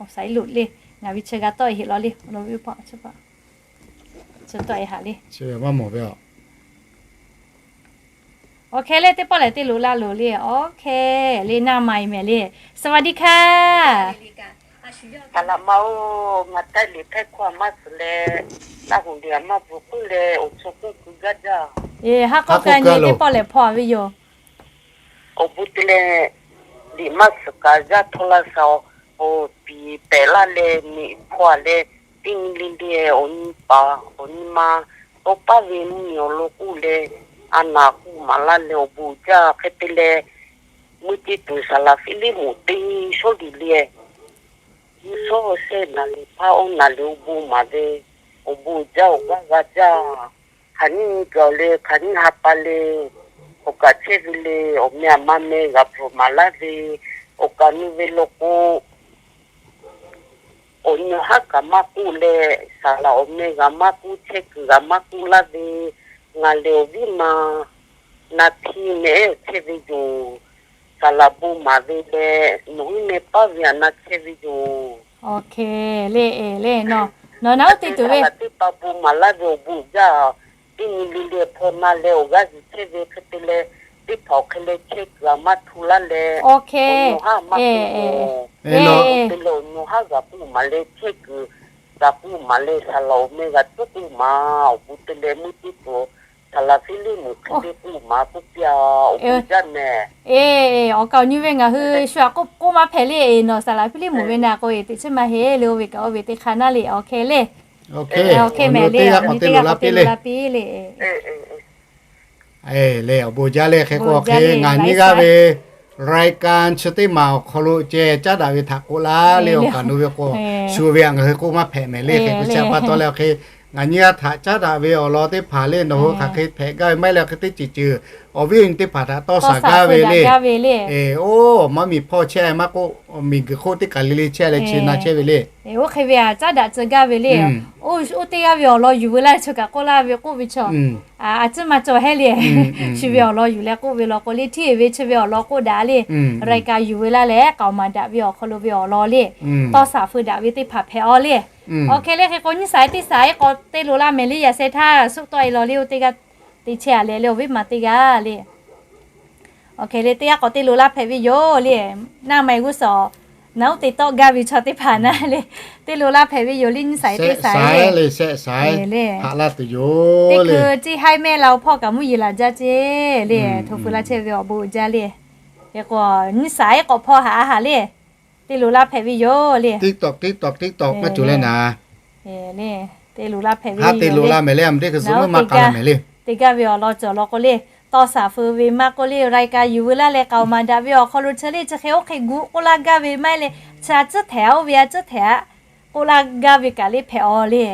awˬ saiˉ loꞈ le, ngaˬ ve chi g'a tawˆ e heˆ law le. Chi tawˆ e haˍ le. Awˬ hk'e le, teˇ pawˆ lehˬ te loꞈ la loˬ le. Awˬ hk'e le, naˇ ma e mehˍ le. สวัสดีค่ะ Kaˍ laꞈ ma oˬ, ngaˬ Htaiˇ liꞈ Htaiˇ hkawˇ a maˇ suhˍ leh, Laˇ huˍ liꞈ a maˇ bvuhꞈ k'oˆ leh, awˬ chaw k'oˆ keu gaˇ jaˇ. Haˉ k'oˆ keu le, teˇ pawˆ lehˬ hpaw a ve yoˬ. Awˬ bon te leh, liꞈ maˇ suhˍ kaꞈ yaˇ htawˇ laˇ shaˍ, awˬ piˍ pehˍ laˇ leh, miꞈ hpaw a leh, teˇ nyi le le, awˬ nyi paˍ awˬ nyi ma tawˇ paˉ ve mvuhˇ miˬ awˬ lawn k'oˆ leh, a naˍ k'oˆ maˍ laˇ leh awˬ bon jaˇ. Hk'e te leh, meuˇ teˇ tuˬ saˍ laˍ Hpiˇliˇ moˍ te shawˉ liꞈ le, yawˇ shawˉ shehˆ naˍ liꞈ hpaˇ awˇ naˍ liꞈ awˬ bon maˍ ve, awˬ bon jaˇ awˬ g'aˇ g'a jaˇ. Hk'aˬ nyiˇ nyi gaˬ le, hk'aˬ nyiˇ ha pa le, awˬ kaꞈ chehˇ ve le, awˬ meh aˬ ma meh g'a bvuhꞈ maˍ laˇ ve, awˬ kaꞈ nu ve law k'o, awˬ nyi haˉ kaꞈ maˇ k'oˆ leh, saˍ laˍ awˬ meh g'a maˇ k'oˆ, chehˇ kuiˬ g'a maˇ k'oˆ laˇ ve, ngaˬ lehˬ awˬ viˉ ma na htiˇ meh ehˉ chehˇ ve yoˬ. Saˍ laˍ bon maˍ ve leh, nawˬ hui meh paˉ ve aꞈ na chehˇ ve yoˬ. Awˬ hk'e le, le, nawˬ na oˉ te tuˬ ve, saˍ laˍ teˇ pa bon maˍ laˇ ve awˬ bon jaˇ. Teˇ nyi le le hpaw na leh awˬ g'aˇ yuˬ chehˇ ve hk'e te leh, teˇ hpaˍ awˬ hk'e leh chehˇ kuiˬ aꞈ maˇ hto laˇ leh, awˬ nyi haˉ maˇ k'oˆ, te leh awˬ nyi haˉ g'a k'oˆ maˍ leh chehˇ kuiˬ g'a k'oˆ maˍ leh, saˍ laˍ awˬ meh g'a tuˉ k'oˆ maˍ. Awˬ bon te leh meuˇ teˇ tuˬ saˍ laˍ Hpiˇliˇ moˍ hk'e te k'oˆ maˍ k'oˆ piˇ a, awˬ bon jaˇ mehˍ. Awˬ kaꞈ awˬ nyi ve ngaˬ hui shu aꞈ k'oˆ k'oˆ maˇ hpehꞈ le. Nawˬ saˍ laˍ Hpiˇliˇ moˍ ve na k'o e teꞈ chiˉ maˇ heˆ le, oˇ ve kaꞈ oˇ ve teˇ hk'a naˉ le. Awˬ hk'e le, awˬ hk'e mehˍ le, awˬ nyi teˇ g'aˇ k'awꞈ te loꞈ la piˇ le. Le awˬ bon jaˇ le. Hk'e k'o hk'e ngaˬ nyiˇ g'aˇ ve รายการ chi teˇ maˬ awˬ hk'aw lo ceh caˉ daꞈ ve htaꞈ k'oˆ laˇ le. Awˬ kaꞈ nu ve k'o, shu ve aꞈ ngaˬ hui k'oˆ maˇ hpehꞈ mehˍ le. Hk'e k'o chi pa taw leh awˬ hk'e ngaˬ nyiˇ g'aˇ htaꞈ caˉ daꞈ ve awˬ lawn teˇ hpaˍ le, nawˬ hui hk'aˬ hk'e hpehꞈ gaˇ ve maˇ heˆ leh, hk'e teˇ ceuˬ ceuˬ awˬ viˉ awˬ nyi teˇ hpaˍ htaꞈ tawˇ shaˍ gaˇ ve le. Oˇ, maˇ miˬ hpawˇ chehˇ maˇ k'oˆ, miˬ guiˬ hk'oˆ teˇ kaˬ le le chehˇ leh chi na chehˇ ve le. Oˇ hk'e ve a caˉ daꞈ tcuh gaˇ ve le. Oˇ teˇ g'aˇ ve awˬ lawn yuˬ veu laˇ ve chaw kaꞈ k'oˆ laˇ ve k'oˆ ve chaw, a ciˉ ma cawˬ hehˉ le. Chi ve awˬ lawn yuˬ leh k'oˆ ve law k'o le, hteˇ ve chi ve awˬ lawn k'oˆ daꞈ le. รายการ yuˬ veu laˇ leh k'aoˍ maˍ daꞈ ve awˬ hk'aw lo ve awˬ lawn le, tawˇ saˍ feu daꞈ ve teˇ hpaˍ hpehꞈ aw le. Awˬ hk'e le hk'e k'o nyiˇ saiˍ teˇ saiˍ k'awꞈ te loˍ la mehˍ le, yaꞈ sheh htaˇ suˆ tawˆ e law le, oˇ teˇ g'aˇ te chehˇ a leh le, awˬ viˉ ma teˇ g'aˇ le. Awˬ hk'e le teˇ g'aˇ k'awꞈ te loˍ laˇ hpehꞈ ve yoˬ le. Naˇ ma e g'uˇ suhˍ naˉ uˉ te tawˆ gaˇ ve chaw teˇ hpaˍ naˉ le, te loˍ laˇ hpehꞈ ve yoˬ le, nyiˇ saiˍ teˇ saiˍ le. Haꞈ laˇ tuˬ yoˬ. Teˇ hkui Ceˇ Haiˇ mehˆ la-o hpawˇ kaꞈ mvuhˇ yeˬ laˬ jaˇ ceˇ le, hto feu laˇ chehˇ ve awˬ bon uiˍ jaˇ le. Hk'e k'o nyiˇ saiˍ k'awꞈ hpawˇ haꞈ a haꞈ le, te loˍ laˇ hpehꞈ ve yoˬ le. TikTok, TikTok, TikTok maˇ cawˬ leh naˍ. Te loˍ laˇ hpehꞈ ve yoˬ le. Haꞈ te loˍ la mehˍ le, a meuˇ teˇ hkui suh meuˇ maˇ k'a la mehˍ le. Te gaˇ ve awˬ lawn cawˬ law k'o le, tawˇ saˍ feu ve maˇ k'oˆ le, รายการ yuˬ veu laˇ leh k'aoˍ maˍ daꞈ ve awˬ hk'aw lo chi le chi hk'e oˇ hk'e gu k'oˆ laˇ gaˇ ve maˇ heˆ le. Chi a ciˉ htehꞈ a, oˇ ve a ciˉ htehꞈ a k'oˆ laˇ gaˇ ve kaꞈ le hpehꞈ aw le.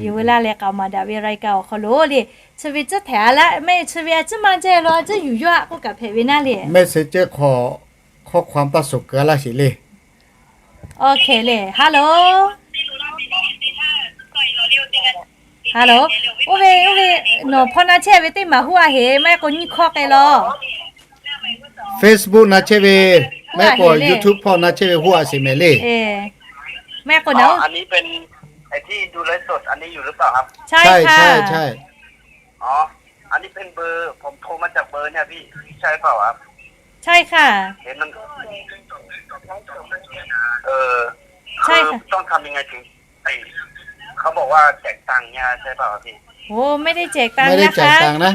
Yuˬ veu laˇ leh k'aoˍ maˍ daꞈ ve รายการ awˬ hk'aw lo le, chi ve ciˉ htehꞈ a laˇ maˇ heˆ, chi ve a ciˉ maˇ jaˇ law a ciˉ yuˬ yawˇ a k'oˆ kaꞈ hpehꞈ ve naˉ le. Message hk'aw, ข้อความ taˇ suhˍ keu a laˇ sheˍ le. Awˬ hk'e le, hello, hello, oˇ ve oˇ ve, nawˬ hpawˇ na chehˇ ve teˇ maˬ huˉ a heˍ, maˇ heˆ k'o nyiˇ hkawˇ k'ai law. Facebook na chehˇ ve, maˇ heˆ k'o YouTube hpawˇ na chehˇ ve huˉ a sheˍ mehˍ le. Maˇ heˆ k'o naˉ, ใช่ค่ะ ใช่ ใช่ ใช่ ใช่ค่ะ ใช่ค่ะ โอ้ ไม่ได้แจกตังค์นะคะ ไม่ได้แจกตังค์นะ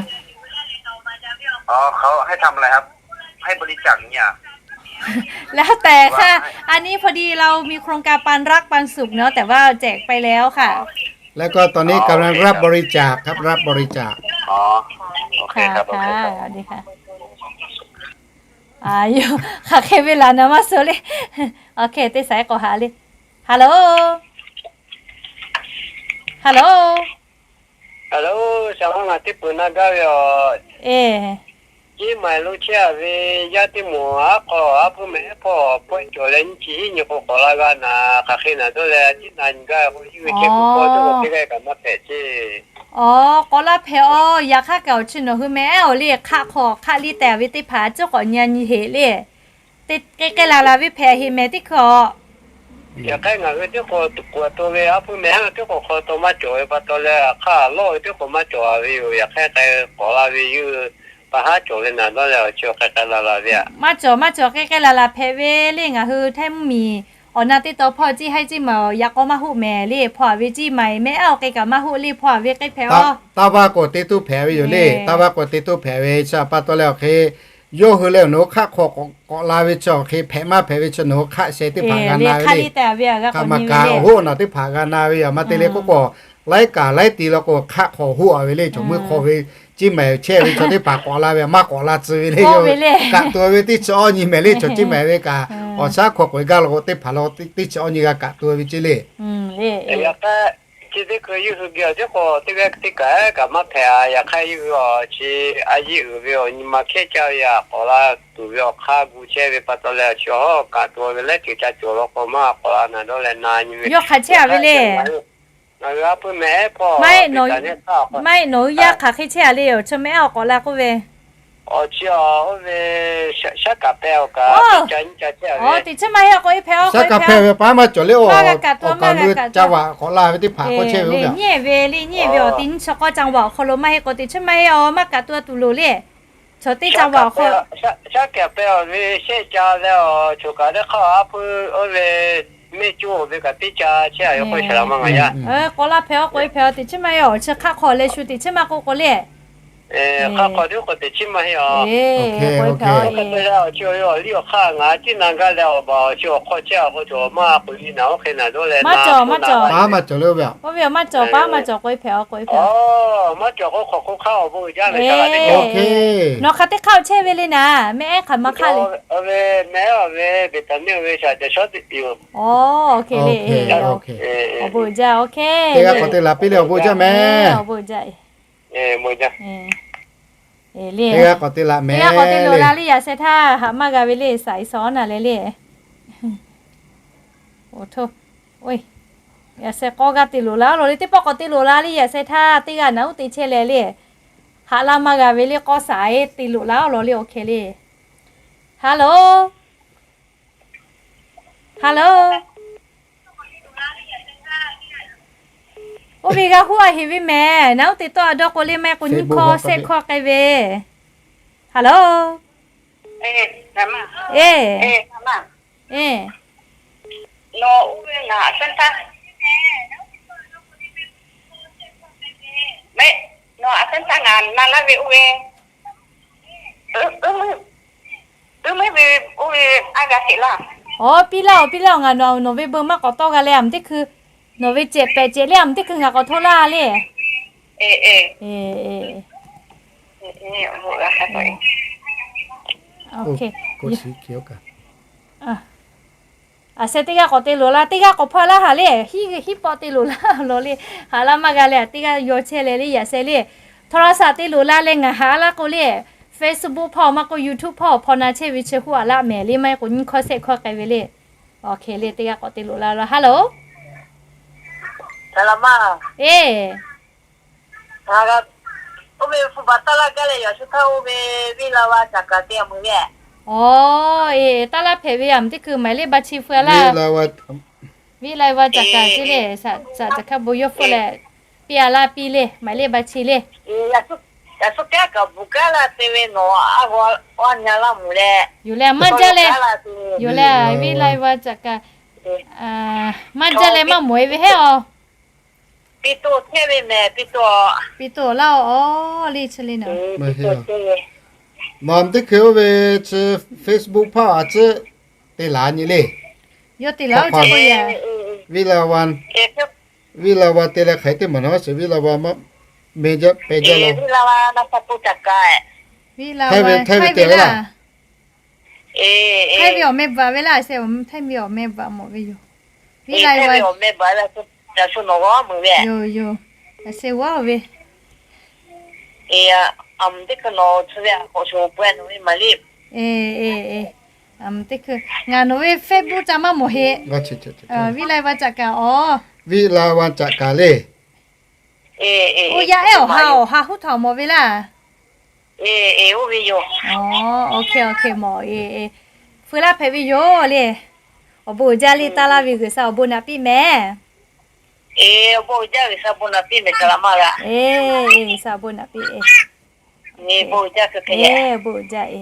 แล้วแต่ค่ะ อันนี้พอดีเรามีโครงการปันรักปันสุขเนาะ แต่ว่าแจกไปแล้วค่ะ แล้วก็ตอนนี้กำลังรับบริจาคครับ รับบริจาค อ๋อ โอเคครับ ค่ะ โอเคครับ ค่ะ สวัสดีค่ะ Aˬ yoˬ, hk'aˬ hk'e ve laˬ naˍ maˇ suh le. Awˬ hk'e teˇ saiˍ k'awꞈ haꞈ le. Hello, hello, hello, สวัสดี ngaˬ teˇ peuˬ na gaˇ ve aˬ. Ceˇ maˍ lo chehˇ a ve yaˇ teˇ moˍ aˉ hk'aw aˉ hpuiˇ mehˍ ehˉ hpawˇ pawehˇ cawˬ leh nyiˇ chi hiˉ nyi k'o k'awꞈ la g'a naˍ, hk'aˬ hk'e naˍ dawˇ leh a ciˉ na nyi gaˇ k'o, yawˇ hui chehˇ kuiˬ hpawˇ teˇ g'aˇ kaꞈ maˇ hpehꞈ ceˇ. Aˬ, k'awꞈ la hpehꞈ aˬ. Yaꞈ hk'aˇ kaꞈ awˬ chi nawˬ hui mehˍ ehˉ awˬ le hk'aˆ hk'aw hk'aˆ liˇ teh ve teˇ hpaˍ a ciˉ k'awꞈ nyi a nyi heˍ le. Teˇ k'ai k'ai laˬ laˬ ve hpehꞈ heˍ mehˍ teˇ hkui aˬ. Yaꞈ hk'aˇ ngaˬ hui teˇ k'o kuˬ a to ve aˉ hpuiˇ mehˍ ehˉ teˇ k'o hk'aw taw maˇ cawˬ ve pa taw leh, hk'aˆ lawˇ ve teˇ k'o maˇ cawˬ a ve yoˬ. Yaꞈ hk'aˇ k'ai k'awꞈ la ve yawˇ hui pa haˉ cawˬ ve naˍ dawˇ leh awˬ chi k'ai k'ai laˬ laˬ ve aꞈ. Maˇ cawˬ maˇ cawˬ, k'ai k'ai laˬ laˬ hpehꞈ ve le. Ngaˬ hui htaiˇ mvuhˇmiˬ awˬ na teˇ taw hpawˇ ceˇ haiˇ ceˇ maˬ yaꞈ k'aw maˇ hoˆ mehˍ le. Hpawˇ a ve ceˇ maˬ mehˍ ehˉ awˬ k'ai kaꞈ maˇ hoˆ le. Hpawˇ a ve k'ai hpehꞈ aˬ. Taˇ vaˇ k'o te toˇ hpehꞈ ve yoˬ le. Taˇ vaˇ k'o te toˇ hpehꞈ ve chi pa taw leh awˬ hk'e yawˇ hui leh awˬ nawˬ hk'aˆ hk'aw k'awꞈ la ve chi awˬ hk'e hpehꞈ maˇ hpehꞈ ve chi nawˬ hui hk'aˆ sheh teˇ hpaˍ g'a na ve le. Hk'aˬ ma kaꞈ awˬ hoˆ nawˬ teˇ hpaˍ g'a na ve yoˬ. Maˇ te le k'oˆ k'o, laiˉ kaˍ laiˉ ti law k'o hk'aˆ hk'aw hoˆ a ve le. Chaw meuˇ hk'aw ve ceˇ maˬ chehˇ ve chaw teˇ hpaˍ k'awꞈ la ve maˇ k'awꞈ la tcuh ve le. Kaꞈ tuˬ ve teˇ chi awˇ nyi mehˍ le. Chaw ceˇ maˬ ve kaꞈ awˬ shaˉ hk'aw k'oꞈ e gaˇ law k'o teˇ hpaˍ la teˇ chi awˇ nyi g'a kaꞈ tuˬ ve ceˇ le. Chi teˇ hkui yawˇ hui geh awˬ tiˉ k'o teˇ g'aˇ teˇ kaꞈ kaꞈ maˇ hpehꞈ a. Yaꞈ hk'aˇ yawˇ hui awˬ chi a yeˇ uiˍ ve awˬ nyi ma hkehˉ caˇ ve aꞈ k'awꞈ la tuˬ ve awˬ hk'aˇ gu chehˇ ve pa taw leh awˬ chi awˬ kaꞈ tuˬ ve laiˉ ceuˬ ca cawˬ law k'o maˇ k'awꞈ la naˍ dawˇ leh na nyi ve. Yawˇ hk'aˬ chehˇ a ve le. Ngaˬ hui aˉ hpuiˇ mehˍ ehˉ hpawˇ maˇ heˆ, nawˬ hui yaˇ hk'aˬ hk'e chehˇ a le. Awˬ chi mehˍ ehˉ awˬ k'awꞈ la k'oˆ ve, awˬ chi a oˇ ve shaˉ kaꞈ pehˇ awˬ kaꞈ, teˇ ca nyiˇ ca chehˇ a ve. Teꞈ chiˉ maˇ heˆ k'o, e hpehꞈ a, shaˉ kaꞈ pehˇ ve pa maˇ cawˬ le. Awˬ kaꞈ tuˬ maˇ g'a kaꞈ ca vaꞈ k'awꞈ la ve teˇ hpaˍ k'oˆ chehˇ ve le. Nyi ve le, nyi ve awˬ teꞈ nyiˇ chi k'awˇ ca vaꞈ awˬ hk'aw lo maˇ heˆ k'o teꞈ chiˉ maˇ heˆ a, maˇ kaꞈ tuˬ a tuˬ loˍ le. Chaw teˇ ca vaꞈ awˬ hk'aw, shaˉ kaꞈ pehˇ awˬ ve shehˆ ca leh awˬ choˬ kaꞈ teˇ hk'aˇ aˉ hpuiˇ oˇ ve mehˆ coˇ ve kaꞈ teˇ ca chehˇ a yoˬ k'o, shaˍ laꞈ maˇ ngaˬ yaˇ. K'awꞈ la hpehꞈ a k'o, e hpehꞈ a, teꞈ chiˉ maˇ heˆ. Awˬ chi hk'aˆ hk'aw leh shu teꞈ chiˉ maˇ k'oˆ k'o le. Hk'aˆ hk'aw teˇ k'o teꞈ chiˉ maˇ heˆ a. Awˬ chi awˬ liˇ awˬ hk'aˇ ngaˬ ciˉ na gaˇ leh awˬ baˬ awˬ chi awˬ hk'aw chehˇ a k'o, chaw maˇ k'oꞈ e naˍ oˇ hk'e naˍ dawˇ leh na maˇ cawˬ, maˇ cawˬ, maˇ cawˬ le. Oˇ ve maˇ cawˬ, paˉ maˇ cawˬ k'o, e hpehꞈ a k'o, e hpehꞈ a. Maˇ cawˬ k'o, hk'aˬ hk'oˆ hk'aˆ awˬ bon jaˇ ve. Nawˬ hk'aˬ teˇ hk'aˆ chehˇ ve le naˍ, mehˆ ehˉ hk'aˬ ma hk'aˆ le. Mehˆ ehˉ ve beˍtaˍniˆ ve shaˍ ca shawˉ teꞈ yoˬ. Awˬ, awˬ hk'e le. Awˬ bon jaˇ, awˬ hk'e. Teˇ g'aˇ k'awꞈ te laˬ piˇ le, awˬ bon jaˇ mehˍ. Awˬ bon jaˇ. Teˇ g'aˇ k'awꞈ te laˬ mehˍ. Teˇ g'aˇ k'awꞈ te laˬ le, yaꞈ sheh htaˇ haꞈ maˇ g'a ve le, saiˍ sawˉ naˍ le le. Oˇ htoˇ. Oˇ, yaꞈ sheh k'awˇ g'aˇ te loˍ la awˬ lawn le, teˇ pawˆ k'awꞈ te loˍ la le, yaꞈ sheh htaˇ teˇ g'aˇ naˍ uˉ te chehˇ leh le, haꞈ laˇ maˇ g'a ve le, k'awˇ shaˍ e te loˍ la awˬ lawn le, awˬ hkeh le. Hello, hello. Oˇ ve g'a huˉ a heˍ ve mehˍ, naˍ uˉ te tawˆ a dawˇ k'o le, maˇ k'o nyiˇ hkawˇ shehˆ hkawˇ k'ai ve. Hello. E, e. Aˬ, piˇ laˇ-oˬ, piˇ laˇ-oˬ, ngaˬ nawˬ ve beuꞈ maˇ k'awꞈ tawˆ g'a leh, aˬ mvuhˇ teˇ hkui nawˬ ve cehˬ pehꞈ cehˬ le, aˬ mvuhˇ teˇ hkui ngaˬ k'awꞈ hto laˇ le. Aˬ sheh teˇ g'aˇ k'awꞈ te loˍ la, teˇ g'aˇ k'awꞈ hpaw laˇ haˍ le, hiˉ pawˆ te loˍ laˇ law le, haꞈ laˇ maˇ g'a leh, teˇ g'aˇ yaw chehˇ leh le, yaꞈ sheh le, โทรศัพท์ te loˍ la leh ngaˬ haꞈ laˇ k'o le, Facebook hpawˇ maˇ k'o YouTube hpawˇ hpaw na chehˇ ve chi huˉ a laˇ mehˍ le, maˇ heˆ k'o nyiˇ hkawˇ shehˆ hkawˇ k'ai ve le. Awˬ hkeh le, teˇ g'aˇ k'awꞈ te loˍ la law. Hello. E. Oˇ ve hpu baˬ taˇ laˇ gaˇ leh, yaꞈ shu htaˇ oˇ ve viˇ la va caꞈ kaˍ te a meuˍ ve. Aˬ, e, taˇ laˇ hpehꞈ ve, aˬ mvuhˇ teˇ hkui หมายเลขบัญชี hpu a laˇ. Viˇ la va caꞈ kaˍ te le, caꞈ caꞈ hk'a bon yawˇ hpfuhˆ leh, piˇ a laˇ piˇ le, หมายเลขบัญชี le. Yaꞈ shu kaˉ kaꞈ bvuhꞈ kaˉ laˇ te ve nawˬ a g'a a nya laˇ mvuhˬ leh, yoˬ leh maˇ jaˇ leh, yoˬ leh viˇ la va caꞈ kaˍ maˇ jaˇ leh maˇ mawˬ e ve heˉ a. Piˇ to chehˇ ve mehˍ, piˇ to, piˇ to laˇ-oˬ, awˬ le chi le naˍ. Nawˬ teˇ hkui oˇ ve chi Facebook hpawˇ a ciˉ te laˬ nyi le. Yawˇ te laˬ-oˬ ce k'o yaꞈ. Viˇ la va, viˇ la va te leh hk'aˬ teˇ maˬ na sheˍ, viˇ la va maˇ meh jaˇ peh jaˇ la. Viˇ la va, hk'aˇ ve te laˇ. Htaiˇ ve awˬ meh bvuhꞈ ve laˇ, a sheh, Htaiˇ ve awˬ meh bvuhꞈ mawˬ ve yoˬ. Viˇ la va, yoˬ yoˬ, a sheh g'aˇ ve. Aˬ mvuhˇ teˇ hkui, ngaˬ nawˬ ve Facebook ca maˇ mawˬ heˆ. Viˇ la va caꞈ kaˍ, awˬ, viˇ la va caꞈ kaˍ le. Oˇ yaˇ ehˉ awˬ ha awˬ ha huˉ htaꞈ mawˬ ve laˇ. Oˇ ve yoˬ. Awˬ, awˬ hkeh awˬ hkeh mawˬ e. Feu laˇ hpehꞈ ve yoˬ le. Awˬ bon uiˍ jaˇ le, taˇ laˇ ve G'uiˬsha awˬ bon naꞈ piˇ mehˍ. Awˬ bon uiˍ jaˇ, G'uiˬsha bon naꞈ piˇ mehˍ, saˍ laꞈ maˇ g'a. G'uiˬsha awˬ bon naꞈ piˇ e. Awˬ bon uiˍ jaˇ e.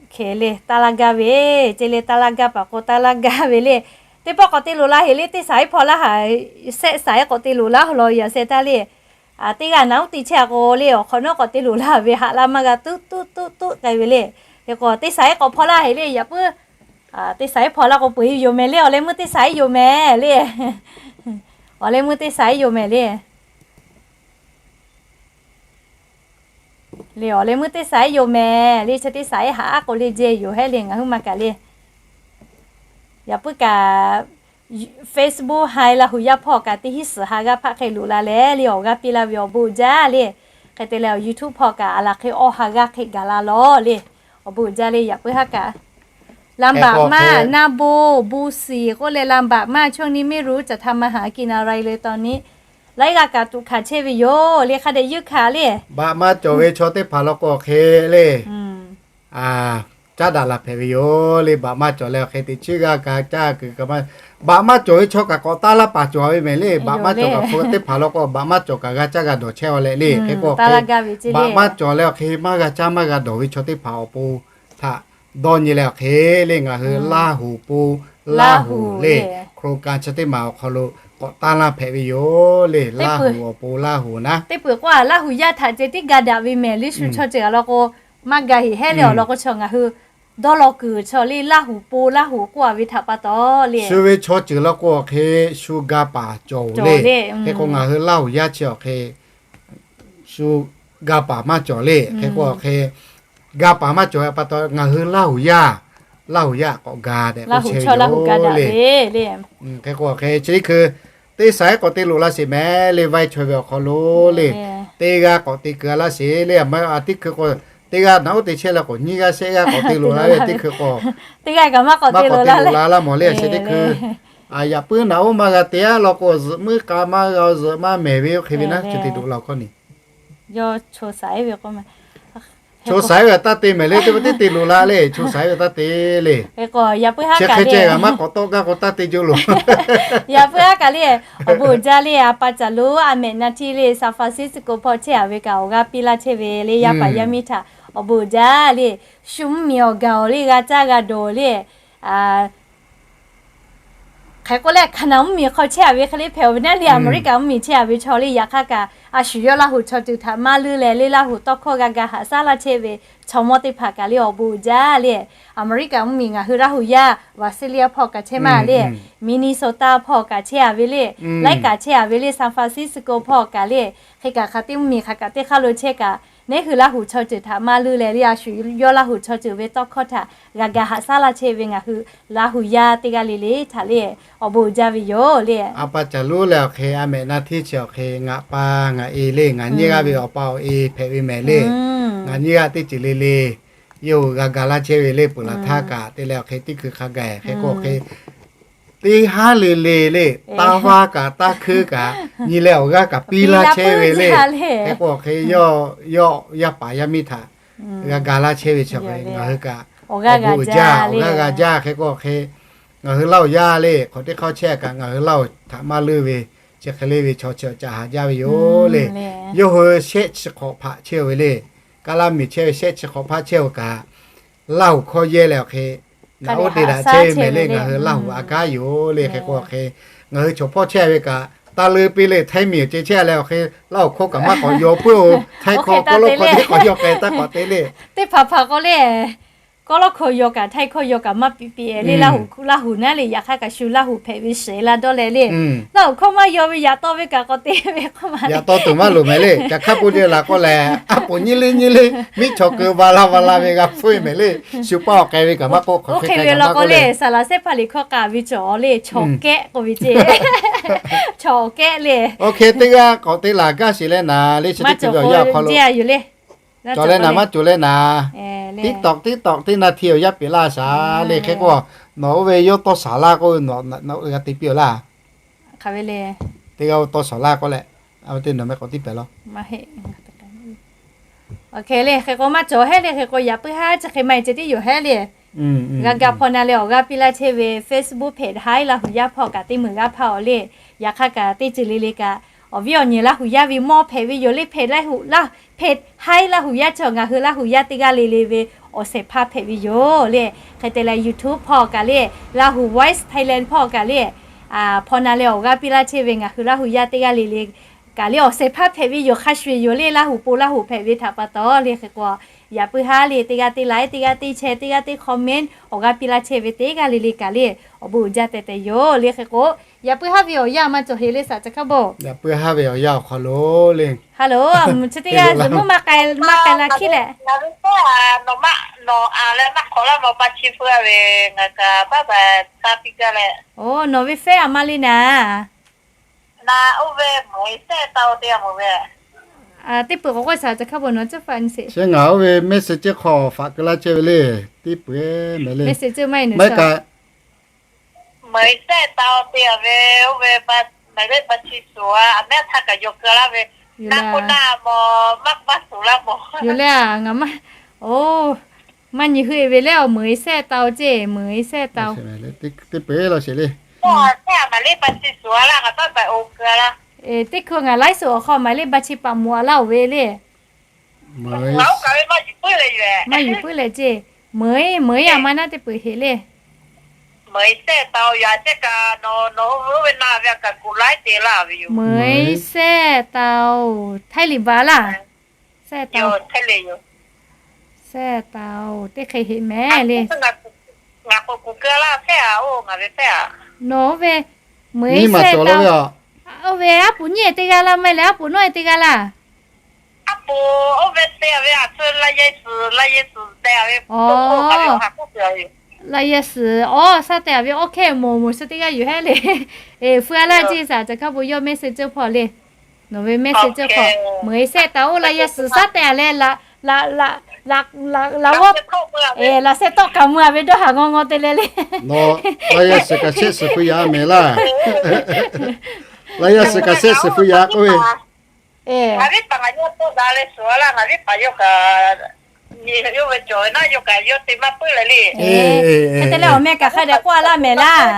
Hk'e le, taˇ laˇ gaˇ ve, ce le taˇ laˇ gaˇ paˍ k'o taˇ laˇ gaˇ ve le. Teˇ pawˆ k'awꞈ te loˍ la heˍ le, teˇ saiˉ hpawˇ laˇ haˍ, sehˆ saiˉ k'awꞈ te loˍ laˇ law yaꞈ sheh taˇ le. Teˇ g'aˇ naˍ uˉ te chehˇ k'o le, awˬ hk'awꞈ nawˉ k'awꞈ te loˍ la ve, haꞈ laˇ maˇ g'a tuˉ tuˉ tuˉ tuˉ k'ai ve le. Hk'e k'o teˇ saiˉ k'awꞈ hpawˇ laˇ heˍ le, yaꞈ puiˉ teˇ saiˉ hpawˇ laˇ k'o peu eˬ yoˬ mehˍ le, awˬ leh meuˇ teˇ saiˉ yoˬ mehˍ le. Awˬ leh meuˇ teˇ saiˉ yoˬ mehˍ le. Le awˬ leh meuˇ teˇ saiˉ yoˬ mehˍ le, chi teˇ saiˉ haꞈ aˉ k'o le jehˇ yoˬ hehˉ le, ngaˬ hui maˇ kaꞈ le. Yaꞈ puiˉ kaꞈ Facebook ha Laˇ huˍ yaˇ hpawˇ kaꞈ teˇ hinˉ suhˍ ha g'aˇ hpaˆ hk'e loꞈ la leh le, awˬ g'aˇ piˇ laˇ ve awˬ bon uiˍ jaˇ le. Hk'e te leh YouTube hpawˇ kaꞈ aˬ laˬ hk'e awˇ ha g'aˇ hk'e gaˬ la lawˬ le. Awˬ bon uiˍ jaˇ le, yaꞈ puiˉ haˉ kaꞈ ลำบากมาก naˇ bon bon shiˍ k'oˆ leh ลำบากมาก ช่วงนี้ไม่รู้จะทำมาหากินอะไรเลย ตอนนี้ laiˉ g'aˇ kaꞈ tuꞈ hkanˍ chehˇ ve yoˬ le, hk'a dehꞈ yeunˇ hkanˍ le. Baꞈ maˇ cawˬ ve chaw teˇ hpaˍ law k'o awˬ hk'e le, caˉ daꞈ la hpehꞈ ve yoˬ le. Baꞈ maˇ cawˬ leh awˬ hk'e teꞈ chiˉ g'aˇ kaꞈ caˇ kuiˬ kaꞈ maˇ, baꞈ maˇ cawˬ ve chaw kaꞈ k'awꞈ taˇ laˇ paˍ cawˬ ve mehˍ le. Baꞈ maˇ cawˬ kaꞈ hpu teˇ hpaˍ law k'o baꞈ maˇ cawˬ kaꞈ g'a caˇ g'a dawˬ chehˇ a leh le. Hk'e k'o hk'e baꞈ maˇ cawˬ leh awˬ hk'e maˇ g'a caˇ maˇ g'a dawˬ ve chaw teˇ hpaˍ awˬ pon htaꞈ dawˇ nyi leh awˬ hk'e le, ngaˬ hui Laˇ huˍ pon, Laˇ huˍ le, โครงการ chi teˇ maˬ awˬ hk'aw lo k'awꞈ taˇ laˇ hpehꞈ ve yoˬ le. Laˇ huˍ awˬ pon Laˇ huˍ naˉ, teˇ peuˬ k'o a Laˇ huˍ yaˇ htaꞈ ceh tiˉ ga daꞈ ve mehˍ le. Shu chaw ceuˬ a law k'o maˇ ga heˍ hehˉ le, awˬ lawn k'o chaw ngaˬ hui dawˇ law kuiˬ chaw le, Laˇ huˍ pon Laˇ huˍ k'oˆ a ve htaꞈ pa taw le, shu ve chaw ceuˬ law k'o awˬ hk'e shu ga paˍ cawˬ le. Hk'e k'o ngaˬ hui Laˇ huˍ yaˇ chi awˬ hk'e shu ga paˍ maˇ cawˬ le. Hk'e k'o awˬ hk'e ga paˍ maˇ cawˬ pa taw ngaˬ hui Laˇ huˍ yaˇ, Laˇ huˍ yaˇ k'awꞈ ga tehꞈ k'oˆ chehˇ ve yoˬ le. Hk'e k'o awˬ hk'e chi teˇ hkui teˇ saiˉ k'awꞈ te loꞈ la sheˍ mehˍ le, vaiˇ chaweh ve awˬ hk'aw lo le. Teˇ g'aˇ k'awꞈ te kuiˬ a laˇ sheˍ le, a ma a teˇ hkui k'o teˇ g'aˇ naˍ uˉ te chehˇ la k'o nyiˇ g'aˇ shehˆ g'aˇ k'awꞈ te loꞈ la ve, teˇ hkui k'o maˇ k'awꞈ te loꞈ la laˇ mawˬ le, a sheh teˇ hkui Yaꞈ puiˉ naꞈ oˉ maˇ g'a te-a law k'o, zuhꞈ muiˉ k'a maˇ g'a, zuhꞈ maˇ mehˍ ve oˇ hk'e ve naˉ, chi te doꞈ la awˬ hkawˇ ni. Chaw saiˉ ve taˇ te mehˍ le, teˇ pawˆ tiˉ te loˍ la le, chaw saiˉ ve taˇ te le. Chi hk'e ceh g'a maˇ k'awꞈ tawˆ gaˇ k'o taˇ te jo loˬ. Yaꞈ puiˉ haˉ kaꞈ le, awˬ bon uiˍ jaˇ le, a pa caˬ lonˉ a mehꞈ na htiˇ le, San Francisco hpawˇ chehˇ-a ve kaꞈ awˬ g'aˇ piˇ laˇ chehˇ ve le, yaˇ paˍ yaˇ miˇ htaꞈ awˬ bon uiˍ jaˇ le. Shu mvuhˇmiˬ awˬ gaˬ awˬ le g'a caˇ g'a dawˬ le. Hk'e k'o leh, Hkaˍnanˍ mvuhˇmiˬ hk'aw chehˇ-a ve hk'e le hpehꞈ-oˬ ve naˉ le, Aˍmeˍriˆkaˍ mvuhˇmiˬ chehˇ-a ve chaw le, yaꞈ hk'aˇ kaꞈ a shu yawˇ Laˇ huˍ chaw ceuˬ htaꞈ maˇ leuˉ leh le, Laˇ huˍ tawˇ hkawˇ g'a ga haꞈ shaˉ laˇ chehˇ ve chaw mawˇ teˇ hpaˍ kaꞈ le awˬ bon uiˍ jaˇ le. Aˍmeˍriˆkaˍ mvuhˇmiˬ ngaˬ hui Laˇ huˍ yaˇ Visalia hpawˇ kaꞈ chehˇ maˇ le, Minnesota hpawˇ kaꞈ chehˇ-a ve le, laiˉ kaꞈ chehˇ-a ve le, San Francisco hpawˇ kaꞈ le, hk'e kaꞈ hk'aˬ teˇ mvuhˇmiˬ hk'aˬ kaꞈ teˇ hk'aˇ lo chehˇ kaꞈ, neˉ hui Laˇ huˍ chaw ceuˬ htaꞈ maˇ leuˉ leh le, a shu yawˇ Laˇ huˍ chaw ceuˬ ve tawˇ hkawˇ htaꞈ g'a ga haꞈ shaˉ laˇ chehˇ ve ngaˬ hui Laˇ huˍ yaˇ teˇ g'aˇ le le htaꞈ le awˬ bon uiˍ jaˇ ve yoˬ le. A pa caˬ lonˉ leh awˬ hk'e a mehꞈ na htiˇ chi awˬ hk'e ngaˬ pa ngaˬ e le, ngaˬ nyiˇ g'aˇ ve awˬ pa awˬ e hpehꞈ ve mehˍ le. Ngaˬ nyiˇ g'aˇ teˇ ceuˬ le le yawˇ hui g'a ga laˇ chehˇ ve le, peuˬ laˬ htaˇ kaꞈ te leh awˬ hk'e teˇ hkui hk'a gaˬ hk'e k'o hk'e teˇ haˉ le le le, taˇ vaˇ kaꞈ taˇ hkuiˇ kaꞈ nyi leh awˬ g'aˇ kaꞈ piˇ laˇ chehˇ ve le. Hk'e k'o hk'e yawˇ, yawˇ yaˇ paˍ yaˇ miˇ htaꞈ g'a ga laˇ chehˇ ve chi hk'e ngaˬ hui kaꞈ awˬ bon uiˍ jaˇ, awˬ g'aˇ g'a jaˇ. Hk'e k'o hk'e ngaˬ hui Laˇ huˍ yaˇ le, hk'awꞈ teˇ hk'awˇ chehˇ kaꞈ ngaˬ hui Laˇ huˍ htaꞈ maˇ leuˉ ve chi hk'e le ve chaw chi awˬ ca haˍ jaˇ ve yoˬ le. Yawˇ hui shehˆ chi hk'awꞈ hpaˆ chehˇ ve le. Kaˇ laˇ miˬ chehˇ ve shehˆ chi hk'awꞈ hpaˆ chehˇ-oˬ kaꞈ, Laˇ huˍ hkawˇ yehˇ leh awˬ hk'e naꞈ oˉ te daꞈ chehˇ ve mehˍ le. Ngaˬ hui Laˇ huˍ a gaˉ yoˬ le. Hk'e k'o awˬ hk'e ngaˬ hui chaw hpawˇ chehˇ ve kaꞈ, taˇ leuˉ piˇ le, Htaiˇ miˬ awˬ ceh chehˇ leh awˬ hk'e Laˇ huˍ hkawˇ kaꞈ maˇ k'awꞈ yaw puiˉ-oˬ. Htaiˇ hkawˇ kawˆ lawˇ hkawˇ teˇ k'awꞈ yaw k'ai taˇ k'awꞈ te le. Teˇ hpaˍ hpaˍ k'o le, kawˇ lawˇ hkawˇ yaw kaꞈ Htaiˇ hkawˇ yaw kaꞈ maˇ piˇ piˇ le. Laˇ huˍ, Laˇ huˍ naˉ le, yaꞈ hk'aˇ kaꞈ shu Laˇ huˍ hpehꞈ ve sheˍ la dawˇ leh le. Laˇ huˍ hkawˇ maˇ yaw ve yaꞈ taw ve kaꞈ k'awꞈ te ve k'oˆ ma. Yaꞈ taw tuˬ maˇ loˍ mehˍ le. Caˬ hk'aˇ po le laˬ k'o lehˬ, a poˍ nyiˇ le nyiˇ le, miˉ chaw keu ba la ba la ve g'a hpfuhˇ mehˍ le. Shu paˇ awˬ k'ai ve kaꞈ maˇ k'oˆ, hk'aˬ hk'e k'ai kaꞈ maˇ k'oˆ le. Saˍ laˍ sehˉ hpaˇ liꞈ hkawˇ k'a ve cawˬ le, chaw kehˆ k'oˆ ve ceˇ. Chaw kehˆ le. Oˇ hk'e teˇ g'aˇ k'awꞈ te laˬ gaˇ sheˍ leh naˍ le, chi teˇ ceuˬ ve awˬ yanˇ awˬ hk'aw lo cawˬ leh naˍ maˇ cawˬ leh naˍ. TikTok, TikTok teˇ naˍ hti awˬ yanˇ peꞈ laˇ shaˍ le. Hk'e k'o nawˬ oˇ ve yawˇ tawˇ shaˍ laˇ k'o, nawˬ g'a te piˇ-oˬ laˇ. Teˇ g'aˇ oˇ tawˇ shaˍ laˇ k'oˆ leh, a ve teˇ nawˬ meh k'awꞈ tiˉ pehˍ law. Hk'e le, hk'e k'o maˇ cawˬ heˆ le. Hk'e k'o yaꞈ puiˉ haˉ chi hk'e maˇ ceh tiˉ yoˬ heˆ le. G'a ga hpaw na leh awˬ g'aˇ piˇ laˇ chehˇ ve Facebook hpehꞈ Htaiˇ Laˇ huˍ yaˇ hpawˇ kaꞈ teˇ meunˍ g'aˇ hpaˇ-oˬ le. Yaꞈ hk'aˇ kaꞈ teˇ ceuˬ le le kaꞈ, awˬ viˉ awˬ nyi Laˇ huˍ yaˇ ve mawˇ hpehꞈ ve yoˬ le. Hpehꞈ Laˇ huˍ, Htaiˇ Laˇ huˍ yaˇ chi ngaˬ hui Laˇ huˍ yaˇ teˇ g'aˇ le le ve awˬ shehˍ hpaˇ hpehꞈ ve yoˬ le. Hk'e te leh YouTube hpawˇ kaꞈ le, Laˇ huˍ Voice Thailand hpawˇ kaꞈ le, hpaw na leh awˬ g'aˇ piˇ laˇ chehˇ ve ngaˬ hui Laˇ huˍ yaˇ teˇ g'aˇ le le kaꞈ le awˬ shehˍ hpaˇ hpehꞈ ve yoˬ. Hk'a shuˍ yoˬ le, Laˇ huˍ po Laˇ huˍ hpehꞈ ve htaꞈ pa taw le. Hk'e k'o yaꞈ puiˉ haˉ le, teˇ g'aˇ teˇ like, teˇ g'aˇ teˇ share, teˇ g'aˇ teˇ comment awˬ g'aˇ piˇ laˇ chehˇ ve teˇ g'aˇ le le kaꞈ le awˬ bon uiˍ jaˇ tehꞈ tehꞈ yoˬ le. Hk'e k'o yaꞈ puiˉ haˉ ve awˬ yanˇ maˇ cawˬ heˆ le, saˍ ca hkaˇ bon. Yaꞈ puiˉ haˉ ve awˬ yanˇ awˬ hk'aw lo le. Hello, chi teˇ g'aˇ zuhꞈ mvuhˇ maˇ k'ai, maˇ k'ai la hkiˉ leh. Nawˬ ve fea, nawˬ maˇ, nawˬ a leh maˇ hk'awꞈ laˇ, nawˬ ba chi pu a ve ngaˬ kaꞈ baˆ baˬ taˇ piˇ gaˇ leh. Oˬ, nawˬ ve fea a ma le naˍ. Naˍ oˇ ve meuˍ sehˆ ta-o te a meuˍ ve. Teˇ peuˬ k'awꞈ k'oˆ shaˍ ca hkaˇ bon nawˬ cawˇ faꞈ nyi sheˍ. Chi ngaˬ oˇ ve message hk'aw faꞈ keu laˇ chehˇ ve le. Teˇ peuˬ mehˍ le. Mehˍ kaꞈ meuˍ sehˆ ta-o te a ve, oˇ ve maiˍ leˆ ba chi suˍ a, a mehˉ htaˇ kaꞈ yaw keu laˇ ve. Naˆ k'o naˆ mawˬ, maˇ maˇ suˍ laˇ mawˬ. Yoˬ le a, ngaˬ maˇ, oˬ, maˇ nyi hui e ve le, awˬ meuˍ sehˆ ta-o ceˇ, meuˍ sehˆ ta-o. Teˇ peuˬ law sheˍ le. Maiˍ leˆ ba chi suˍ a laˇ, ngaˬ taˇ baˬ o keu laˇ. Teˇ hkui ngaˬ laiˉ suˍ awˬ hk'aw maiˍ leˆ ba chi paˍ mawˬ a laˇ-oˬ ve le. Maˇ yuˬ puiˉ leh ceˇ. Meuˍ, meuˍ a ma naˆ teˇ peuˬ heˍ le. Meuˍ sehˆ ta-o, yaꞈ shehˆ kaꞈ nawˬ, nawˬ oˇ ve na ve kaꞈ kuˬ laiˉ te laˇ ve yoˬ. Meuˍ sehˆ ta-oˬ, Htaiˇ liꞈ baˬ laˇ. Sehˆ ta-oˬ, sehˆ ta-oˬ, teˇ hk'e heˍ mehˍ le. Ngaˬ k'o kuˬ keu laˇ sehˆ a, oˇ ngaˬ ve sehˆ a. Nawˬ oˇ ve meuˍ sehˆ ta-oˬ, oˇ ve aˉ poˍ nyiˇ e teˇ g'aˇ laˇ, maˇ heˆ leh aˉ poˍ nawˉ e teˇ g'aˇ laˇ. Aˉ poˍ oˇ ve te a ve a tcuh la yehˬ suhˍ, la yehˬ suhˍ te a ve. Oˬ, la yehˬ suhˍ, oˬ, shaˉ te a ve, oˇ hkehˇ moˍ moˍ suh teˇ g'aˇ yuˬ hehˉ le. Eˬ, fu a laˇ ceˇ saˍ ca hkaˇ bon yawˇ mehˆ suh ceuˇ hpawˇ le. Nawˬ ve mehˆ suh ceuˇ hpawˇ meuˍ sehˆ ta-oˬ, la yehˬ suhˍ shaˉ te a leh la, la, la, la, la, la g'awˇ, laꞈ shehˆ tawˆ kaꞈ mui-a ve dawˇ haˍ ngaw ngaw te leh le. Laˇ yaˇ suhˍ kaꞈ shehˆ suhˍ pu yaꞈ mehˍ laˇ. Laˇ yaˇ suhˍ kaꞈ shehˆ suhˍ pu yaꞈ k'oˆ ve, ngaˬ viˉ paˍ ngaˬ yawˇ tawˆ daꞈ leh suhˍ laˇ, ngaˬ viˉ paˍ yawˇ kaꞈ nyi yawˇ ve cawˬ ve naˉ, yawˇ kaꞈ yawˇ te maˇ puiˉ leh le. Hk'e te leh awˬ meh kaꞈ hk'a dehꞈ k'oˆ a laˇ mehˍ laˇ.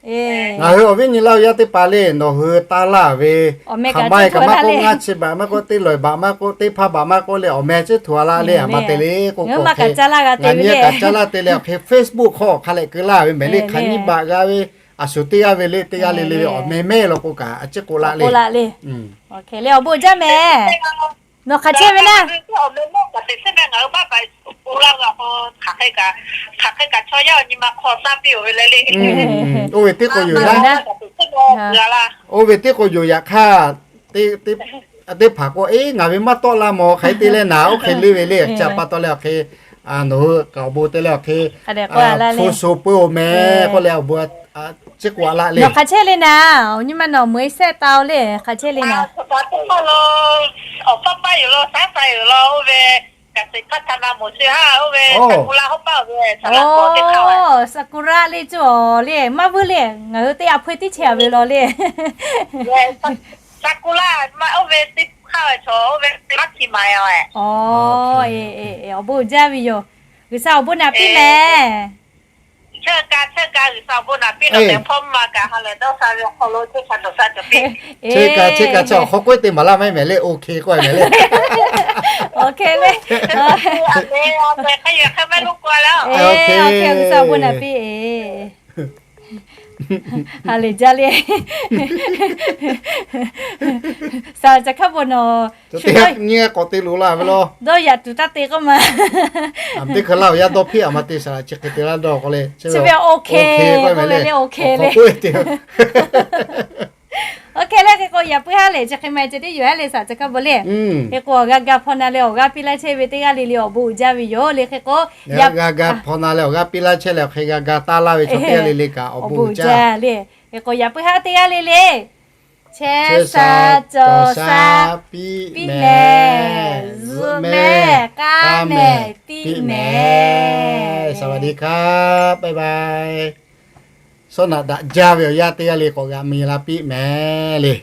Ngaˬ hui awˬ viˉ nyi laˇ yaˇ teˇ hpaˍ le, nawˬ hui taˇ laˇ ve, hk'aˬ ma kaꞈ maˇ k'oˆ, ngaˇ chi baꞈ maˇ k'oˆ, teˇ lawˬ baꞈ maˇ k'oˆ, teˇ hpaˇ baꞈ maˇ k'oˆ le, awˬ meh ciˉ htu a laˇ le, a ma te le k'o, ngaˬ nyi kaꞈ caˇ laˇ te leh awˬ hk'e Facebook hk'aw hk'a lehꞈ keu laˇ ve mehˍ le, hk'aˬ nyiˇ baꞈ g'a ve, a shu teˇ g'aˇ ve le, teˇ g'aˇ le le ve awˬ meh mehˆ law k'o kaꞈ a ciˉ k'oˆ laˇ le. Awˬ bon jaˇ mehˍ. Nawˬ hk'aˬ chehˇ ve naˉ? Oˇ ve teˇ k'o yoˬ yaꞈ. Oˇ ve teˇ k'o yoˬ yaꞈ hk'aˇ, teˇ hpaˍ k'o, eˉ ngaˬ ve maˇ tawˆ laˇ mawˬ hk'aˬ hk'e te leh naˍ, oˇ hk'e le ve le, chi pa taw leh awˬ hk'e, nawˬ hui kaꞈ awˬ bon te leh awˬ hk'e, hpu sho peu-oˬ mehˍ k'oˆ leh awˬ bon, ciˉ k'oˆ a laˇ le. Nawˬ hk'aˬ chehˇ le naˍ, awˬ nyi ma nawˬ meuꞈ shehˆ ta-o le, hk'aˬ chehˇ le naˍ? Awˬ paˇ paˇ yoˬ law, shaˉ shaˍ yoˬ law, oˇ ve, kaꞈ teꞈ hk'aˇ htaꞈ na mawˬ sheˍ haˉ, oˇ ve, Sakura le cawˬ le, maˇ vuiˇ le, ngaˬ hui teˇ g'aˇ hpeuˇ tiˉ chehˇ a ve law le. Sakura, oˇ ve teˇ hk'aˇ ve chaw, oˇ ve maˇ hkiˬ ma-e. Awˬ bon uiˍ jaˇ ve yoˬ. G'uiˬsha awˬ bon naˍ piˇ mehˍ. Chehˇ kaꞈ chehˇ kaꞈ G'uiˬsha awˬ bon naˍ piˇ lawˬ tehꞈ hpawˇ maˇ kaꞈ ha lehˬ dawˇ sha ve awˬ hk'aw lo teˇ hpaˍ nawˬ sha cawˬ piˇ. Chehˇ kaꞈ chehˇ kaꞈ chehˇ awˬ hk'aw k'oˆ-e te maˍ laˇ maˇ mehˍ le, OK k'oˆ mehˍ le. Awˬ hk'e le. Hk'e G'uiˬsha awˬ bon naˍ piˇ. Ha lehˬ jaˇ le. Saˍ laꞈ ca hkaˇ bon nawˬ nyi k'awꞈ te loꞈ la ve law. Dawˇ yaꞈ tuˬ taˇ te k'oˆ ma. Teˇ hk'e laˇ awˬ yaˇ dawˇ hpiˇ a ma te saˍ laꞈ chi hk'e te laˇ dawˇ k'o le, chi ve OK k'oˆ ve le, OK le. OK le, hk'e k'o yaꞈ puiˉ haˉ lehˬ chi hk'e ma ceh tiˉ yoˬ haˉ le saˍ laꞈ ca hkaˇ bon le. Hk'e k'o awˬ g'a ga hpaw na leh awˬ g'aˇ piˇ laˇ chehˇ ve teˇ g'aˇ le le awˬ bon uiˍ jaˇ ve yoˬ le. Hk'e k'o g'a ga hpaw na leh awˬ g'aˇ piˇ laˇ chehˇ leh awˬ hk'e g'a ga taˇ laˇ ve chaw teˇ g'aˇ le le kaꞈ awˬ bon uiˍ jaˇ le. Hk'e k'o yaꞈ puiˉ haˉ teˇ g'aˇ le le chehˇ sha cawˬ sha piˇ mehˍ, zuhꞈ mehˍ, k'aˉ mehˍ, piˇ mehˍ. สวัสดีครับ bye bye. Sawˉ naꞈ daꞈ jaˇ ve awˬ yaˇ teˇ g'aˇ le k'awꞈ g'aꞈ mi la piˇ mehˍ le.